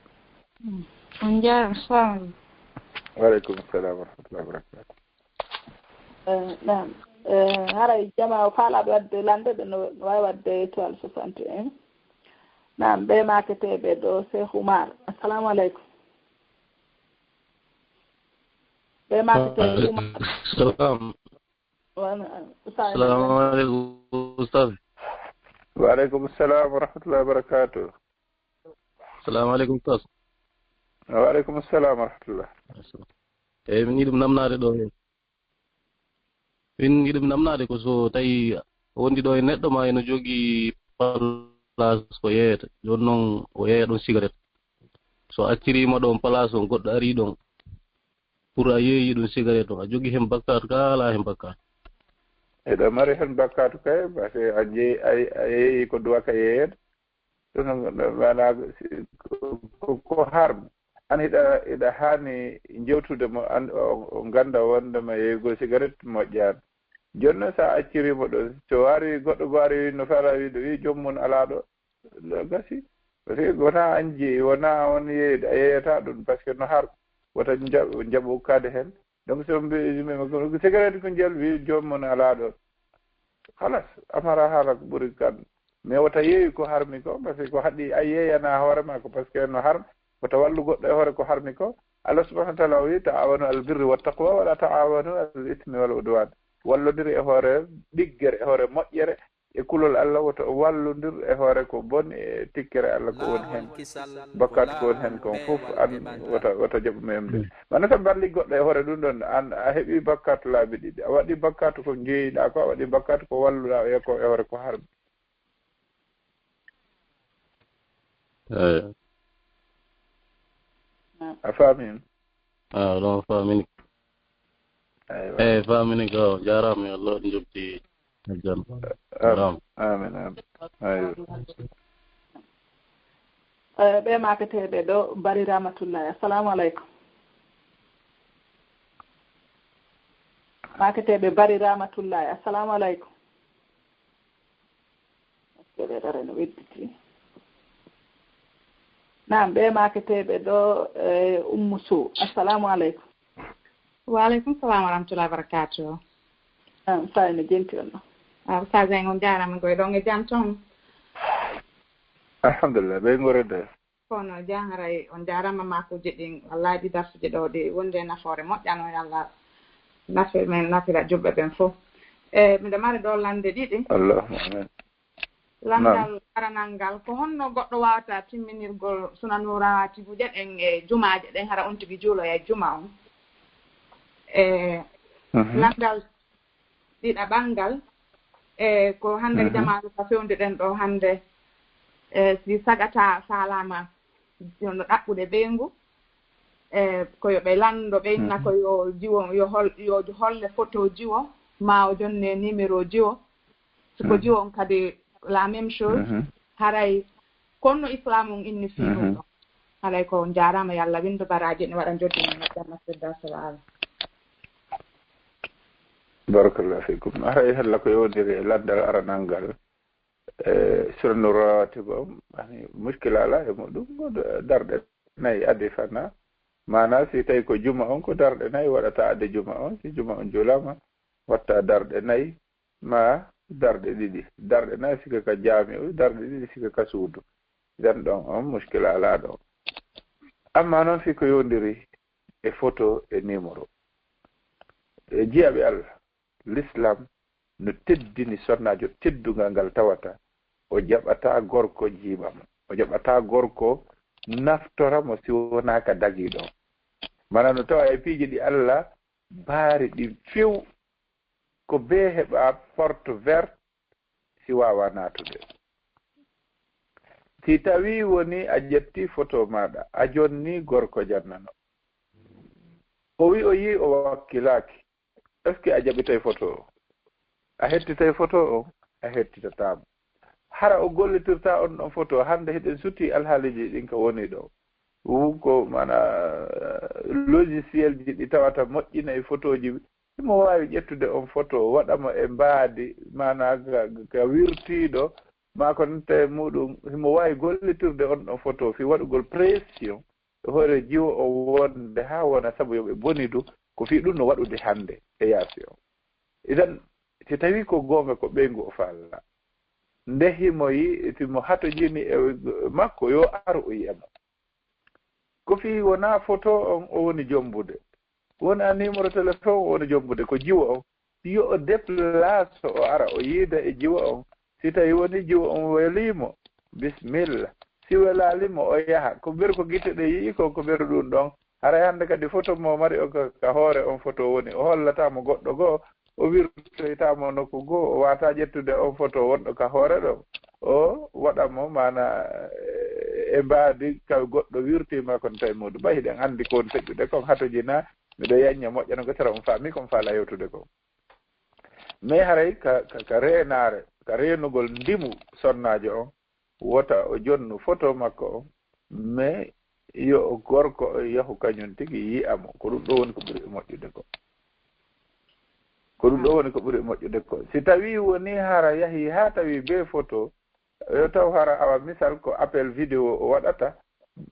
Mm. On njaaraama, salamu aleykum. Wa aleykum salam wa rahmatullahi wa barakatuh. Eh, naam. Eh, haray jamaa o faalaaɓe waɗde lande ɓe no, no waawi waɗde étoile soixante et un. Naam, ɓe maketeeɓe ɗo, Cheikh Oumar. Assalamu aleykum. Ɓe maketeeɓe Oumar. Salam. Wala, Oustaz. Assalamu aleykum, Oustaz. Wa aleykum salam wa rahmatullahi wa barakatuh. Assalamu aleykum, Oustaz. Wa aleykum salam wa rahmatullah. Eyi, min ngiɗi ɗum namnaade ɗo heen. Min ngiɗi ɗum namnaade ko so tawi wondi ɗo e neɗɗo ma eno jogii place ko yeeyata. Jooni noon o yeeya ɗum cigarette. So acciriima ɗoon place on, goɗɗo arii ɗoon. Pour a yeeyi ɗum cigarette on, a jogii heen bakkaatu kaa alaa heen bakkaatu? Eɗa mari heen bakkaatu kay, parce que a jeyi, a, a yeeyi ko duwaka yeeyeede. Ɗum noon, maanaa, ko, ko, ko harmi. An hiɗa, hiɗa haani jewtude mo, an o, o gannda wonde ma yeeygol cigarette moƴƴaani. Jooni noon, so a acciriima ɗo, so ari goɗɗo goo ari no fala wiide, wi joom mum alaa ɗo, ɗo gasi. Parce que wona an jeeyi, wona on yeeyde, a yeeyata ɗum, parce que no har, wota jaɓ-, jaɓo ukkaade heen. Donc, so mbi-, mbi-, cigarette ko njel, wi joom mon alaa ɗoon. Halas, a mara haala ko ɓuri kan. Mais wota yeeyu ko harmi ko, parce que ko haɗi a yeeyana hoore ma ko, parce que no har, wota wallu goɗɗo e hoore ko harmi ko. Allah subhanahu wa ta'ala o wi, "Ta'awanu al birri wa taqwa, wala ta'awanu al ismi wal udwan." Wallondiri e hoore ɗiggere, e hoore moƴƴere, e kulol Allah, woto wallondir e hoore ko bon e tikkere Allah ko woni heen. Bakkaatu ko woni heen kon fof, an wota, wota jaɓu memde. Mana so mballi goɗɗo e hoore ɗum ɗon, an a heɓi bakkaatu laabi ɗiɗi. A waɗi bakkaatu ko njeeyiɗaa ko, a waɗi bakkaatu ko walluɗaa e ko e hoore ko harmi. Eey. A faami? Ah, ɗon faamini. Eywa. Eey, faamini ko, jaaraama, yo Allah njubti aljanna. Am-, jaaraama. Amin, amin. Eywa. Eh, ɓe maaketeeɓe ɗo, Bari Ramatullahi. Assalamu aleykum. Maaketeeɓe Bari Ramatullahi. Assalamu aleykum. Askere dara no wedditi. Naam, ɓe maaketeeɓe ɗo, eh, Ummu Sow. Assalamu aleykum. Wa aleykum salam wa rahmatullahi wa barakatuh. Naam, Saay no jenti on ɗo. Ah, Oustaz en, on jaaraama, ngoy ɗon e jam toon? Alhamdulillah, ɓe ngorede. Kono jam haray, on jaaraama maakuuji ɗin. Wallahi ɗi darsuji ɗo ɗi wonde nafoore moƴƴano, yo Allah nafe men, nafira julɓe ɓen fof. E, miɗo mari ɗo lande ɗiɗi. Allahumma amin. Landal aranal ngal, ko honno goɗɗo waawata timminirgol sunanu rawaatibuuji ɗen e jumaaje ɗen, hara on tigi juuloya juma on? E, mhm, landal ɗiɗaɓal ngal, e, ko hande, mhm, jamaanu ka fewndi ɗen ɗo hande, e, si sagata faalaama no ɗaɓɓude ɓeyngu, e, ko yo ɓe lando, ɓe inna, mhm, ko yo jiwo, yo hol-, yo holle photo jiwo, ma o jonne numéro jiwo. Si ko, mhm, jiwo on kadi la même chose, mhm, haray ko honno Islam on inni fii ɗum, mhm, ɗon. Haray ko on jaaraama, yo Allah windu baraaji ne waɗa njoddi men aljanna firdaws al aala. Barakallahu fikum. Haray hella ko yowndiri e landal aranal ngal. E, sunanu rawatiba on, ani, muskila alaa e muɗum, ko darɗe nayi adi fana. Maana, si tawi ko juma on, ko darɗe nayi waɗata adi juma on. Si juma on juulaama, watta darɗe nayi, ma darɗe ɗiɗi. Darɗe nayi sika ka jaami'u, darɗe ɗiɗi sika ka suudu. Idan ɗon on muskila alaa ɗon. Amma noon fii ko yowndiri e photo e numéro. E jiyaaɓe Allah, L'islam no teddini sonnaajo teddungal ngal tawata o jaɓataa gorko jiiɓa mo. O jaɓataa gorko naftora mo si wonaa ka dagiiɗo. Mana no tawa e piiji ɗi Allah baari ɗin few, ko bee heɓa porte verte si waawaa naatude. Si tawii woni a ƴetti photo maaɗa, a jonni gorko jannano. O wi o yii o wakkilaaki. Est-ce que a jaɓitay photo o? A hettitay photo o? A hettitataa mo. Hara o gollitirta on ɗon photo, hannde hiɗen suti alhaaliji ɗin ko woni ɗo. Wu ko mana logiciel ji ɗi tawata moƴƴina e photo ji. Himo waawi ƴettude on photo, waɗa mo e mbaadi, mana ka, ka wirtiiɗo, ma ko nante muɗum, himo waawi gollitirde on ɗon photo fii waɗugol pression e hoore jiwo o wonde haa wona sabu yo ɓe bonidu, ko fii ɗum no waɗude hannde e yaasi o. Idan, si tawii ko goonga ko ɓeyngu o faala, nde himo yi-, si mo hatojini e makko, yo aru o yi'a mo. Ko fii wonaa photo on o woni jombude, wonaa numéro téléphone o woni jombude, ko jiwo on. Yo o déplace o ara o yiida e jiwo on. Si tawi woni jiwo on welii mo, bismilla. Si welaali mo, o yaha. Ko beru ko gite ɗe yi'i ko, ko beru ɗum ɗon. Haray hannde kadi photo mo mari o ka, ka hoore on photo woni. O hollata mo goɗɗo goo, o wirtoyta mo nokku goo, o waata ƴettude on photo wonɗo ka hoore ɗon. O waɗa mo, mana, e mbaadi ka goɗɗo wirtiima kon tawi muuɗum. Ɓay hiɗen anndi ko woni feƴƴude kon, hatojina, miɗo yanña moƴƴa no gosira on faami kon faala yewtude kon. Mais haray ka, ka, ka reenaare, ka reenugol ndimu sonnaajo on, wota o jonnu photo makko on, mais yo o gorko o yahu kañum tigi yi'a mo. Ko ɗum ɗo woni ko ɓuri moƴƴude ko. Ko ɗum ɗo woni ko ɓuri moƴƴude ko. Si tawii woni hara yahii haa tawii bee photo, Yo taw hara awa misal ko appel vidéo o waɗata.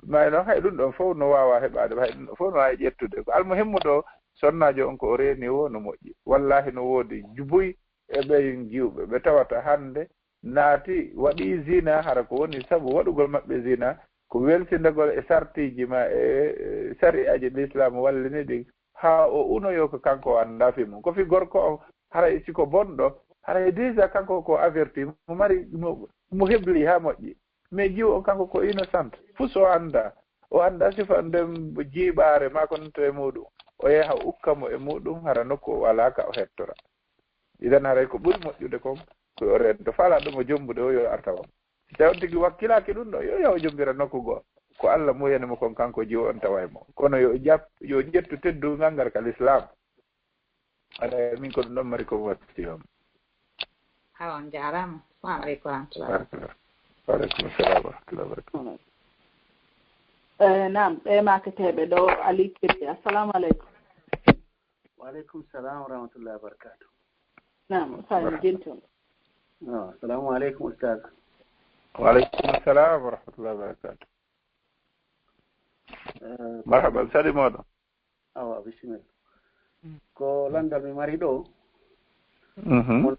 May noon hay ɗum ɗon fof no waawa heɓaade, hay ɗum ɗon fof no waawi ƴettude. Ko almuhimmu ɗo, sonnaajo on ko o reeni o no moƴƴi. Wallahi no woodi buy e ɓeyin jiwɓe, ɓe tawata hannde naati waɗi zina, hara ko woni sabu waɗugol maɓɓe zina, ko weltindegol e sartiiji ma e, e sari'aaji Lislaam wallini ɗin, haa o unoyo ko kanko o anndaa fii mum. Ko fii gorko on, haray si ko bonɗo, haray déjà kanko ko averti, mo mari, mo, mo hebli haa moƴƴi. Mais jiwo on kanko ko innocent, fuu so anndaa, o anndaa sifa nden jiiɓaare maa ko nonto e muɗum, o yaha o ukka mo e muɗum, hara nokku o alaa ka o hettora. Idan haray ko ɓuri moƴƴude kon, ko yo o rento. Faalaa ɗum o jombude o, yo o arta on. Si tawi on tigi wakkilaaki ɗum ɗo, yo yahu o jombira nokku goo. Ko Alla muyani mo kon kanko jiwo on tawa e mo. Kono yo o jaɓ-, yo o ƴettu teddungal ngal ka Lislaam. Haray min ko ɗum ɗon mari ko mi watti on. Awa, on jaaraama. Assalamu aleykum wa rahmatullahi wa barakatuh. Wa aleykum salam wa rahmatullahi wa barakatuh. Eh, naam, ɓe maaketeeɓe ɗo, Ali Kebe. Assalamu aleykum. Wa aleykum salam wa rahmatullahi wa barakatuh. Naam, Sani Genton. Ah, assalamu aleykum, Ustaz. Wa aleykum salam wa rahmatullahi wa barakatuh. Eh, Marhaban, sali moɗon. Awa, bisimilla. Ko lanndal mi mari ɗo, Mhm. mono,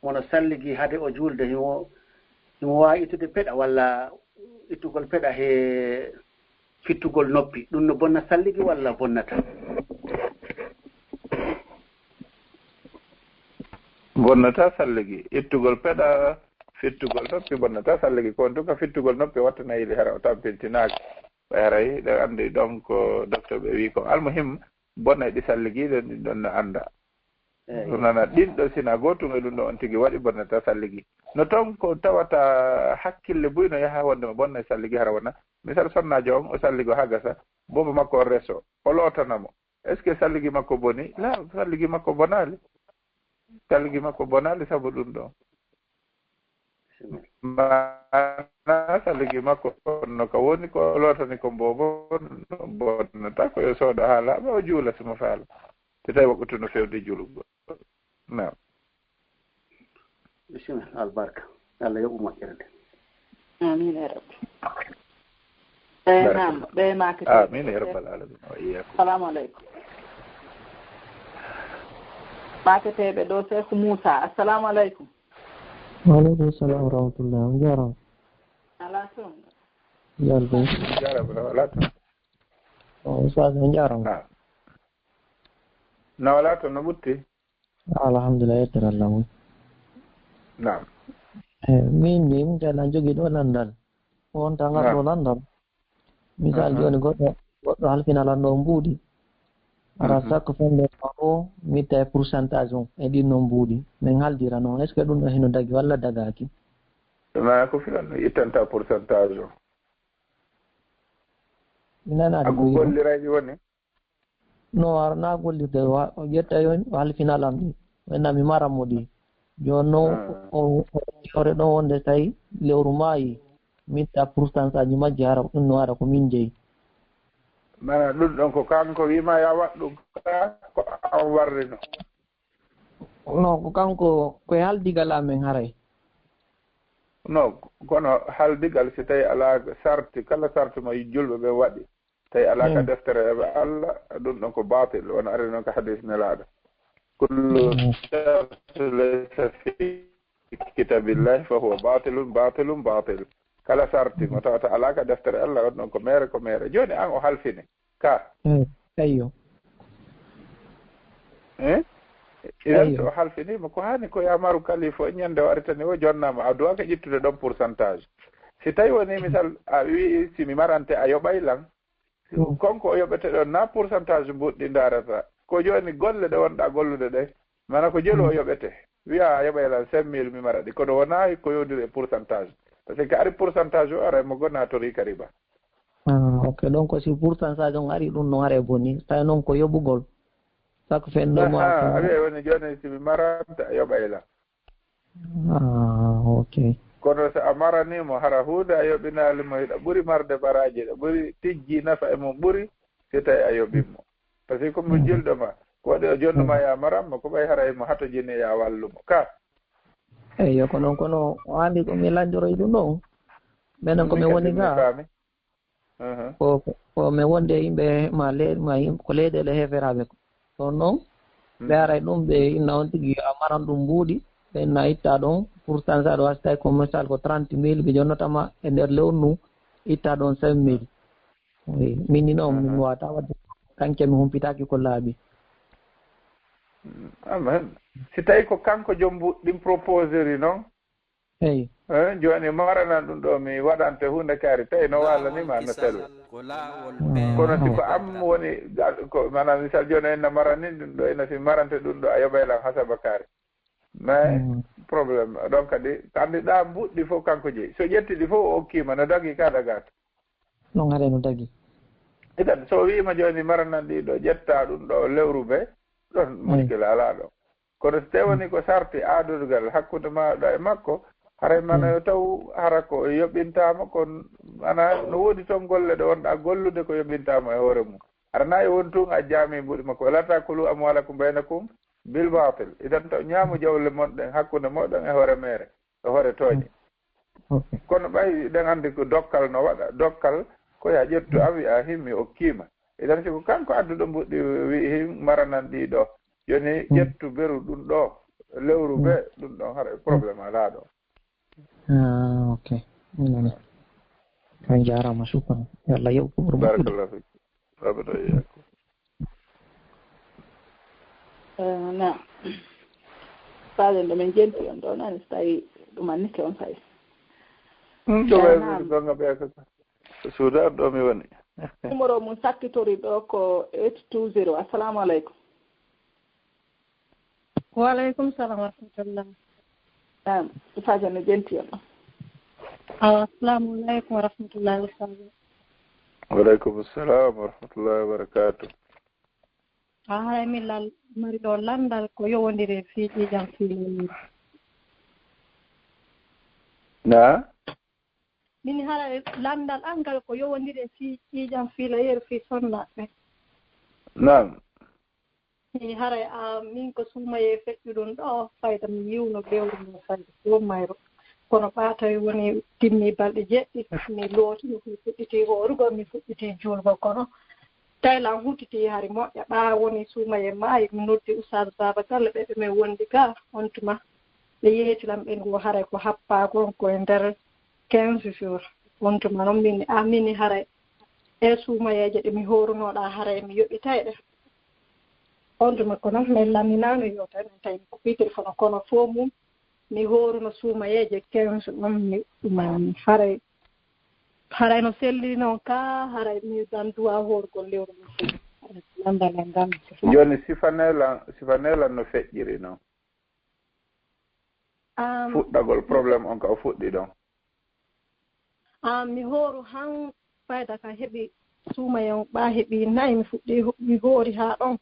mono salligi hade o juulde, himo, himo waawi ittude peɗa walla ittugol peɗa he fittugol noppi. Ɗum no bonna salligi walla bonnata? Bonnata salligi. Ittugol peɗa, fittugol noppi bonnata salligi. Ko on tun ka fittugol noppi wattana yili hara o tampintinaaki. Ɓe haray, ɗe anndi ɗon ko docteur ɓe wi ko. Almuhim, bonnay ɗi salligiiɗe, ɗin ɗon no annda. Eyi. Ɗum nana ɗin ɗo sina gootum e ɗum ɗo on tigi waɗi bonnata salligi. No ton ko tawata hakkille buy no yaha wonde mo bonnay salligi hara wona. Misal sonnaajo on o salligo haa gasa, boobo makko on reso, o lootana mo. Est-ce que salligi makko boni? La, salligi makko bonaali. Salligi makko bonaali sabu ɗum ɗo. Maana salligi makko on no ka woni ko lootani ko boobo no bonnata ko yo soodo haa laaɓa o juula si mo faala. Si tawi wakkatu no fewde juulugol. Naam. Bisimilla, albarka. Allah yoɓu moƴƴere nde. Amin ya rabbi. Eh, naam, ɓe maaketeeɓe. Amin ya rabbal alamin. Wa iyyakum. Assalamu aleykum. Maaketeeɓe ɗo, Seeku Muusa. Assalamu aleykum. Wa aleykum salam wa rahmatullah. On jaaraama. Alaa toon. Yalde. Jaaraama, no walaa toon. O, Ustaz, on jaaraama. Naam. No walaa toon, no ɓutti? Alhamdulillah, yettere Allah mum. Naam. Eh, min de, min kala jogii ɗo lanndal. On tan ngal ɗo lanndal. Misal jooni goɗɗo, goɗɗo halfina lanɗo mbuuɗi. Ara sakko fende o mitta e pourcentage on e ɗin non mbuuɗi. Min haldira noon. Est-ce que ɗum ɗo hino dagi walla dagaaki? Ma ko filan no ittanta pourcentage o? Mi nanaade Agu gollirayɗi woni? No, ara na gollirde, o ƴetta yo o halfina lam ɗi. Maintenant mi mara mo ɗi. Jooni noon, o, o, o, ɗon wonde tawi lewru maayi, mitta pourcentage majji hara ɗum no ara ko min jeyi. Mana ɗum ɗon ko kanko wiima ya waɗ ɗum ka, ko an warrino? No, ko kanko, ko e haldigal amen haray. No, kono haldigal si tawi alaa sarti, kala sarti mo julɓe ɓe waɗi, tawi alaa ka deftere e Allah, ɗum ɗon ko batil, wona ari noon ka hadis nelaaɗo. Kullu sharti laysa fi kitabillahi fa huwa batilun, batilun, batil. Kala sarti mo tawata alaa ka deftere Allah, on ɗon ko meere, ko meere. Jooni an o halfini ka. Eyyo. Eh? Idan so o halfini mo ko hani ko ya maru kalifa o ñande o aritani o jonnama a duwaka ƴettude ɗon pourcentage. Si tawi woni misal a wi si mi marante a yoɓay lan. Konko o yoɓete ɗon na pourcentage mbuɗɗi ndarata. Ko jooni golle ɗe wonɗa gollude ɗe. Mana ko jelu o yoɓete. Wiya a yoɓay lan cinq mille mi mara ɗi. Kono wona ko yowndiri e pourcentage. Parce que ari pourcentage o ara mo gona tori ka riba. Ah, ok. Donc si pourcentage on ari ɗum no ara e boni. Tawi noon ko yoɓugol. Sako fen ɗo mo a wiya woni jooni si mi marante a yoɓay lan. Ah, ok. Kono so a maranimo hara huunde a yoɓinaali mo hiɗa ɓuri marde baraji ɗa ɓuri tijji nafa e mum ɓuri si tawi a yoɓimmo. Parce que comme mo jilɗo ma ko waɗi o jonnuma ya maranmo ko ɓay hara himo hatojini ya wallumo ka. Eyyo, ko noon, kono o anndi ko mi lanjoroy ɗum ɗon. Minen ko min woni ga. Ko, ko min wonde yimɓe ma le-, ma yim-, ko leyɗeele heeferaaɓe ko. Ɗon noon, ɓe aray ɗum, ɓe inna on tigi a maran ɗum mbuuɗi, ɓe inna itta ɗon, pourcentage ɗo, so tawi ko misal ko trente mille, ɓe jonnata ma e nder lewru ndu, itta ɗon cinq mille. Wi, min ni noon, min waawata waɗde, kanke mi humpitaaki ko laaɓi. Amen. Si tawi ko kanko joom mbuuɗi ɗin proposeri noon, Eyi. Eh, jooni maranan ɗum ɗo, mi waɗante huunde kaari, tawi no waalani ma no selwi. Kono si ko am woni, ga-, ko, maanaam misal jooni en na marani ɗum ɗo, ina si marante ɗum ɗo, a yoɓay lan hasaba kaari. Mais problème, ɗon kadi, anndi ɗa mbuuɗi ɗi fof kanko jeyi. So ƴetti ɗi fof o okkiima, no dagi ka dagaata. Ɗum haɗa no dagi. Idan, so o wiima jooni maranan ɗi ɗo, ƴetta ɗum ɗo lewru be, ɗon muskila alaa ɗon. Kono so tawii woni ko sarti aadorgal hakkunde maaɗa e makko, haray mana yo taw hara ko yoɓintaama, kono ana no woodi toon golle ɗe wonɗa gollude ko yoɓintaama e hoore mum. Hara na e won tun a jaami mbuuɗi makko, "Wala taakulu amwaalakum baynakum bil baatil." Idan taw ñaamu jawle mon ɗen hakkunde moɗon e hoore meere, e hoore tooñe. Kono ɓay ɗen anndi ko dokkal no waɗa, dokkal ko ya ƴettu a wi'a himmi okkiima. Idan si ko kanko adduɗo mbuuɗi wi'i him maranan ɗi ɗo. Jooni ƴettu beru ɗum ɗo, lewru be ɗum ɗon haray problème alaa ɗo. Ah, ok. Mi nani. On jaaraama, shukran. Yo Allah yoɓ ko ɓuri moƴƴude. Barakallahu fik. Rabbi to iyaakum. Eh, na. Faade nde min jenti on ɗo nani, so tawi ɗum annike on fayi. Ɗum e woni gonga ɓe kaka. Suudan ɗo mi woni. Numéro mum sakkitori ɗo ko eight two zero. Assalamu aleykum. Wa aleykum salam wa rahmatullah. Naam, Faja no jenti on. Awa, assalamu aleykum wa rahmatullahi wa barakatuh. Wa aleykum salam wa rahmatullahi wa barakatuh. A haray mi lal mari ɗo landal ko yowondiri e fii ƴiiƴam fii leydi. Na? Min haray landal an ngal ko yowondiri e fii ƴiiƴam fii layeru fii sonnaaɓe. Naam. Mi haray a min ko suumayee feƴƴuɗum ɗo fayda mi yiwno lewru ngo fayda ko mayru. Kono ɓaa tawi woni timmi balɗe jeɗɗi mi looti mi fuɗɗiti hoorugol mi fuɗɗiti juulgol kono tawi lan huttiti hari moƴƴa ɓaa woni suumayee maayi mi noddi Oustaz Baba Galle ɓe ɓe min wondi ga on tuma ɓe yeeti lan ɓe ngo haray ko happagol ko e nder quinze jours. On tuma noon min a mini haray e suumayeeje ɗe mi hoorunoɗa haray mi yoɓitay ɗe. On tuma kono min lanndinaano yewtere min tawi mi kuɓɓii téléphone kono fof mum mi hooruno suumayeeje quinze on mi ɗumani haray haray no selli noon ka haray mi dan duwa hoorgol lewru mum fof. Lanndal e ngal. Jooni sifanee lan sifanee lan no feƴƴiri noon. Fuɗɗagol problème on ka o fuɗɗi ɗon. An mi hooru han fayda ka heɓi suumayen ɓaa heɓi nayi mi fuɗɗi mi hoori haa ɗon.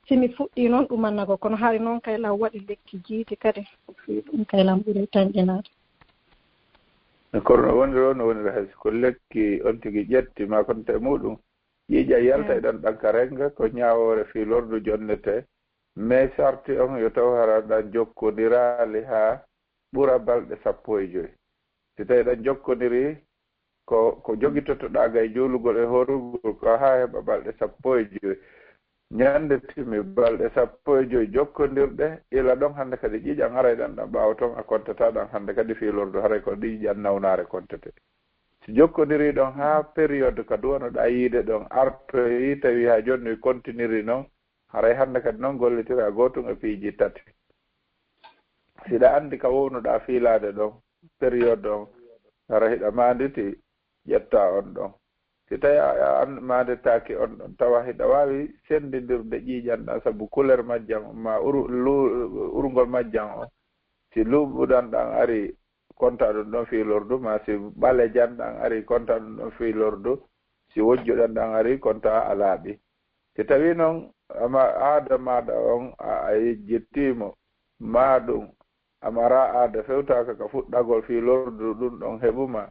Si mi fuɗɗi noon ɗumannago kono hari noon kay lan waɗi lekki jiiti kadi ɗum kay lan ɓuri tanƴinaade. Kono no woniri o no woniri hay si ko lekki on tigi ƴetti ma konta e muɗum ƴiiƴa yalta e ɗon ɗagga renga ko ñaawoore fii lordu jonnete. Mais sarti on yo taw hara ɗan jokkodiraali haa ɓura balɗe sappo e joy. Si tawi ɗan jokkodiri ko ko jogitotoɗaa gay juulugol e hoorugol ko haa heɓa balɗe sappo e joy. Ñande timi balɗe sappo e joy jokkondirɗe ila ɗon hannde kadi ƴiiƴan aray ɗan ɗan ɓaawo ton a kontata ɗan hannde kadi fii lordu haray ko ƴiiƴan nawnaare kontete. Si jokkondirii ɗon haa période ka duwanoɗaa yiide ɗon artoyi tawi haa jonni kontiniri non haray hannde kadi non gollitiraa gootun e piiji tati. Hiɗa anndi ka wownuɗaa fiilaade ɗon période on hara hiɗa maanditi ƴettaa on ɗon. Si tawi a maanditaaki on ɗon tawa hiɗa waawi senndindirde ƴiiƴan ɗan sabu couleur majjan on maa urngol majjan on. Si luuɓuɗan ɗan arii kontaa ɗum ɗon fii lordu maa si ɓalejan ɗan arii kontaa ɗum ɗon fii lordu si wojjuɗan ɗan arii kontaa a laaɓii. Si tawii non aada maaɗa on a yejjitiimo maa ɗum a maraa aada fewtaaka ka fuɗɗagol fii lordu ɗum ɗon heɓu ma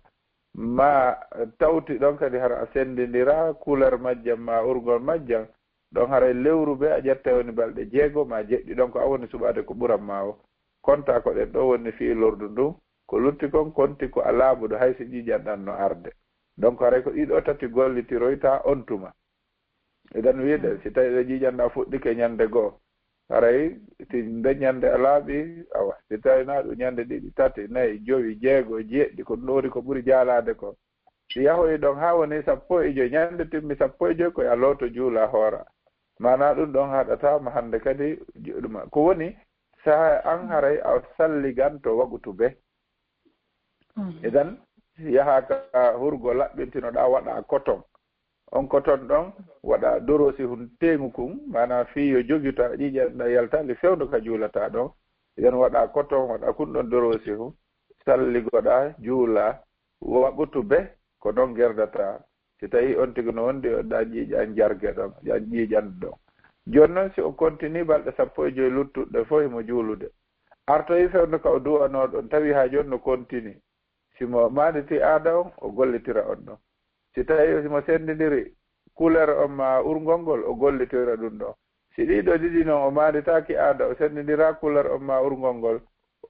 maa tawti ɗon kadi hara a senndindiraa couleur majjan maa urngol majjan ɗon haray lewru be a ƴettay woni balɗe jeego maa jeɗɗi ɗon ko a woni suɓaade ko ɓuran maa o. konta ko ɗen ɗo woni fii lordu ndun. Ko lutti kon konti ko a laaɓuɗo, hay si ƴiiƴan ɗan no arde. Donc, haray ko ɗiɗo tati gollitiroyta on tuma. Idan wiide, si tawi ɗo ƴiiƴan ɗan fuɗɗike ñande goo, haray si nde ñande a laaɓi, awa, si tawi na ɗum ñande ɗiɗi, tati, nayi, jowi, jeego, jeeɗiɗi, ko ɗum ɗo woni ko ɓuri jaalaade ko. Si yahoyi ɗon haa woni sappo e joy, ñande timmi sappo e joy, ko a looto juula hoora. Maanaa ɗum ɗon haɗataa ma hande kadi juuɗuma. Ko woni, saha an haray a salliganto waqutu be. Mhm. Idan, yaha ka hurgo laɓɓintinoɗaa, waɗa koton. On koton ɗon, waɗa dorosi hun teŋu kun, maanaa fii yo jogita ƴiiƴan ɗan yaltali fewndo ka juulata ɗon. Idan, waɗa koton, waɗa kun ɗon dorosi hun, salligoɗaa, juula, waqutu be, ko ɗon gerdata. Si tawi on tigi no wondi, o ɗan ƴiiƴan jarge ɗon, ɗan ƴiiƴan ɗon. Jooni non, si o kontini balɗe sappo e joy luttuɗe fof himo juulude. Artoyi fewndo ka o du'anoo ɗon, tawi haa jooni no kontini. Si mo maanditi aada on, o gollitira on ɗon. Si tawi si mo senndindiri couleur on ma urngol ngol, o gollitira ɗum ɗon. Si ɗiɗo ɗiɗi non o maanditaaki aada, o senndindira couleur on ma urngol ngol,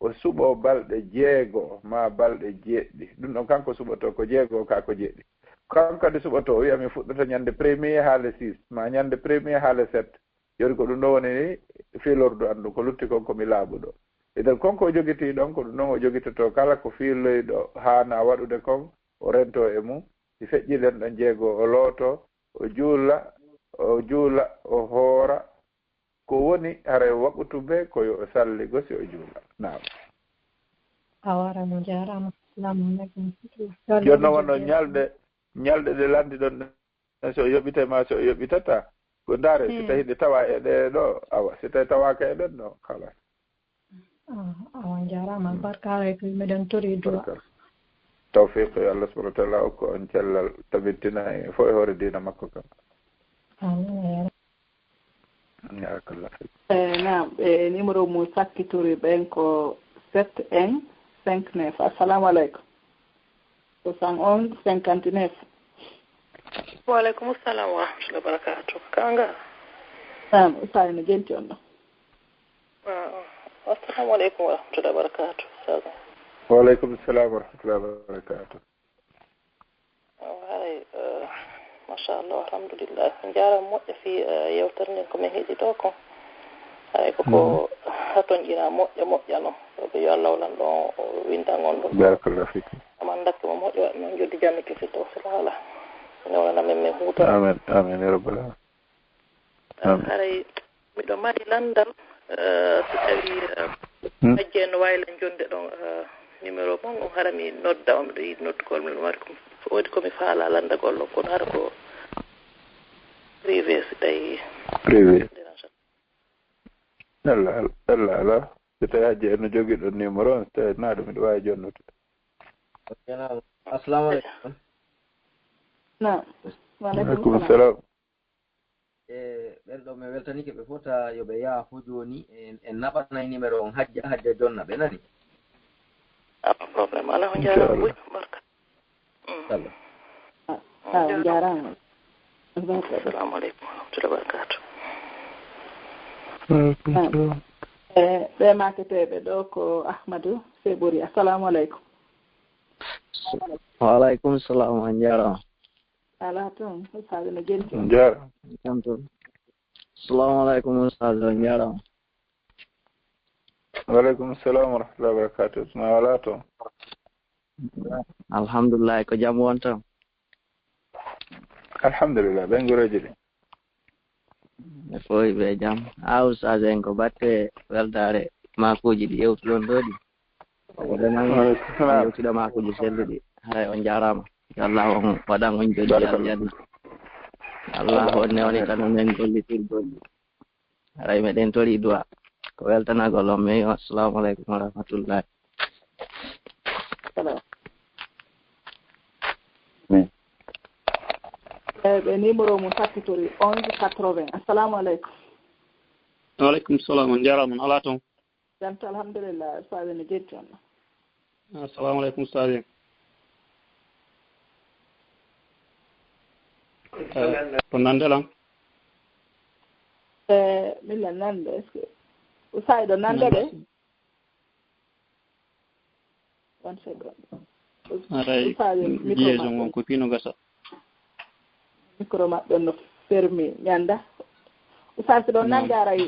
o suɓo balɗe jeego ma balɗe jeeɗiɗi. Ɗum ɗon kanko suɓoto ko jeego ka ko jeeɗiɗi. Kanko kadi suɓoto, o wi'a mi fuɗɗata ñande premier haa le six, ma ñande premier haa le sept. Joni ko ɗum ɗo woni ni fii lordu an ɗum, ko lutti kon ko mi laaɓuɗo. E nder kon ko o jogitii ɗon, ko ɗum ɗon o jogitoto kala ko fiiloyɗo haana waɗude kon, o rento e mum. Si feƴƴi nden ɗon jeego, o looto, o juula, o juula, o hoora. Ko woni haray waqutu be ko yo o salligo si o juula. Naam. A wara mo jaaraama. Assalamu aleykum. Joni non wonno ñalɗe, ñalɗe ɗe lanndi ɗon ɗen, so o yoɓitay ma so o yoɓitata. Ko ndaare, si Hmm. tawi nde tawa e ɗe ɗo, awa, si tawi tawaaka e ɗen ɗo, kala. Ah, awa, jaaraama. Hmm. Barka, haray ko meɗen tori du'a. Barka. Tawfiq, yo Allah subhanahu wa ta'ala okku on cellal, tabintina en fof e hoore diina makko kan. Amin, ya Rabbi. Barakallah fik. Eh, naam, eh, numéro mo sakkitori ɓen ko sept un cinq neuf. Assalamu aleykum. Soixante onze cinquante neuf. Wa aleykum salam wa rahmatullahi wa barakatuh. Kanga? Naam, Oustaz no jenti on ɗo. Ah, ah. Assalamu aleykum wa rahmatullahi wa barakatuh, Oustaz. Wa aleykum salam wa rahmatullahi wa barakatuh. Haray, eh, machallah, alhamdulillah. On jaaraama moƴƴa fii, eh, yewtere nden ko min heɗi ɗo kon. Haray ko ko Mhm. hatonjina moƴƴa moƴƴa non. Ɗo ɓe yo Allah lan ɗon o windan on ɗum. Barakallahu fik. Aman dakke mo moƴƴo waɗ noon joddi jannatu fi tawfil ala. Newna men men huutora. Amin, amin, ya rabbal alamin. Amin. Haray miɗo mari lanndal, eh, so tawi, eh, Hmm. Hajji en no waawi lan jonnde ɗon, eh, numéro mon, on hara mi nodda on, miɗo yiɗi noddugol, miɗo mari ko, ko woodi ko mi faala lanndagol on, kono hara ko privé, so tawi Privé. Dérange. Alla, alla, alla. So tawi Hajji en no jogii ɗon numéro on, so tawi na ɗum miɗo waawi jonnude. Assalamu aleykum. Naam. Wa aleykum salam. E ɓen ɗo, mi weltanike ɓe fof, ta yo ɓe yaha fof jooni. En, en naɓanay numéro on, Hajja, Hajja jonna ɓe, nani? Ah, problème alaa, on njaaraama. Inchallah. Buy, barka. Mm. Inchallah. Ah, ah, on njaaraama. Barka. Assalamu aleykum wa rahmatullahi wa barakatuh. Wa aleykum salam. E ɓe maketeeɓe ɗo ko Ahmadu Sebori. Assalamu aleykum. Wa aleykum salam, on njaaraama. Alaa toon, Ustaaz no jenti. On njaaraama. Jam toon. Assalamu aleykum, Ustaaz, on njaaraama. Wa aleykum salam wa rahmatullahi wa barakatuh. Ma alaa toon? Alhamdulillah, ko jam won toon? Alhamdulillah, ɓen gureeji ɗin. Ɓe fof ɓe jam. Haa Ustaaz en ko batte weltaare maakuuji ɗi yewtuɗon ɗo ɗi. Ko ɗum woni yewtude maakuuji selluɗi. Haray on njaaraama. Yo Allah on waɗan on joddi aljanna. Allah on newnitana men gollitirgol ɗi. Haray meɗen tori du'a. Ko weltanagol on men. Assalamu aleykum wa rahmatullahi. Salam. Amin. Eyi, ɓe numéro mum sakkitori, onze quatre-vingts. Assalamu aleykum. Wa aleykum salam. On njaaraama, on alaa toon? Jam tan, alhamdulillah. Ustaaz no jenti on? Assalamu aleykum, Ustaaz. Eh, ko nande lan? Eh, min lan nande, est-ce que Ustaaz ɗo nande ɓe? Haray liaison on ko pino gasa. Micro maɓɓe no fermi, mi annda. Oustaz, si ɗon nannge, haray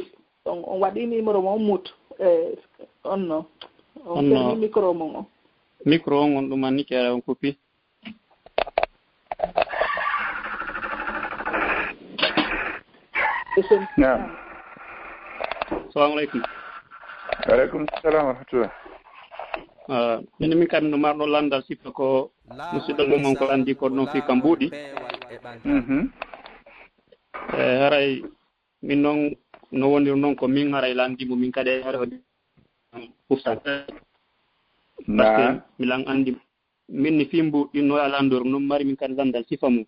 on, on waɗi numéro mon mut, e, on no. On fermi micro mon on. Micro on, on ɗum anni kera on coupé. Naam. Assalamu aleykum. Wa aleykum salam wa rahmatullah. Ah, min, min kam no marɗo landal sifa ko musidɗo mum on ko landi ko ɗon fii kam mbuuɗi. Mhm. E, haray min noon no woniri noon ko min haray landi mo min kadi haray o pourcentage. Parce que mi lan andi min ni fii mbuuɗi no a landor noon mari min kadi landal sifa mum.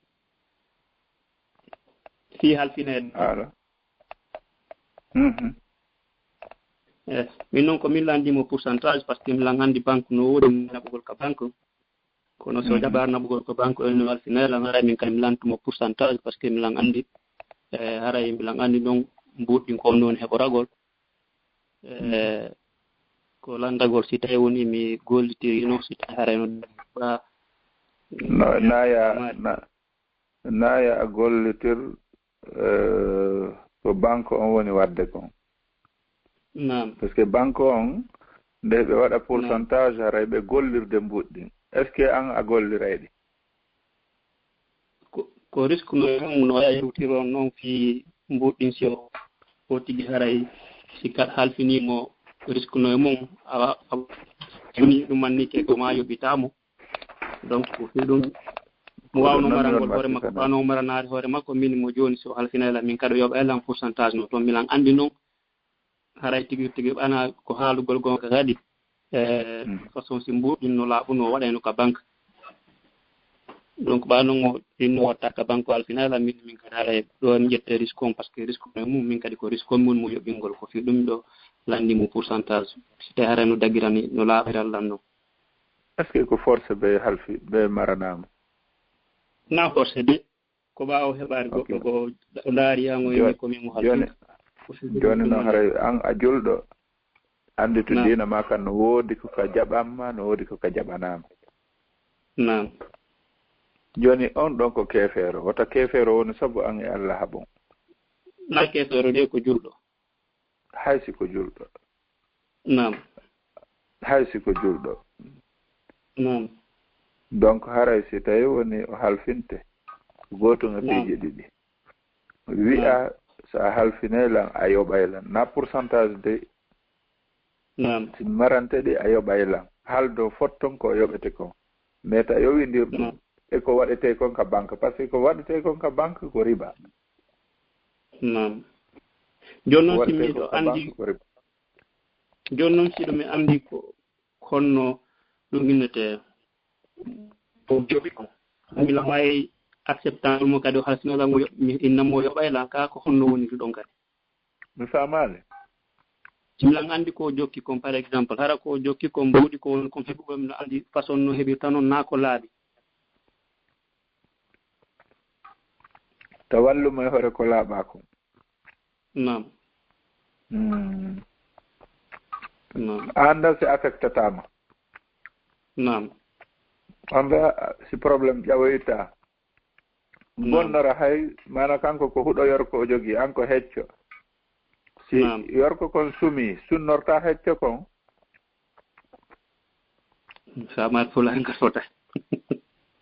Fii halfineede. Ala. Mhm. E, min noon ko min landi mo pourcentage parce que mi lan andi banque no woodi naɓugol ka banque. Kono so jaɓaar naɓugol ko banque en no halfineede lan haray min kadi mi lantu mo pourcentage parce que mi lan andi. E, haray mi lan andi noon mbuuɗi ko noon heɓoragol. E, ko landagol si tawi woni mi gollitiri noon si tawi haray no ba. No, naya, na, naya a gollitir, e, ko banque on woni wadde kon. Naam. Parce que banque on, nde ɓe waɗa pourcentage, haray ɓe gollirde mbuuɗi ɗin. Est-ce que an a golliray ɗi? Ko, ko risque no e mum no waya yewtiron noon fii mbuuɗi ɗin si o, o tigi haray si kat halfinii mo risque no e mum, a, a, woni ɗum anni ke ko ma yoɓitaa mo. Donc, ko fii ɗum mo waawno marangol hoore makko, ko ano maranaade hoore makko, min mo jooni so halfinay lan, min kadi o yoɓay lan pourcentage no, toon milan anndi noon, haray tigi, tigi ɓana ko haalugol gonka kadi. E, façon si mbuuɗi ɗin no laaɓuno, waɗayno ka banque. Donc, ɓa noon o, ɗin no watta ka banque, halfinay lan, min, min kadi haray ɗo mi ƴette risque on, parce que risque on e mum, min kadi ko risque on mun mo yoɓingol, ko fii ɗum ɗo landi mo pourcentage. Si tawi haray no dagirani, no laaɓiral lan noon. Est-ce que ko forcé ɓe halfi, ɓe maranaama? Na forcé de. Ko ɓaawo heɓaade goɗɗo ko o ndaari yango e ko min mo halfi. Jooni, jooni noon haray an a julɗo, annditu diina ma kan no woodi ko ka jaɓamma, no woodi ko ka jaɓanaama. Naam. Jooni on ɗon ko keefeero. Wota keefeero woni sabu an e Allah haɓon. Na keefeero de ko julɗo. Hay si ko julɗo. Naam. Hay si ko julɗo. Naam. Donc, haray si tawi woni o halfinte, ko gootum e piiji ɗiɗi. Wi'a, so a halfinay lan, a yoɓay lan. Na pourcentage de. Naam. Si marante ɗi, a yoɓay lan. Haldo fotton ko yoɓete kon. Mais ta yowindir ɗum e ko waɗetee kon ka banque. Parce que ko waɗetee kon ka banque ko riba. Naam. Jooni noon si miɗo anndi, jooni noon si ɗum mi anndi ko honno ɗum innete o joɓi kon. Mi lamay acceptable mo kadi o halfinoɗa mo yoɓ-, mi inna mo yoɓay lan ka ko honno woni ɗum ɗon kadi. Mi faamaali. Si milan anndi ko jokki kon, par exemple, hara ko jokki kon mbuuɗi ko woni kon heɓugol, miɗo anndi façon no heɓirta noon, naa ko laaɓi. Tawallumo e hoore ko laaɓaa kon. Naam. Mm. Naam. A annda si affectataama. Naam. Annda si problème ƴawoyta. Naam. Bonnora hay, mana kanko ko huɗo yorko o jogii, an ko hecco. Si yorko kon sumi, sunnorta hecco kon? Samar Pulaar ngal fota.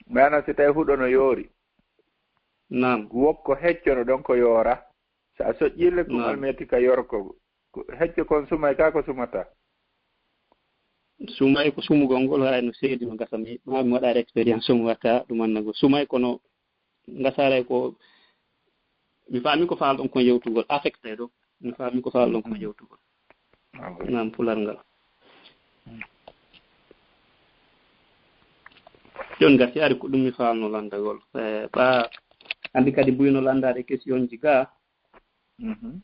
Mana si tawi huɗo no yoori. Naam. Wokko hecco no ɗon ko yoora. Sa soƴƴi le kumal meti ka yorko. Ko hecco kon sumay ka ko sumata? Sumay ko sumugol ngol haray no seedi no gasa mi, ma mi waɗaade expérience o mo watta ɗum annagol. Sumay kono gasa haray ko mi faami ko faalɗon kon yewtugol affecté ɗo. Mi faami ko faalɗon kon yewtugol. Ah, oui. Naam, Pulaar ngal. Jooni gasi ari ko ɗum mi faalno landagol. Eh, ɓa anndi kadi buyno landaade question ji ga. Mhm.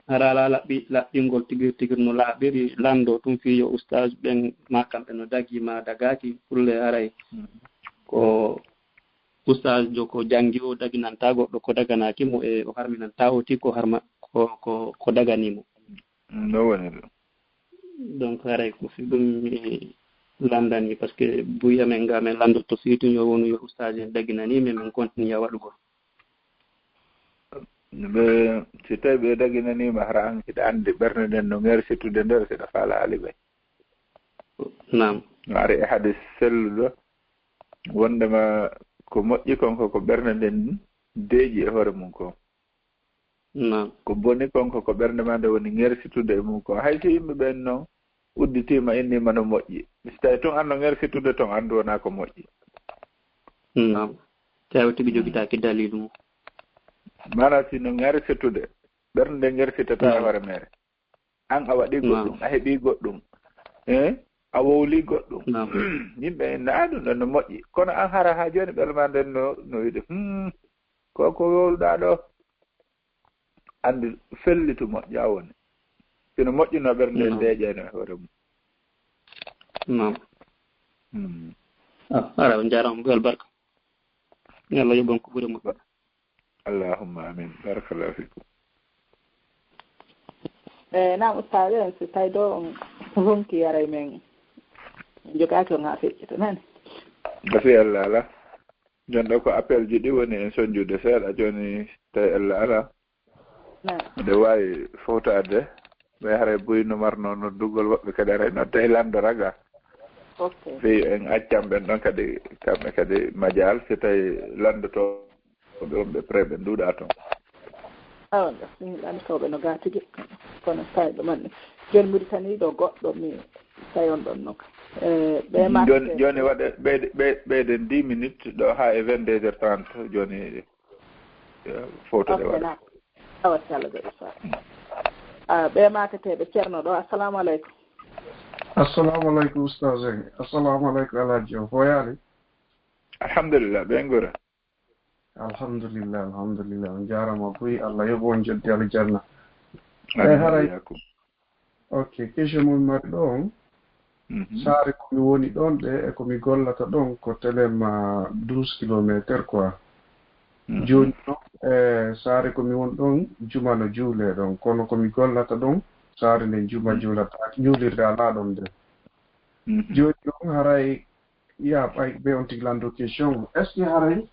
Hara alaa laɓɓi-, laɓɓingol tigir tigir no laaɓiri, lanndo tun fii yo ustaas ɓen ma kamɓe no dagii ma dagaaki, kulle haray ko ustaas jo ko janngi o daginanta goɗɗo ko daganaaki mo e o harminanta o ti ko harma-, ko, ko, ko daganii mo. No woni ɗum. Donc haray ko fii ɗum mi lanndanii, parce que buy amen nga men lanndotto fii tun yo wonu yo ustaas en daginanii men, men continue waɗugol. Ɓe, si tawi ɓe daginaniima, hara an hiɗa anndi ɓernde nden no ŋersitude nder, siɗa faalaali ɓe. Naam. No ari e hadis selluɗo, wondema ko moƴƴi kon ko ko ɓernde nden deeƴi e hoore mum kon. Naam. Ko boni kon ko ko ɓernde ma nde woni ŋersitude e mum kon. Hay si yimɓe ɓen non udditiima, inniima no moƴƴi. Si tawi tun an no ŋersitude ton, anndu wonaa ko moƴƴi. Naam. Tawi tigi jogitaaki daliilu mum. Maanaa si no ŋersitude, ɓernde nden ŋersitata e hoore mere. An a waɗii goɗɗum, a heɓii goɗɗum. Eh? A wowlii goɗɗum. Yimɓe inna, "Ah, ɗum ɗon no moƴƴi." Kono an hara haa jooni ɓernde ma nden no, no wiide, "Hmm, ko, ko wowluɗaa ɗo?" Anndi fellitu moƴƴa woni. Sino moƴƴuno ɓernde nden deeƴayno e hoore mum. Naam. Hmm. Ah, hara on njaaraama, mbo albarka. Yo Allah yoɓ on ko ɓuri moƴƴude. Allahumma amin. Barakallahu fikum. E, naam, ustaas, en, si tawi ɗo on ronki, haray men jogaaki on haa feƴƴita, nani? Gasi Allah ala. Jon ɗo ko appel ji ɗi woni en sonjude seeɗa jooni, tawi Allah ala. Naam. Miɗo waawi fowtaade. Ɓe haray buy no marno noddugol, woɓɓe kadi haray nodda e lanndo raga. Ok. Fii en accan ɓen ɗon kadi, kamɓe kadi majaal, si tawi lanndotooɓe on ɓe prêt ɓe nduuɗa toon. Awa, min lanndotooɓe no gaa tigi, kono tawi ɓe manni. Jooni Muritani ɗo goɗɗo mi tawi on ɗon no ka. Eh, ɓe ma- Jooni, jooni waɗe, ɓeyde, ɓe-, ɓeyden dix minutes ɗo haa e vingt-deux heures trente, jooni, eh, fowtoɗe Ok, waɗa. na. Awa, si Allah jaɓi, fa. Ah, ɓe maaketeeɓe Ceerno ɗo, assalamu aleykum. Assalamu aleykum, ustaas en. Assalamu aleykum, Alhaji o. Ko yaali? Alhamdulillah, ɓe ngura. Alhamdulillah, alhamdulillah. On jaarama buy, Allah yoɓ on joddi aljanna. Amin, haray- wa iyaakum. Ok, question mo mi mari ɗo on. Mhm. Saare ko mi woni ɗon ɗe e ko mi gollata ɗon ko telema douze kilomètres quoi. Mhm. Jooni non, e saare ko mi woni ɗon, juma no juulee ɗon, kono ko mi gollata ɗon, saare nden juma juulata, juulirde alaa ɗon nden. Mhm. Jooni non, haray ya ɓay ɓe on tigi lanndo question, est-ce que haray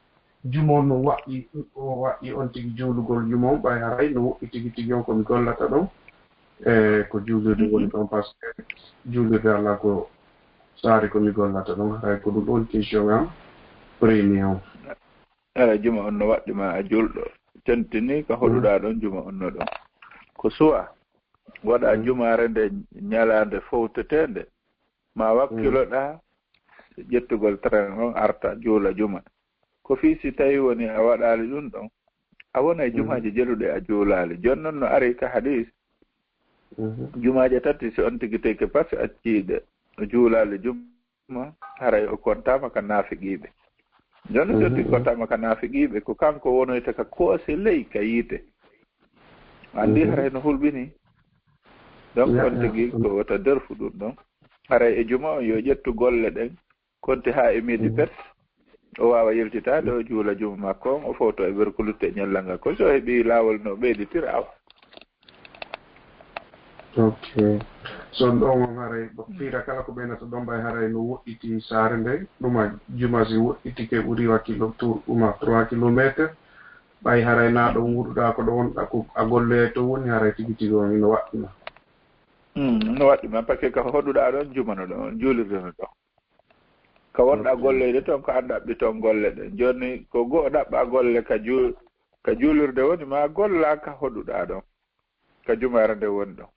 juma on no waɗɗi, o waɗɗi on tigi juulugol juma on, ɓay haray no woɗɗi tigi tigi on ko mi gollata ɗon, e ko juulirde woni ɗon, parce que juulirde alaa ko saare ko mi gollata ɗon, haray ko ɗum ɗon question am premier on. Ala, juma on no waɗɗi ma a julɗo. Tentini ka hoɗuɗaa ɗon juma on no ɗon. Ko suwa, waɗa jumaare nde ñalaande fowteteende, ma wakkiloɗaa ƴettugol train on arta juula juma. Ko fii si tawi woni a waɗaali ɗum ɗon, a wona e jumaaji jeluɗe a juulaali. Jooni non no ari ka hadis, jumaaje tati si on tigi teke pas acciiɗe, o juulaali juma, haray o kontaama ka naafiqiiɓe. Jooni si on tigi kontaama ka naafiqiiɓe, ko kanko wonoyta ka koose ley ka yiite. Anndi haray no hulɓini. Donc on tigi ko wota derfu ɗum ɗon. Haray e juma on yo ƴettu golle ɗen, konti haa e midi pet. O waawa yiltitaade, o juula juma makko on, o fowto e berkulutte ñallal ngal. Ko so heɓi laawol no ɓeyditira awa. Ok. So ɗon on haray, fiira kala ko ɓeynata ɗon ɓay haray no woɗɗiti saare nden, ɗuma juma si woɗɗitike ɓuri wa kilo, tu-, ɗuma trois kilomètres, ɓay haray na ɗon wuɗuɗaa ko ɗo wonɗa ko a golloyay to woni, haray tigi tigi on ino waɗɗuma. Hmm, no waɗɗuma, parce que ka hoɗuɗaa ɗon juma no ɗon, juulirde no ɗon. Ka wonɗa golloyde ton, ko an ɗaɓɓi ton golle ɗen. Jooni ko go'o ɗaɓɓa golle ka ju-, ka juulirde woni, ma golla ka hoɗuɗaa ɗon, ka jumaare nde woni ɗon.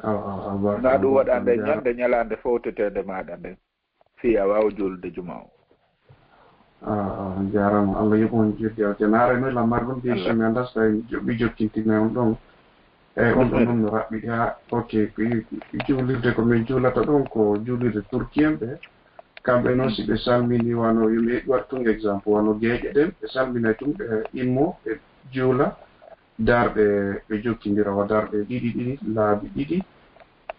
Awa, awa, awa, na ɗum waɗa nde ñande ñalaande fowteteende maaɗa nden, fii a waawa juulde juma o. Ah, ah, on jaaraama. Allah yoɓ on joddi aljana. Haray noy lamar ɗum, bien sûr, mi anndaa so tawi mi jokkintina on ɗon. Eyi, on ɗon ɗum no raɓɓiɗi haa, ok, ko juulirde ko min juulata ɗon ko juulirde Turki en ɓe. Kamɓe noon, si ɓe salmini, wano yo mi waɗ tun exemple, wano geeƴe ɗen, ɓe salminay tun, ɓe immo, ɓe juula, darɗe, ɓe jokkindira wa darɗe ɗiɗi ɗiɗi, laabi ɗiɗi,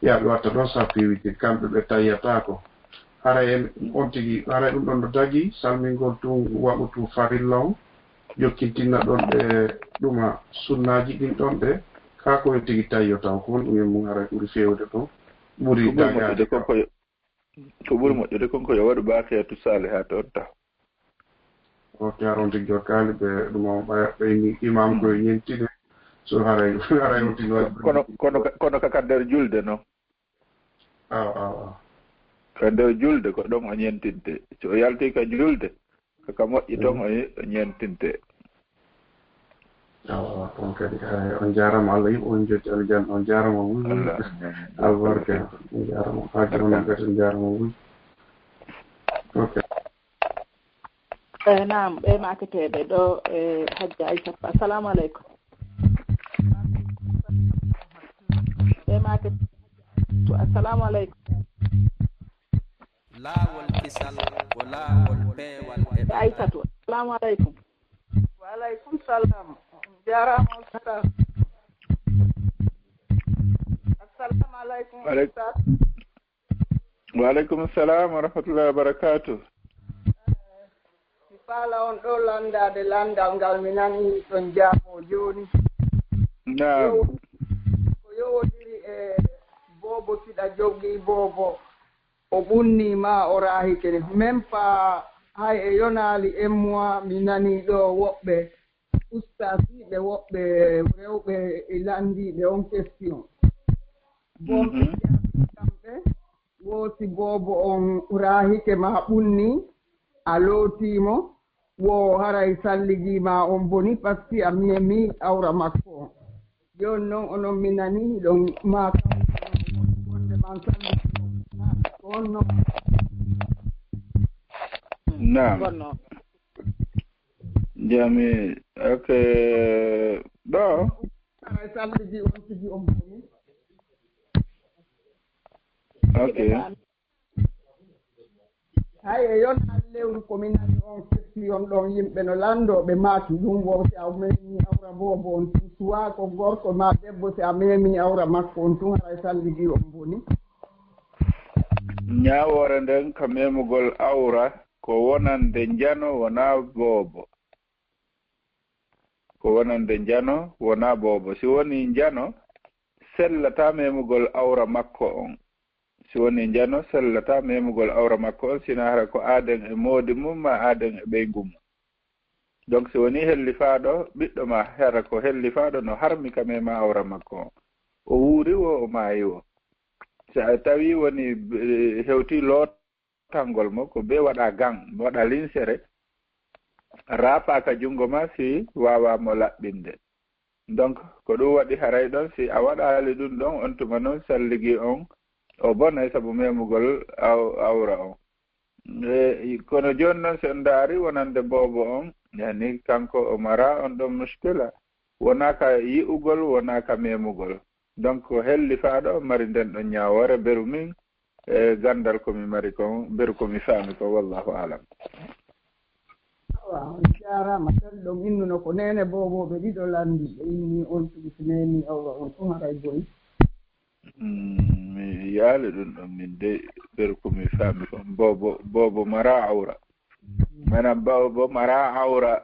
ya ɓe watta ɗon sappi witir, kamɓe ɓe tayyataako. Haray en, on tigi, haray ɗum ɗon no dagi, salmingol tun waɗutu farilla on, jokkintinna ɗon ɗe ɗuma sunnaaji ɗin ɗon ɗe, kaa ko en tigi tayyo taw, ko honɗum en mum haray ɓuri feewde ɗon, ɓuri dagaade. Ko ɓuri moƴƴude kon ko yo waɗu baaqiyaatu saalihaat on taw. O teron tigi o kaali ɓe ɗum o ɓaya ɓeyni imam koye ñentide. So haray haray o tigi waɗi. Kono kono ka- kono kaka nder julde noon. Aw aw aw. Ka nder julde ko ɗon o ñentinte. So o yalti ka julde kaka moƴƴi toon o ñentinte. Awa on kadi on jarama, Allah yiɓ on jotti aljanna, on jarama wul. Albarka. On jarama haji on kadi on jarama wul. Ok. E naam, ɓe maketeɓe ɗo e hajja aysata. Assalamu aleykum. Ɓe maketeɓe. Assalamu aleykum. Laawol kisal ko laawol peewal e Aysatu. Assalamu aleykum. Wa aleykum salam. Jarama ustaz. Assalamu aleykum. Wa aleykum salam wa rahmatullahi wa barakatuh. Mi faala on ɗo landaade landal ngal mi nani ɗon jaabo jooni. Naam. Ko yowodiri e boobo siɗa joggi boobo o ɓunni ma o raahike. Même pas hay e yonaali un mois mi nani ɗo woɓɓe ustaasiiɓe woɓɓe rewɓe e lanndiiɓe on question. Bonɓe jaabi kamɓe woo si boobo on raahike ma ɓunni a lootiimo woo haray salligiima on boni parce que a memi awra makko on. Jooni noon onon mi nani hiɗon maaka wonde man salligiimo on noon. Naam. Jami, ok. Ɗo. Haray salligi on tigi on boni. Ok. Hay e yon an lewru ko mi nani on question ɗon yimɓe no lanndo ɓe maaki ɗum wo si a memi awra boobo on tun suwa ko gorko ma debbo si a memi awra makko on tun haray salligi on boni. Ñaawoore nden ka memugol awra ko wonande njano wonaa boobo. Ko wonande njano wonaa boobo. Si wonii njano sellataa memugol awra makko on. Si wonii njano sellataa memugol awra makko on, sinaa hara ko aaden e moodi mum maa aaden e ɓeyngu mum. Donc si wonii hellifaaɗo ɓiɗɗo maa hara ko hellifaaɗo no harmi ka memaa awra makko on. O wuuri woo o maayi woo. Si a tawii wonii hewtii lootangol mo ko bee waɗaa gan, waɗaa linsere, raapaa ka junngo maa si waawaa mo laɓɓinde. Donc ko ɗum waɗi haray ɗon si a waɗaali ɗum ɗon on tuma noon salligi on o bonay sabu memugol awra on. Kono jooni noon si on ndaari wonande boobo on yani kanko o maraa on ɗon muskila, wonaa ka yi'ugol wonaa ka memugol. Donc ko hellifaaɗo mari nden ɗon ñaawoore beru min e ganndal ko mi mari kon beru ko mi faami kon, wallahu alam. Awa on jaaraama. Tan ɗon innuno ko neene boobooɓe ɗiɗo lanndi ɓe inni on tigi si neeni awra on tun haray boyi. Mi yaali ɗum ɗon min de beru ko mi faami kon boobo boobo maraa awra. Maanaam boobo maraa awra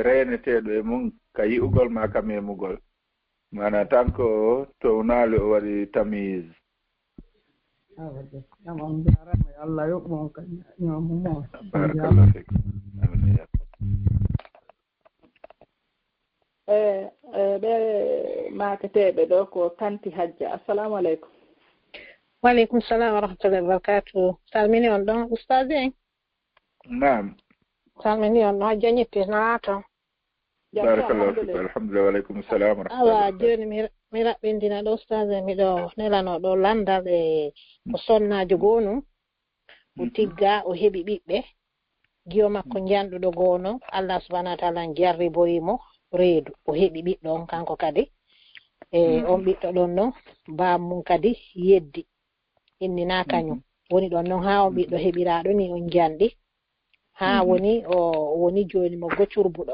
reeneteeɗo e mum ka yi'ugol maa ka memugol. Maanaam tan ko townaali o waɗi tamise. Awa de. Nam on jaaraama yo Allah yoɓ mon ka ñoomu mo. Barakallah fik. Amin ya. E e ɓe maaketeeɓe ɗo ko tanti hajja. Assalamu aleykum. Wa aleykum salam wa rahmatullahi wa barakatuh. Salmini on ɗon ustaz en. Naam. Salmini on ɗon hajja ñitti naato. Barakallahu fik. Alhamdulillah wa aleykum salam wa rahmatullahi. Awa jooni mi mi raɓɓindina ɗo ustaz en miɗo nelano ɗo landal e ko sonnaajo goonum. O tigga o heɓi ɓiɓɓe. Giyo makko njanɗuɗo goono Allah subhanahu wa taala jarriboyi mo reedu o heɓi ɓiɗɗo on kanko kadi. E on ɓiɗɗo ɗon noon baam mum kadi yeddi innina kañum woni ɗon noon haa on ɓiɗɗo heɓiraaɗo ni on njanɗi haa woni o woni jooni mo go curbuɗo.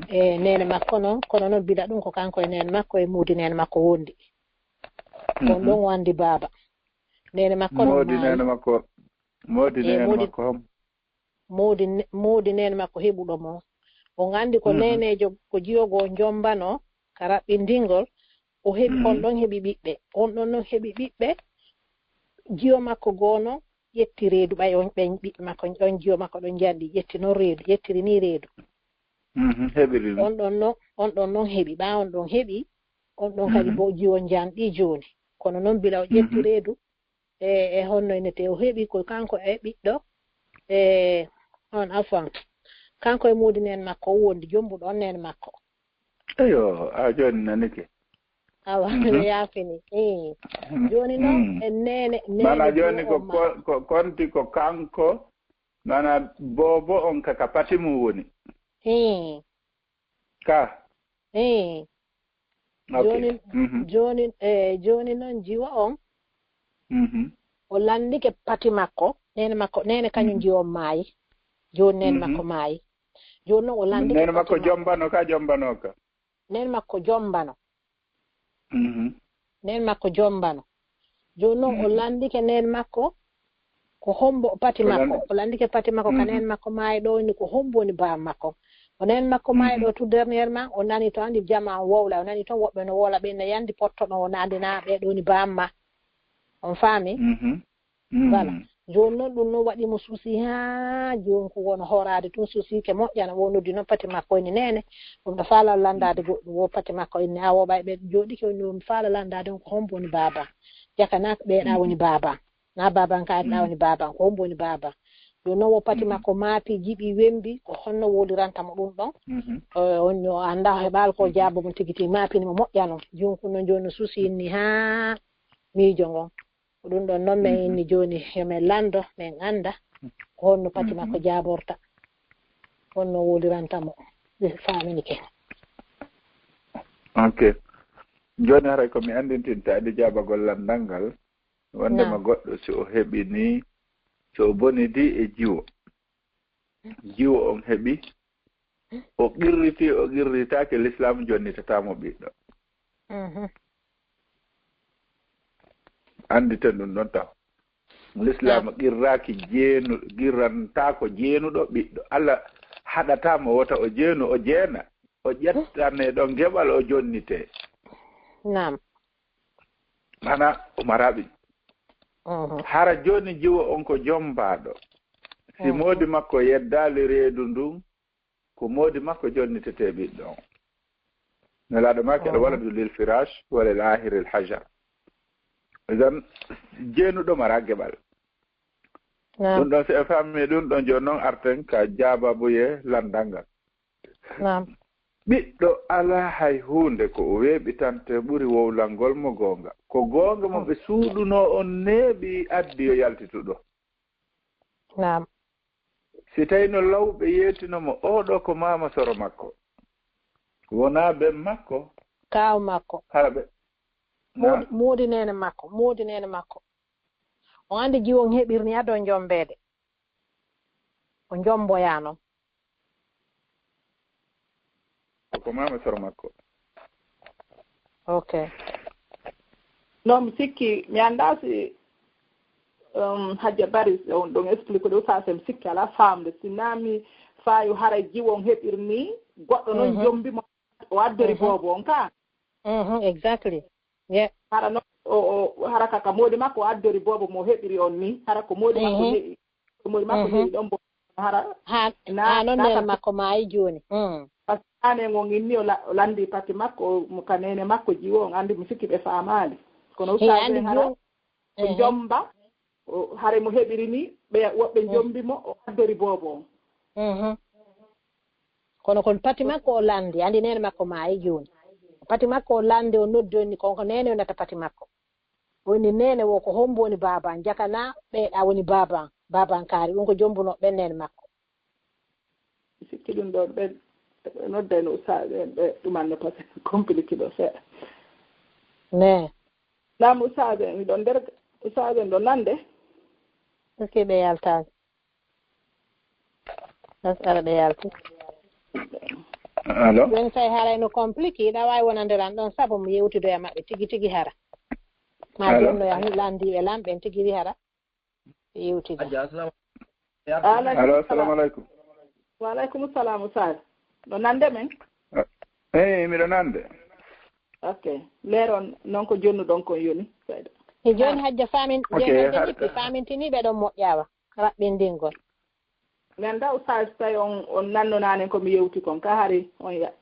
E neene makko noon kono noon bila ɗum ko kanko e neene makko e muudi neene makko wondi. On ɗon wandi baaba. Neene makko noon moodi neene makko moodi neene makko hom. Moodi moodi neene makko heɓuɗo mo. On anndi ko neeneejo ko jiyogo o jombano ka raɓɓindingol. O heɓi on ɗon heɓi ɓiɓɓe on ɗon noon heɓi ɓiɓɓe. Jiwo makko goo noon ƴetti reedu, ɓay on ɓen ɓiɓɓe makko, on jiwo makko ɗon njanɗi, ƴetti noon reedu, ƴettiri nii reedu. Mhm, heɓiri ɗum. On ɗon noon, on ɗon noon heɓi, ɓaa on ɗon heɓi, on ɗon kadi Mhm. bo jiwo njanɗi jooni. Kono noon bila o ƴetti Mhm. reedu, e, e honno ene tee o heɓi ko kanko e ɓiɗɗo, e, on afwan. Kanko e moodi neen makko o wondi, jombuɗo on neen makko. Eyo, a jooni nanike. Awa, Mhm. no yaafini. Eh. Mhm. Jooni noon, Mm. en neene, neene Mana jooni jiwo ko, on ma- ko, ko konti ko kanko, mana boobo on ka, ka pati mum woni. Eh. Ka. Eh. Ok. Jooni, Mhm. jooni, eh, jooni noon jiwo on, Mhm. o lanndike pati makko, neene makko, neene kañum Mhm. jiwo on maayi. Jooni neen Mhm. makko maayi. Jooni noon o lanndike Neen makko pati makko. jombano ka, jombano ka. Neen makko jombano. Mhm. Neen makko jombano. Jooni noon o Mhm. lanndike neen makko ko hombo pati O makko. landi- O lanndike pati makko ka Mhm. neen makko maayi ɗo ni ko hombo woni baaba makko. O neen makko maayi Mhm. ɗo tout dernièrement o nani to andi jama o wowla, o nani toon woɓɓe no wowla ɓe ne yandi pottoɗo o nandi na ɓe ɗo ni baaba ma. On faami? Mhm. Mm. Voilà. Jooni noon ɗum noon waɗi mo souci haa jooni ko won horaade tun souci ke moƴƴana wo noddi noon pati makko ene neene. Ɗum ɗo faala lanndaade goɗɗum wo pati makko ene awo ɓay ɓe jooɗike woni mi faala lanndaade on ko hombo woni baaba. Jaka na ko ɓeeɗa woni baaba. Na baaba an ka ɗa woni baaba an ko hombo woni baaba. Ɗum noon wo pati makko maapi jiɓi wembi ko honno woliranta mo ɗum ɗon. Mhm. Eh, on yo annda heɓaali ko jaabo mo tigi tigi maapini mo moƴƴano. Jooni ko noon jooni no souci inni haa miijo ngon. Ko ɗum ɗon noon min inni jooni yo min lanndo, min annda ko honno pati makko jaaborta. Honno woliranta mo. Ɓe faaminike. Ok. Jooni haray ko mi anndintinta adi jaabagol lanndal ngal. Wonndema Naam. goɗɗo si o heɓi ni, si o bonidi e jiwo. Jiwo on heɓi, o qirriti, o qirritaake, Lislaam jonnitata mo ɓiɗɗo. Mhm. Annditen ɗum ɗon taw. Lislaam Naam. qirraaki jeenu-, qirrantaako jeenuɗo ɓiɗɗo. Allah haɗataa mo wota o jeenu, o jeena. O ƴettane ɗon geɓal, o jonnitee. Naam. Mana o maraɓi. Mhm. Hara jooni jiwo on ko jombaaɗo. Si Mhm. moodi makko yeddaali reedu ndun, ko moodi makko jonnitetee ɓiɗɗo on. Nelaaɗo maaki, "Al Mhm. waladu lil firash, wa lil ahiri al hajar." Idan, jeenuɗo mara geɓal. Naam. Ɗum ɗon, si en faami ɗum ɗon, jooni noon arten ka jaababuye lanndal ngal. Naam. Ɓiɗɗo alaa hay huunde ko o weeɓitante ɓuri wowlangol mo goonga. Ko goonga mo ɓe suuɗunoo on neeɓi addi yo yaltituɗo. Naam. Si tawi no lawɓe yeetino mo, oo ɗoo ko maama soro makko. Wonaa ben makko. Kaaw makko. Hara ɓe. Moodi, Naam. moodi neene makko, moodi neene makko. On anndi jiwo on heɓirni ado jombeede. O jomboyaano. Ko maama soro makko. Ok. Non, mi sikki, mi anndaa si, um, Hajja Bari, on ɗon explique ɗo, sa se mi sikki alaa faamde. Si naa mi faayu haray jiwo on heɓirni, goɗɗo noon Mhm. jombi mo, o addori Mhm. boobo on ka. Mhm, exactly. Yeah. Hara no, o, o, hara kaka moodi makko o addori boobo mo heɓiri on ni. Hara ko moodi makko Mhm. heɓi, ko moodi makko Mhm. heɓi ɗon bo. Hara Ha, na, ha noon na neene ka makko maayi jooni. Mm. Parce que ane ngon inni o la-, o landi pati makko, o, mo ka neene makko jiwo on anndi mo sikki ɓe faamaali. Kono He, ustaz anndi en hara jooni. ko Mhm. jomba, o, hare mo heɓiri ni, ɓe, woɓɓe Mm. jombi mo, o addori boobo on. Mhm. Kono kon pati makko o landi, anndi neene makko maayi jooni. Pati makko o landi, o noddi on ni, kon ko neene o nata pati makko. Woni neene wo ko hombo woni baaba an? Jaka na ɓeeɗa woni baaba an, baaba an kaari, ɗum ko jombuno ɓen neene makko. Mi sikki ɗum ɗon ɓe, ɓe nodday no ustaz en, ɓe ɗumanno parce que compliqué ɗo seeɗa. Ne. Naam ustaz en, miɗon nder, ustaz en ɗo nande? Ok, ɓe yaltaani. Bas ara ɓe yalti. Allo? Jooni tawi haray no compliqué, hiɗa waawi wonande lan ɗon sabu mo yewtidoya maɓɓe tigi tigi hara. Ma Allo? Jonnoya landiiɓe lan ɓen tigi ri hara. Ɓe yewtida. Hajja, assalamu Allo, assalamu alaikum. Wa alaikum salam, Ustaz. No nande men? Eh, miɗo nande. Ok. Leeron non ko jonnuɗon kon yoni, seeɗa. E jooni hajja faamin, ok, jooni hajja har- ñippi faamintini ɓe ɗon moƴƴawa raɓɓindingol. Mi annda Oustaz tawi on, on nannonaani ko mi yewti kon, ka hari on ya-,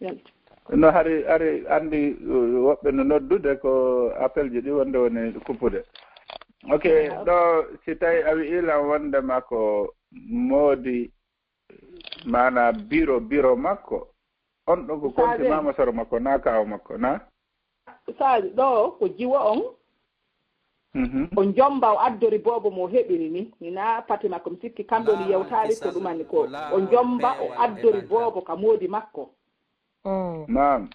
yalti. No hari, hari anndi, uh, woɓɓe no noddude ko appel ji ɗi wonde woni kuppude. Ok, ah, ok. Ɗo si tawi a wi'i lan wondema ko moodi, maana biro, biro makko, on ɗon ko Sadio. Konti mama soro makko, na kaaw makko, na? Sadio, ɗo ko jiwo on. Mhm. O jomba, o addori boobo mo heɓiri ni. Hina pati makko, mi sikki kamɓe woni yewtaali ko ɗumani ko. O jomba, o addori boobo ka moodi makko. Mm. Naam.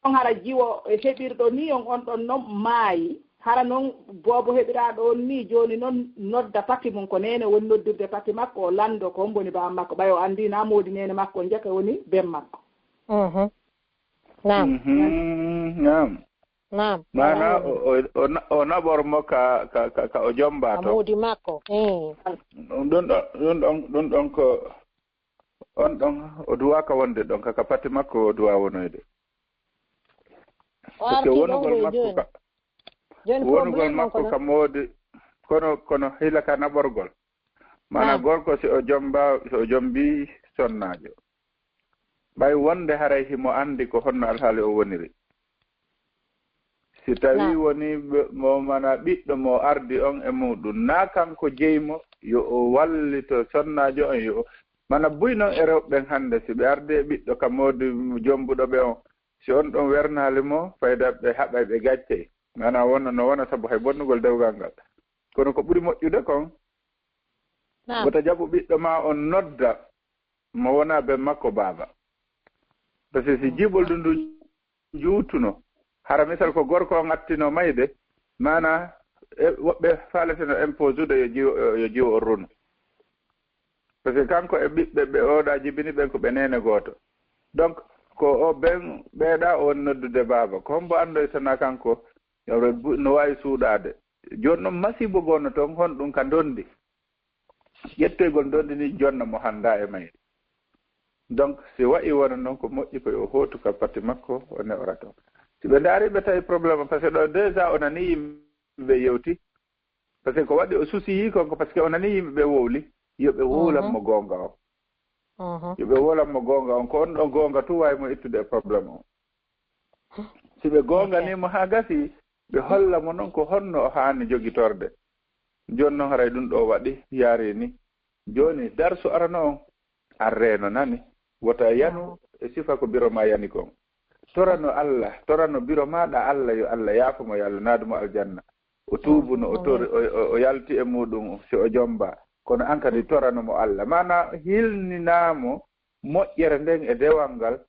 On hara jiwo e heɓirɗo ni on, on ɗon non maayi. Hara non boobo heɓiraaɗo on ni jooni non nodda pati mum, ko neene woni noddirde pati makko, o lanndo ko hombo woni baba makko. Ɓay o anndi na moodi neene makko on jaka woni ben makko. Mhm. Naam. Mhm, naam. Naam. Maana o, o, o na-, o naɓor mo ka, ka, ka, ka o jomba ka to. Moodi makko. Eh. Ɗum ɗon, ɗum ɗon, ɗum ɗon ko on ɗon, o duwaaka wonde ɗon, ka, ka pati makko o duwaa wonoyde. O parce que arti ɗon wonugol ko makko jooni. Ka, jooni wonugol problème makko on kono ka moodi, kono, kono hila ka naɓorgol. Maana naam. Gorko si o jomba, si o jombi sonnaajo. Ɓay wonde haray himo anndi ko honno alhaali o woniri. Si tawi naam. Woni ɓe-, mo mana ɓiɗɗo mo ardi on e muɗum, na kanko jeyi mo, yo o wallito sonnaajo on, yo o, mana buy non e rewɓe ɓen hannde, si ɓe ardi e ɓiɗɗo ka moodi jombuɗo ɓe on, si on ɗon wernaali mo, fayda ɓe haɓay ɓe gaccey. Mana wona, no wona sabu hay bonnugol dewgal ngal. Kono ko ɓuri moƴƴude kon, naam. Wota jaɓu ɓiɗɗo ma on nodda, mo wona ben makko baaba. Parce que si jiiɓol ɗum ndu juutuno, hara misal ko gorko on attino mayde, maana, e, woɓɓe faaleteno imposude yo jiwo, yo jiwo on runu. Parce que kanko e ɓiɓɓe ɓe oɗa jibini ɓen ko ɓe neene gooto. Donc, ko o ben ɓeeɗa on noddude baaba. Ko hombo andoytana kanko, yo ɓe bu-, no waawi suuɗaade. Jooni non masiibo goono toon, honɗum ka ndondi? Ƴettoygol ndondi ni jonna mo hannda e mayri. Donc, si wa'i wona noon ko moƴƴi ko yo hootu ka pati makko, o ne'ora toon. Si ɓe ndaari ɓe tawi problème, parce que ɗo déjà o nani yimɓe yewti, parce que ko waɗi o susiyii kon ko parce que o nani yimɓe ɓe wowli, yo ɓe wowlan mo goonga on. Mhm. Yo ɓe wowlan mo goonga on, ko on ɗon goonga tun waawi mo ittude e problème on. Si ɓe goonganii mo haa gasi, ɓe holla mo non ko honno o haani jogitorde. Jooni non haray ɗum ɗo waɗi, yaari ni. Jooni darsu arano on, an reeno nani. Wota yanu e sifa ko biro ma yani kon. Torano Allah, torano biro maaɗa Allah, yo Allah yaafo mo, yo Allah naadu mo aljanna. O tuubuno, o tori, o, o, o yalti e muɗum, si o jomba. Kono an kadi torano mo Allah. Maana hilninaa mo moƴƴere nden e dewal ngal.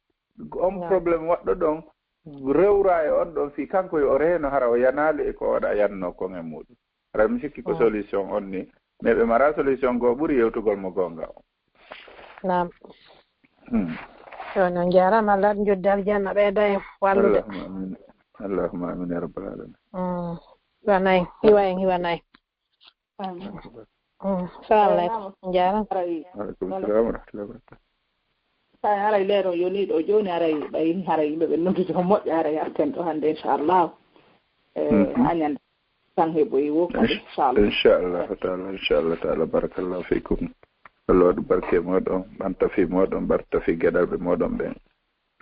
On problème waɗɗo ɗon, rewra e on ɗon fii kanko yo o reeno hara o yanaali e ko waɗa yanno kon e muɗum. Hara mi sikki ko solution on ni. Mais ɓe mara solution goo ɓuri yewtugol mo goonga on. Naam. Hmm. Yo, on njaaraama, Allah njoddi aljanna, ɓeyda en wallude. Allahumma amin. Allahumma amin ya rabbal alamin. Mm. Hiwanay, hiwa en, hiwanay. Amin. Mm. Salamu aleykum. Njaaraama. Aleykum salam wa rahmatullahi wa barakatuh. Sa haray leero yoni ɗo jooni haray ɓay haray yimɓe ɓe noddude ko moƴƴa haray arten ɗo hannde inchallah. Eh, mhm. Añan tan heɓoyi wo kadi inchallah. Inchallah taala, inchallah taala. Barakallahu fikum. Allah waɗu barke e moɗon, ɓanta fii moɗon, ɓarta fii geɗalɓe moɗon ɓen.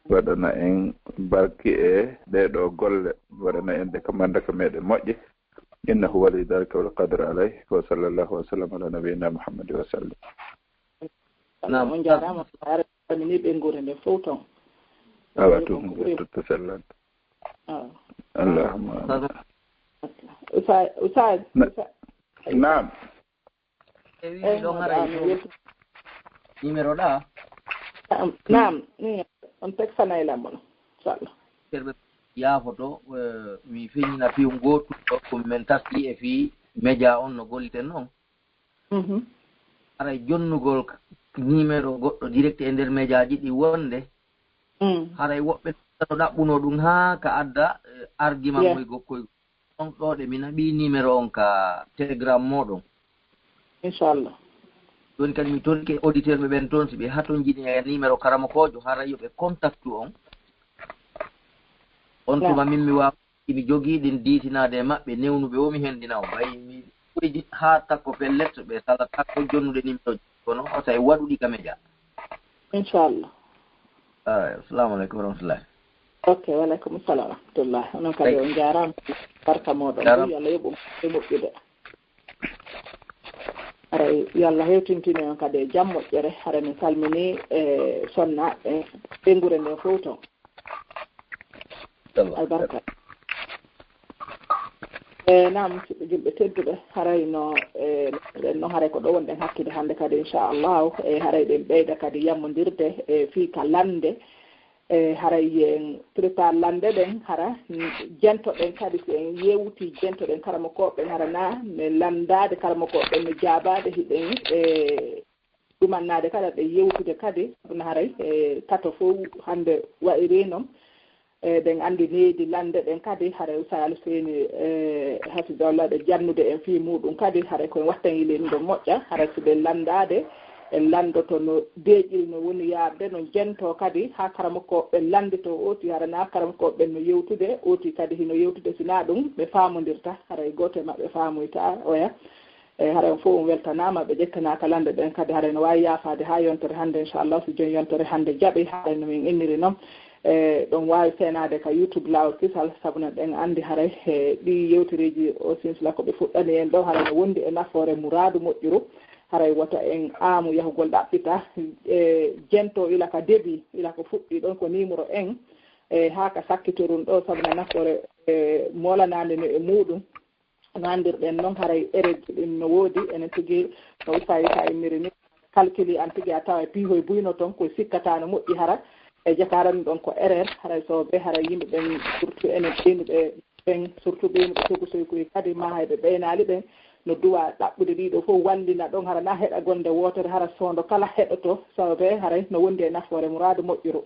Waɗana en barki e ɗee ɗoo golle, waɗana en de kamanda ko meɗen moƴƴe. Innahu wali dhalika wal qadru alayh. Wa sallallahu wa sallam ala nabiyyina Muhammad wa sallam. Naam. On njaaraama, on njaaraama. Salmini ɓe nguure nde fof toon. Awa ɗum ko ɓuri. Totto sellande. Awa. Allahumma amin. Usa-, usa-, na-, usa-, naam. E wi eh, ɗon haray numéro ɗa? Naam, naam, ni on textanay lam mono, inchallah. Terɓe yaafoto, eh, mi feñina piw gootu ɗo, ko min taski e fii média on no golliten noon. Mhm. Haray jonnugol k-, numéro goɗɗo direct e nder médiaji ɗi wonde, mm, haray woɓɓe no ɗaɓɓuno ɗum haa ka adda, eh, argument, yeah, moy gokkoy. On ɗo ɗe mi naɓi numéro on ka Telegram moɗon. Inchallah. Ɗon kadi mi torike auditeur ɓe ɓen toon, si ɓe hatonjini e numéro karamokoojo, haray yo ɓe contactu on. On tuma min mi waawa Imi jogii ɗin diitinaade e maɓɓe, newnuɓe wo mi hendina on. Ɓay mi ɓuydi haa takko pellet, ɓe salata ko jonnude numéro ji, kono o tawi waɗuɗi ka meja. Inchallah. Ay, assalamu aleykum wa rahmatullahi. Ok, wa aleykum salam wa rahmatullahi. Onon kadi on njaaraama. Barka mooɗon. Njaaraama. Yo Allah yoɓu e moƴƴude. Haray yo Allah hewtintine on kadi e jam moƴƴere. Haray min calminii e sonnaaɓe ɓeynguure nden fof toon. Albarka. E naam, musidɓe julɓe tedduɓe, haray no, e, no haray ko ɗo wonɗen hakkude hannde kadi, inchallahu, e haray ɗen ɓeyda kadi yammondirde e fii ka lannde. E haray en prépare lannde ɗen, hara, mm, jentoɗen kadi, si en yewti jentoɗen karamokooɓe ɓen, hara na ne lanndaade karamokooɓe ɓen no jaabaade, hiɗen, e, ɗumannaade kadi, aɗa yewtude kadi, kono haray, e, tato fof hannde wayri noon. E, ɗen anndi needi lannde ɗen kadi, haray Oustaz Alfayni, e, hafidahullah, ɗe jannude en fii muuɗum kadi, haray koye wattangilin ɗo moƴƴa, haray si ɓe lanndaade, en lanndoto no deeƴiri no woni yaarde, no jentoo kadi, haa karamokooɓe ɓen lannditoo ooti, hara na karamokooɓe ɓen no yewtude, ooti kadi hino yewtude, si na ɗum ɓe faamondirta, haray gooto e maɓɓe faamoyta oya. E, haray on fof on weltanaama, ɓe ƴettanaaka lannde ɗen kadi, haray no waawi yaafaade haa yontere hannde, inchallah, si jooni yontere hannde jaɓi, haray no min inniri noon. E, ɗon waawi seenaade ka YouTube Laawol Kisal, sabu no ɗen anndi haray e ɗii yewtereeji o sinsila ko ɓe fuɗɗani en ɗo, haray no wondi e nafoore muraadu moƴƴuru, haray wota en aamu yahugol ɗaɓɓita, e, jentoo ila ka début, ila ko fuɗɗi ɗon ko numéro un, e, haa ka sakkitorun ɗo, sabu no nafoore, e, moolanaande no e muuɗum. No anndirɗen noon, haray ereeji ɗin no woodi, enen tigi, no Oustaz Issa inniri ni, calcul an tigi a tawa e piihoy buyno toon, ko sikkataa no moƴƴi hara, e jakaara ɗum ɗon ko erreur, haray so ɓe, haray yimɓe ɓen, surtout enen ɓeynuɓe ɓen, surtout ɓeynuɓe togosoykoy kadi, ma hay ɓe ɓeynaali ɓen, no duwa ɗaɓɓude ɗiɗo fof wallina ɗon, hara na heɗa gonde wootere, hara soondo kala heɗoto, sababu haray no wondi e nafoore muraadu moƴƴuru.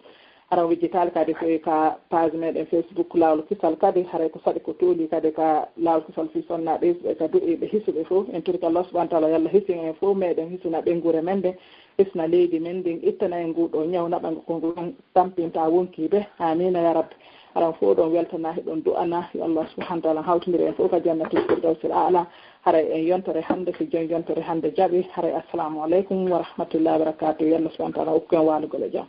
Hara o wejjitaali kadi ko e ka page meɗen Facebook Laawol Kisal kadi, haray ko saɗi ko tooli kadi ka Laawol Kisal fii sonnaaɓe, ɓe ka du'eeɓe hisuɓe fof. En torike Allah subhanahu wa taala, yo Allah hisin en fof meɗen, hisina ɓeynguure men nden, hisina leydi men ndin, ittana en ngu ɗo ñaw naɓangu ko ngu tampinta wonkiiɓe. Amiina ya Rabbi. Hara on fof ɗon weltana, hiɗon du'ana, yo Allah subhanahu wa taala hawtindire en fof ka jannatul firdawsil aala. Haray en yontere hannde, so jooni yontere hannde jaɓi, haray assalamu aleykum wa rahmatullahi wa barakatuh. Yo Allah subhanahu wa taala hokku en waalugol e jam.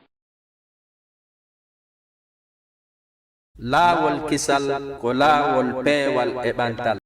Laawol kisal ko laawol peewal e ɓantal.